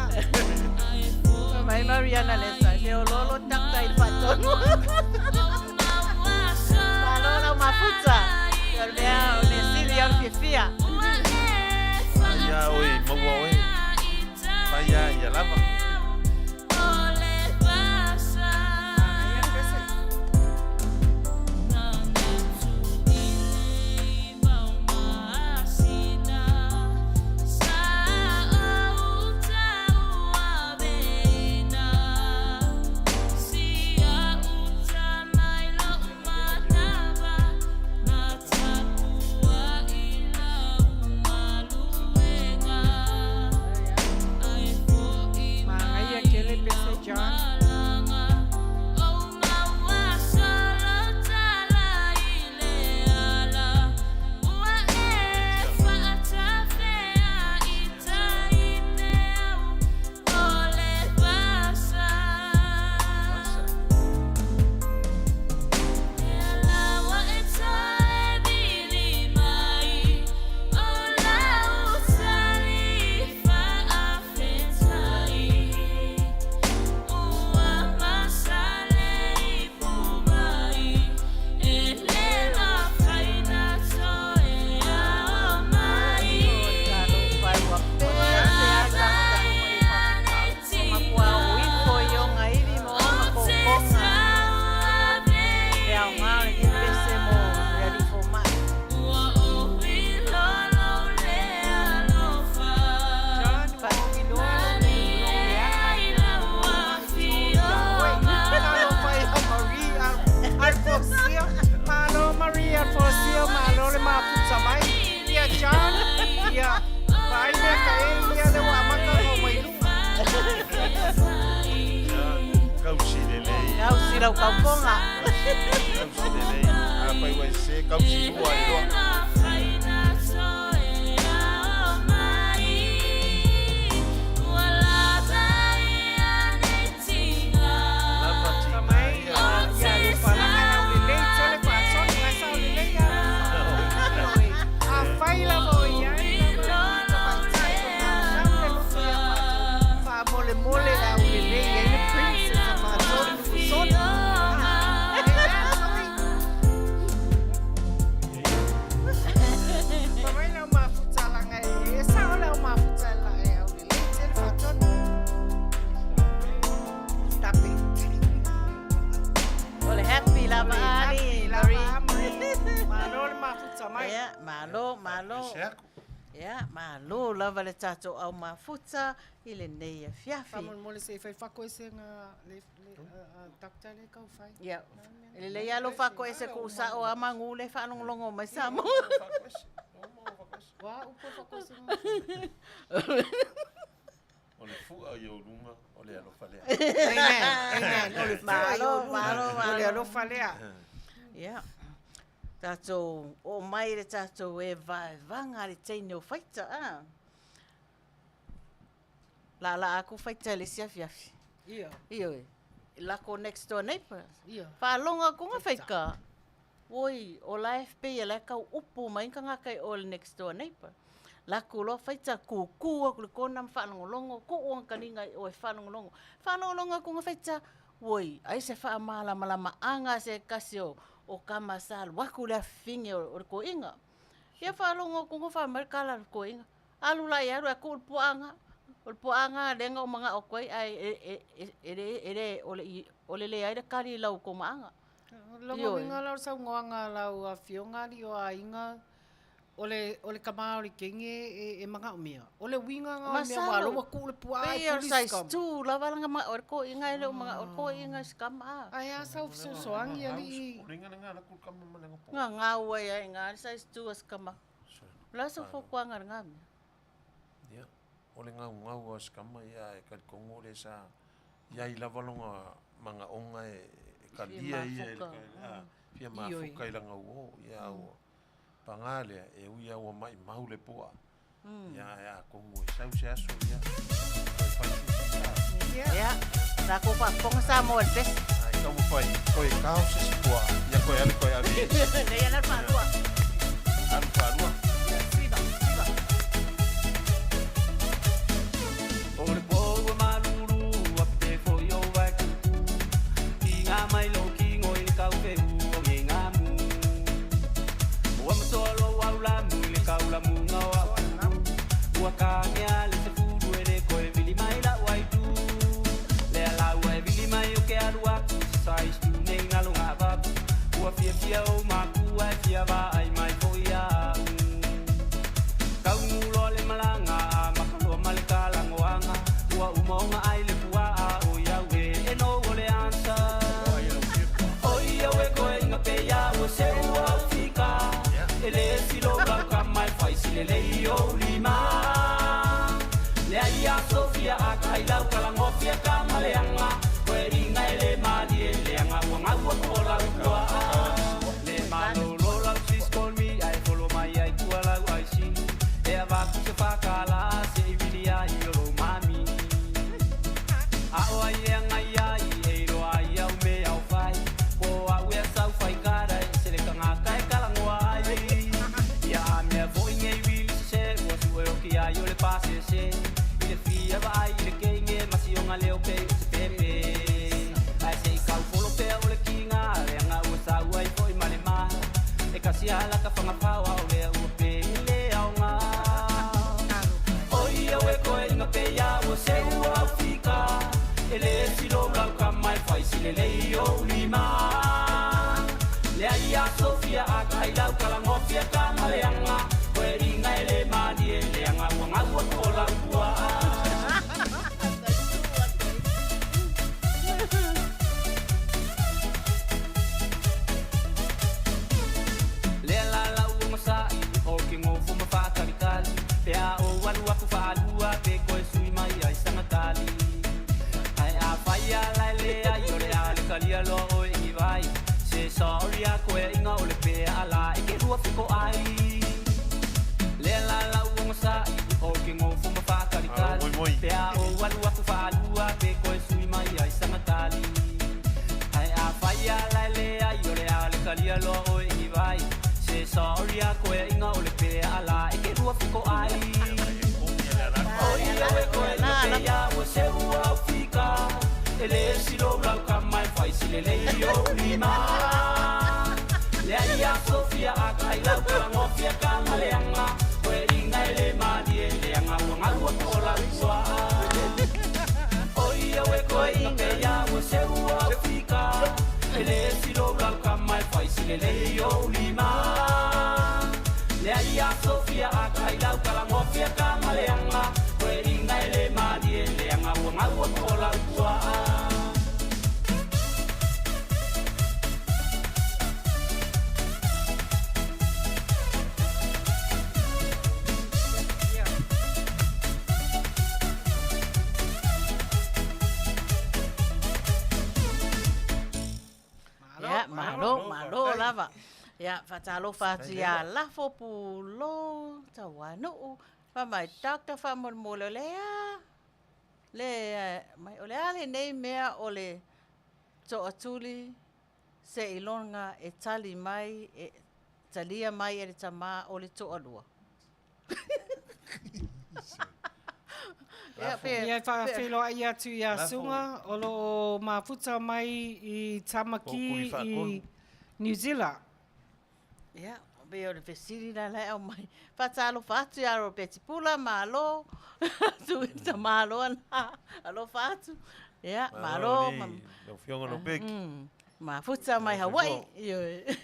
Mai Mariana le sa feoloolo takta i le faatonu. Malo lau mafuta. O le mea o le sili o le fiafia. Ia oe, maua oe. Fai lava ia lava. Manaia le pese. Manaia tele pese John. Talofa ua pese a takta. O mapua o ifo i oga ivi ma ona poupoga. Le aoga o lenei pese mo le alii fomai. John, ua ou iloa lou leaga. Oi, talofa ia Marie Alfosia. Malo Marie Alfosia, malo le mafuta mai. Ia John, ia vaai mea ka e ia le ua amata ona oo mai luga. Kausi lelei. Kausi lau kaupoga. Kausi lelei. Afai ua e sese, kausi lua ai loa. Lava tiga Mai, ia. ia alofa laga lau lelei tele faatonu ae sao lelei alofa. Ioe, afai lava o iai lava tamaitai o naunau le loto ia faatonu. Faamolemole au lelei ai le princess a faatonu sona. Ah, e lea soi. Fa mai lau mafuta laga e sao lau mafuta la e au lelei tele faatonu. Stop it. O le happy lava ali, Happy Marie. lava, Marie. Malo le mafuta mai. Ia, malo, malo. Pese aku. Ia, malo lava le tatou au mafuta i lenei afiafi. Faamolemole se i fai fakoesega le le doctor le kau fai. Ia, e lelei lava lou faakoese kuusao a magu le faalogologo mai Samoa. Ua upu fakoesega. O le fua i ou luga, o le alofa lea. Amen. Amen. O le fua i Malo, ou luga. malo, O le malo. alofa lea. Ia, tatou oo mai le tatou e vaevaga le teine o faita a. Laalaa aku faita i le isi afiafi. Ia. Ioe, lako next door neighbor. Ia. Faalogo akuga faika. Oi, o la e pei e la e kau upu mai kagaka i o le next door neighbor. Laku loa faita kukū aku i le kona ma faalogologo, kuu ona kaniga i o e faalogologo. Faalogologo akuga faita, oi, ai se faamalamalamaʻaga se kasi o o kama sa alu aku le afifine o le koiga. Ia faalogo akuga faamai le kala a le koiga. Alu la ia alu ae kuu le puaaga. O le puaaga lea na ou magao atu ai ae e e e le e le o le o le leai le kali i lau komaaga. Logo Ioe. winga lau saunoaga a lau afioga alii o aiga o le o le tama o le kenge e e manaomia. O le uiga na o le mea ua Masalo. ua tuu le puaa e Pei o le puli size sikama. 2 lava laga ma o le koiga e le o magao o le koiga i sikama a. Ae a sau fesoasoani alii. O le inga le ku kama ma le ngapo. Gagau ai ai ga le size 2 a sikama. O le a sau fuafuaga i lena mea? Ia, o le gaugau a sikama ia e talitongo le sa iai lava loga magaoga e e kalia ia i le mafuka. a fia Ioe. mafuka i laga uō ia ua pagā lea e ui a ua maʻimau le puaa. Ia ae atonu e sau se aso ia toe fai se isi sa. Ia. Ia, tatou faafofoga Samoa i le pese. Ai. Taumafai, toe kao se isi puaa, ia toe alu toe ave i isi. Leai ana faalua. Alu faalua. Siva, siva. O le po ua malulu a pete foi o Waikuku I ngā mai lo kingo i le kaufeu o nge ngamu Ua masoa lo au lamu i le kaulamuga o au Ua kagea le sefulu e le koe vili mai lau aitu Lea laua e vili mai o ke alu aku Sa istu nei ngalo ngā vapu Ua fiafia o makua e fia vaai mai foi au Kaungulo le malanga a makaloa ma le kalagoaga ua uma oga ai le puaa o iau e e no o le ansa o ia ue koe inga pe ia ua seu au fika e le silo lau kama e faisilelei ou lima le ai a sofia a kailau kalagofia kamaleaga koe inga e le malie leaga ua gaua ko lau puaa le malolo lau siskolmi ae folo mai ai tua lau aisi e avaku se fakala se i vili ai o lou mami a o ai e agai ai e iloa ai au mea o fai po au e sau faikara e se le kagaka e kalagoa ai ia a mea foʻi nei vili sese ua suʻe oki ai o le pasese i le fia vaai i le keige ma sioga leo pei o se pepe ae seʻi kaufolo pea o le kiga leaga ua sau ai foʻi ma le ma e kasi ala ka fagafao ao lea ua pele aoga o ia ue koe inga pe ia ua seu au fika e lē silou lau kama e faisilelei ou lima le ai a sofia a kailau kalagofia kamaleaga koe inga e lē malie leaga ua gaua ko lau puaa. Lea la lau o masaʻi o ke gofo ma faatalikali pe a ou alu aku faalua pe koe sui mai ai sagatali ae afai ala e leai o le a le kalia loa oe i vai se sorry a koe inga o le pea ala e ke lua fiko ai lea la lau o masaʻi o ke gofo ma faatalikali pe a ou alu aku faalua pe koe sui mai ai sagatali ae afai ala e leai o le a le kalia loa oe i vai se sorry a koe inga o le pea ala e ke lua fiko ai o ia ue koe inga pe ia ua seu au fika e lē silou lau kama e faisilelei ou lima le ai a sofia a kailau kalagofia kamaleaga koe inga e lē malie leaga ua gaua ko lau puaa o ia ue koe inga pe ia ua seu au fika e lē silou lau kama e faisilelei ou lima le ai a sofia a kailau kalagofia kamaleaga koe inga e lē malie leaga ua gaua ko lau puaa. Ia, malo, malo lava. Ia, faatalofa atu iā Lafo Pulo Tauanu'u. Fai mai, Doctor faamolemole, o le a le mai o le a lenei mea o le to'atuli seiloga e tali mai e talia mai e le tamā o le to'alua. Ia, pe Ia e faafeiloai atu iā Suga o lo o mafuta mai i Tamaki i New Zealand. Ia, pei o le fesili la la e aumai. Faatalofa atu iā Ropeti Pula, malo. Tu i tamā loa na. Alofa atu. Ia, malo. Malo, lau Afioga Lopeki. Mafuta mai Hawaii. Ioe.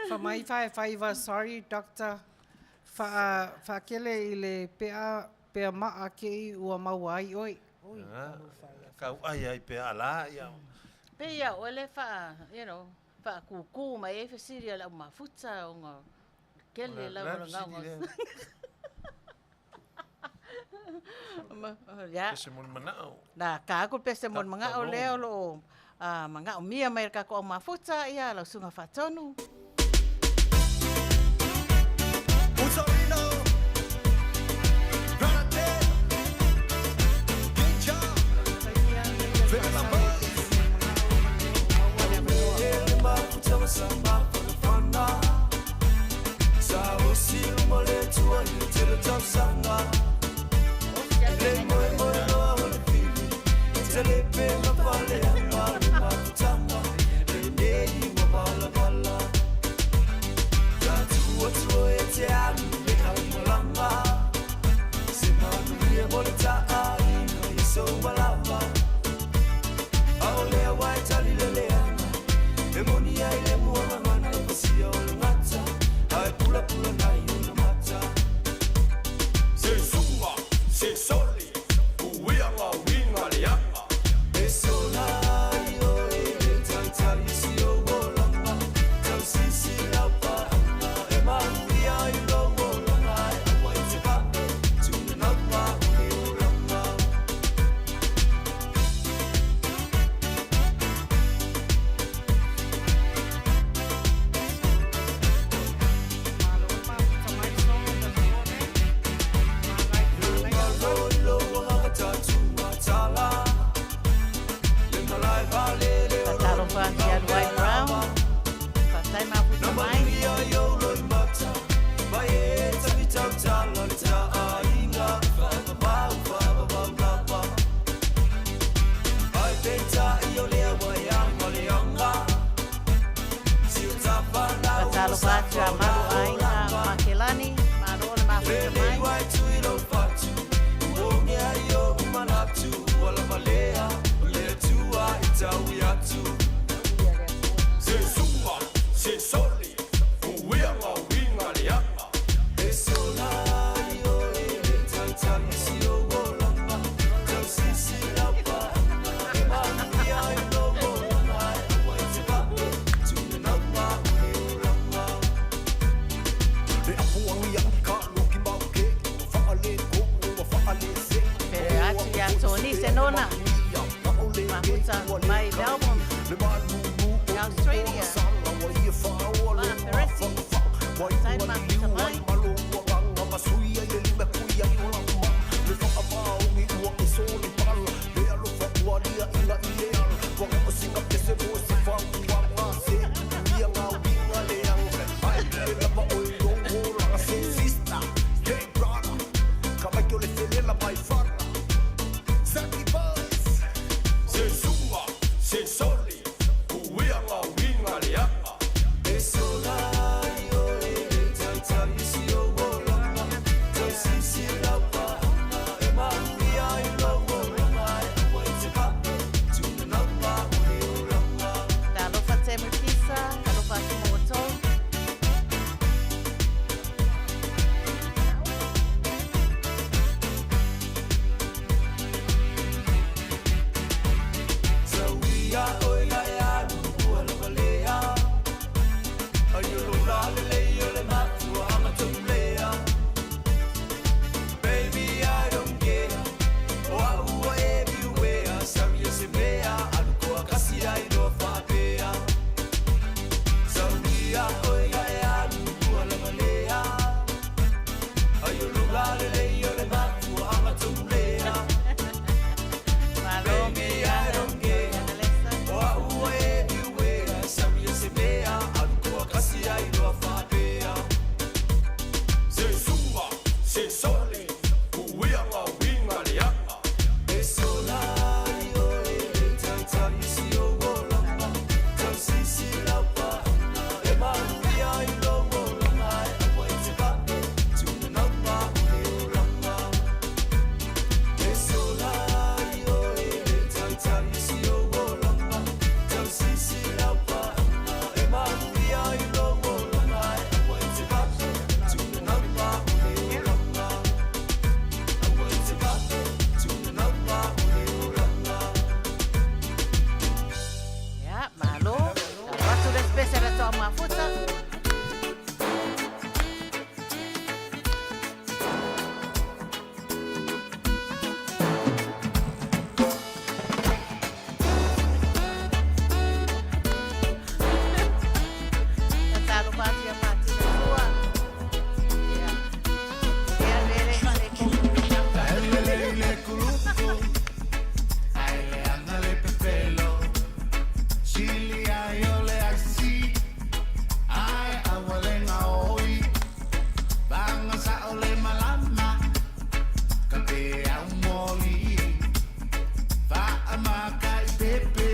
Fa mai fa e faiva, sorry doctor, faa faakele i le pea pea maa kei ua maua ai oe. Oi, talofa ia. Kauai ai pea ala ia. Pei ia oe le faa, you know, faakūkū mai ai fesili a le au mafuta ona kele lau o le gaoga. Ia. Pese mo le manao. Na ka aku pese mo le mangao lea o lo o mangaomia mai e le tatou au mafuta ia lau susuga faatonu. Mafuta mai Melbourne, Australia. Ma Peresi, Sai Mafuta mai. Talofa Temukisa, talofa atu ma outou. Baby, I don't care. Wa everywhere. Sorry, se mea. Alukoa kasi ai no whapea. Sauia oi ai alu ua lava lea. Ai o lula le lei o le matua anga tumlea. Malo, Baby, I don't care. Alexa. Wa ua everywhere. Sorry, se mea. Alukoa kasi ai no whapea. Se sua, se sole, uianga winga leanga. E sola i oe, tau tau i si o olanga, tau sisi lau paanga, e manuia i lou olaga, e aua e te pae, tuna nauma o le olaga. E sola i oe, tau tau i si o olaga, tau sisi lau paanga, e manuia i lou olaga, e aua e te pae, tuna nauma o le olaga. Aua e te pae, tuna nauma o le olaga. Ia, malo. Talo atu le pese le toa mafuta. Talofa atu ia Matina Tua. Ia. Ia lele le kohu. Le kuluku, ai le anga le pepelo, sili ai o le aisi, ai awalenga oi, banga sa o le malama, ka pe au moli, fa amaka i pepe,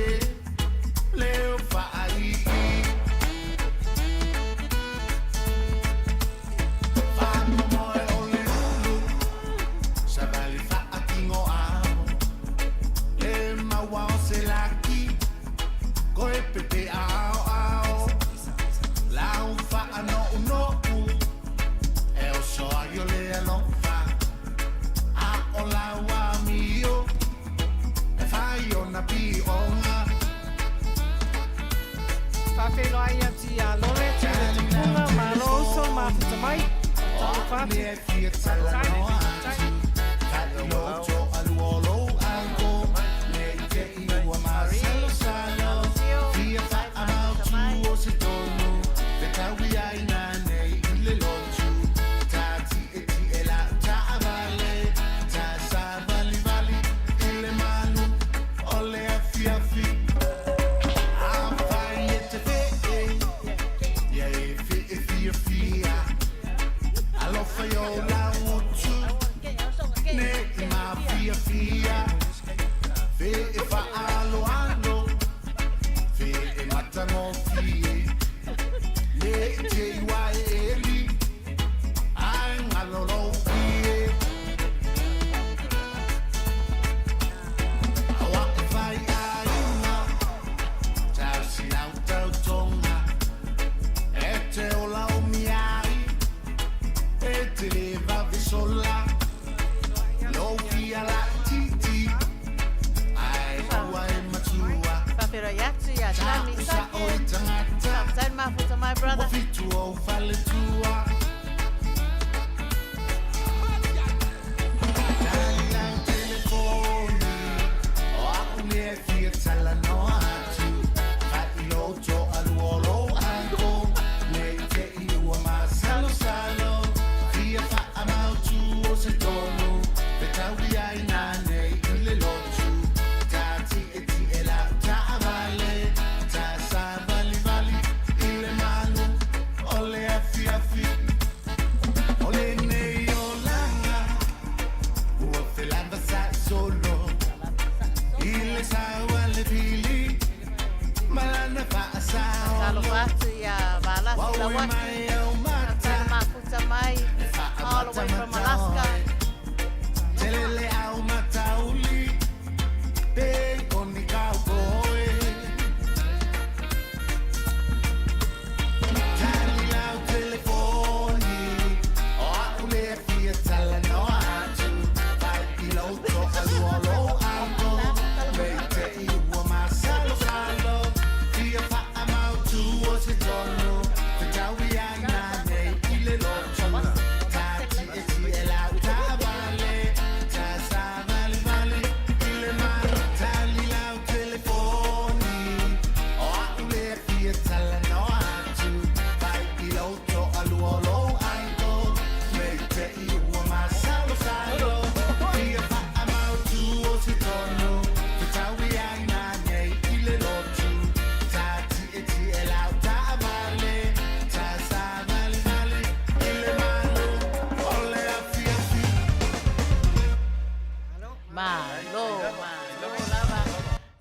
leo fa ai. Fa moe o le ulu, Savali fa atingo ao Le maua o se laki Koe pepe ao ao Lau fa ano uno u E o soa yo le alofa A o lau amio E fai o na pi onga. Faafeiloai atu iā Lole Tule Tupuga, malo uso mafuta mai. Talofa atu. Ne fia talanoa atu Loto aluolo anko Ne te i ua masalosalo Fia whaamautu o se tonu Te kawi ai nā nei i le lotu Ta ti e ti e la ta avale Ta sa vali vali i le malu O le afi afi A fai e te fe Ia e fe e fia fia Alofa yo la utu Ne i ma fia fia Fe e fa alo alo Fe e matango fie Ne i te iwa e eli Ai ngalo lo fie Awa e fai a inga Tau si lau tau tonga E te ola o miai E te le vavi sola Lo fia la titi Ai ua e matua Faafeiloai atu ia Tami Sa Sake. o i tangata Faafetai le mafuta mai, brother. Ua fitu o fale tua Tali lau telefoni O aku ni e fia.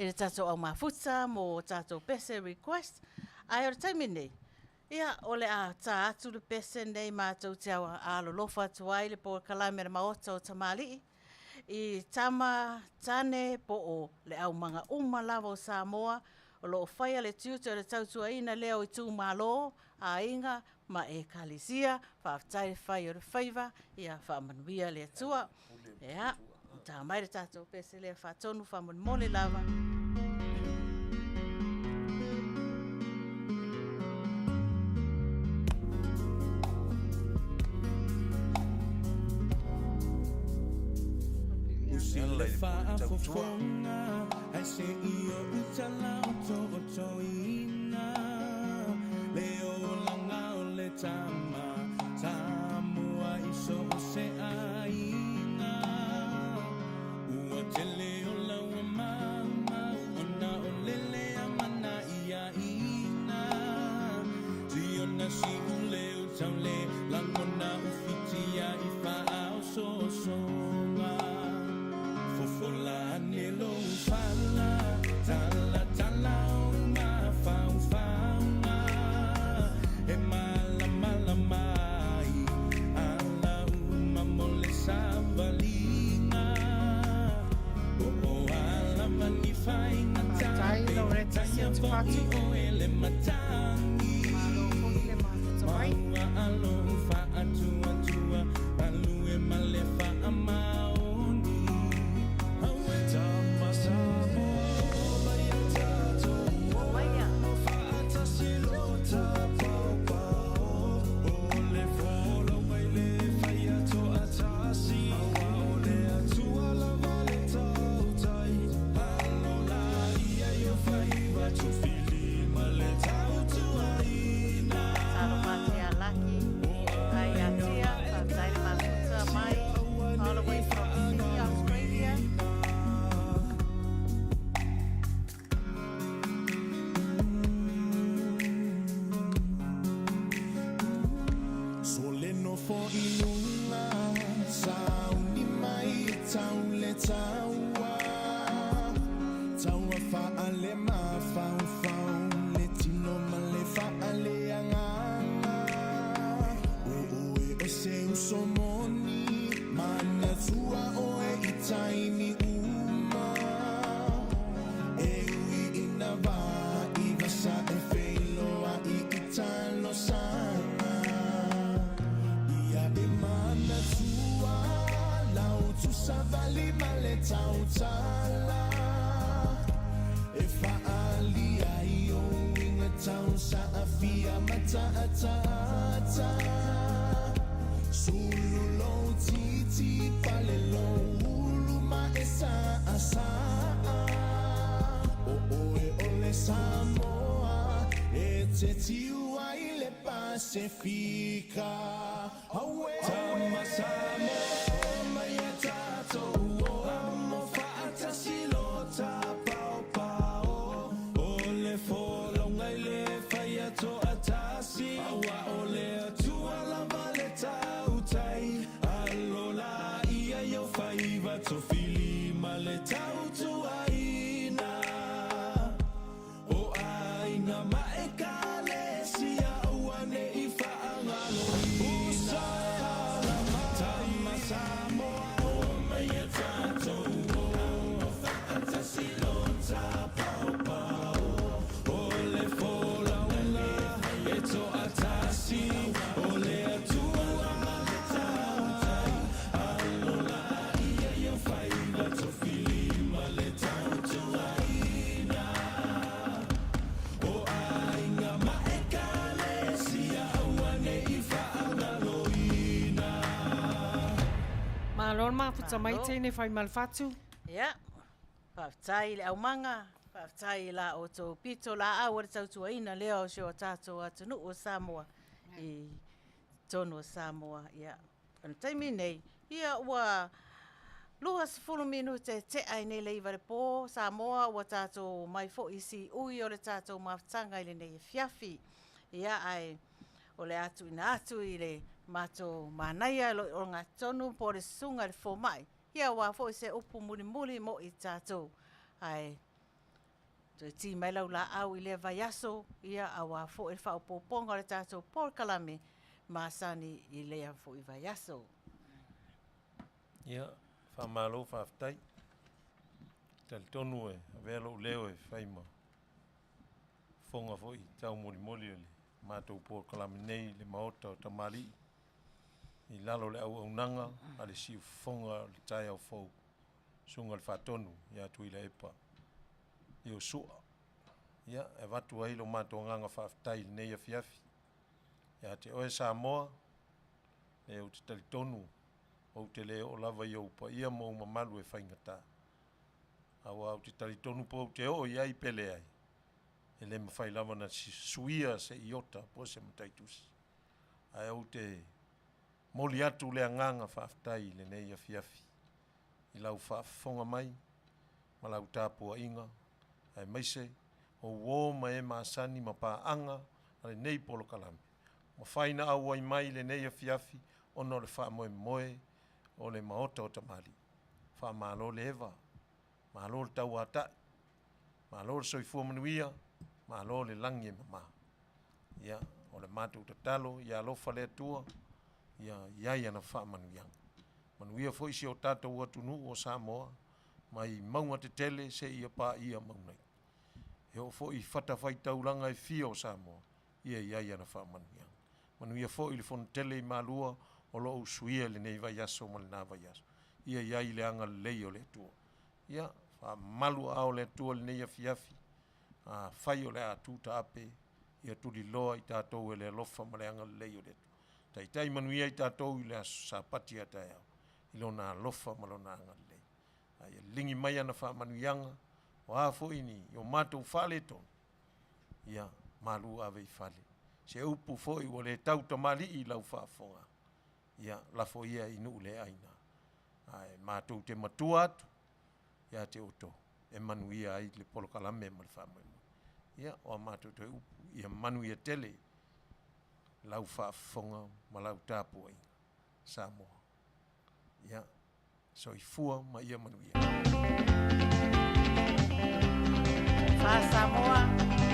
i le tatou au mafuta mo tatou pese request. Ae o le taimi nei, ia, o le a ta atu le pese nei matou te alolofa atu ai le polokalame a le Maota o Tamalii i tama, tane po o le aumaga uma lava o Samoa o lo o faia le tiute o le tautuaina lea o itumalo, aiga ma ekalesia. Faafetai le fai o le faiva, ia faamanuia le Atua. Ia, ta mai le tatou pese lea faatonu faamolemole lava. Le faafofoga ai se i o utala o to'otoina le olaga o le tama Samoa i so o se aiga ua tele o laua maumau ona o le leaga iaina siona si'ule o taule lagona ufitia i faaososoga fofola ane lou fala talatala o mafaufauga e malamalama ai ala uma mo le savaliga o o alava ni faigata Faafetai Loretta taia Sefatu. fo'i oe le matagi Malo foi le mafuta mai. Maua alo faatuatua galue ma le faamaoni Aue tama Samoa o mai a tatou Maia. o faatasi lo tapaopao O le folau mai le faia toatasi Aua o le Atua lava le tautai Alo la ia i o faiva tofili ma le tautuaina Talofa atu ia Laki, ai ia Tia, faafetai le mafuta mai all the way from Sydney, Australia. So le nofo i luga sauni mai e tau le taua Taua faale mafaufau le tino ma le faale agaga O oe o se uso moni manatua oe i taimi uma E ui ina vaai vasa e feiloai i talosaga Ia e manatua lau tusavali ma le tautala E faalia i o uiga tau saafia ma taataata Sulu lou titi pale lou ulu ma e saasaa O oe o le Samoa e te tiu ai le Pasefika Aue Tama Samoa mai e tatou o amo faatasi lo tapaopao O le folauga i le faia toatasi Aua o le Atua lava le tautai Alo la ia i o faiva tofili ma le tautuaina O aiga ma ekalesia aua nei faagaloina Uso e ala mai Tama Samoa o mai e tatou o faatasi lo tapaopao O le folauga e toatasi O le Atua lava le tautai Alo la ia i o faiva tofili ma le tautuaina O aiga ma ekalesia aua nei faagaloina Malo le mafuta mai Malo. teine fai ma le fatu. Ia, faafetai i le aumaga, faafetai i la outou pito laau o le tautuaina lea o si o tatou atunuu o Samoa i totonu o Samoa. Ia, o le taimi nei, ia ua 20 minute e tea i nei le 9 le po, Samoa ua tatou mai foi i siui o le tatou mafutaga i lenei afiafi. Ia, ae o le a tuuina atu i le matou manaia lo o gatonu po o le susuga i le fomai. Ia, ua foi se upu mulimuli mo i tatou. Ae Toe ti mai lau laau i lea vaiaso, ia auā foi le faaopoopoga o le tatou polokalame masani i lea foi vaiaso. Ia, faamalo faafetai. Talitonu e avea lou leo e fai ma fofoga foi taumolimoli o le matou polokalame nei i le Maota o Tamalii i lalo o le auaunaga a le Siufofoga o le Taeao Fou, Susuga i le Faatonu ia Tuilaepa Iosua. Ia, e avatu ai lo matou agaga faafetai i lenei afiafi ia te oe Samoa, e ou te talitonu ou te le oo lava i ou paia ma ou mamalu e faigata, aua ou te talitonu pe ou te oo i ai pe leai, e le mafai lava ona suia se iota po o se matai tusi. Ae ou te momoli atu le agaga faafetai i lenei afiafi i lau faafofoga mai ma lau tapuaiga, aemaise o uo ma e masani ma paaga a lenei polokalame. Mafai ona auai mai i lenei afiafi ona o le faamoemoe o le Maota o Tamalii. Faamalo le eva, malo le tauatai, malo le soifua manuia, malo le lagi e mama. Ia, o le matou tatalo, ia alofa le Atua ia i ai ana faamanuiaga. Manuia foi si o tatou atunuu o Samoa mai mauga tetele seia paia mauga iti. E oo foi i fatafaitaulaga e fia o Samoa, ia i ai ana faamanuiaga. Manuia foi le Fonotele i Malua o lo o usuia i lenei vaiaso ma lena vaiaso. Ia i ai le agalelei o le Atua. Ia faamalu aao o le Atua i lenei afiafi, afai o le a tuutaape, ia tuliloa i tatou e le alofa ma le agalelei o le Atua. Taitai manuia i tatou i le aso Sapati a taeao i Lona alofa ma Lona agalelei. A ia liligi mai ana faamanuiaga, o a foi ni o matou faaletonu, ia malu ave i fale. Se upu foi ua le tautamalii i lau faafofoga, ia lafo ia i nuu le aina, ae matou te matua atu ia te outou e manuia ai le polokalame ma le faamoemoe. Ia, o a matou toe upu, ia manuia tele lau faafofoga ma lau tapuaiga Samoa. Ia, soifua ma ia manuia. Fa Samoa.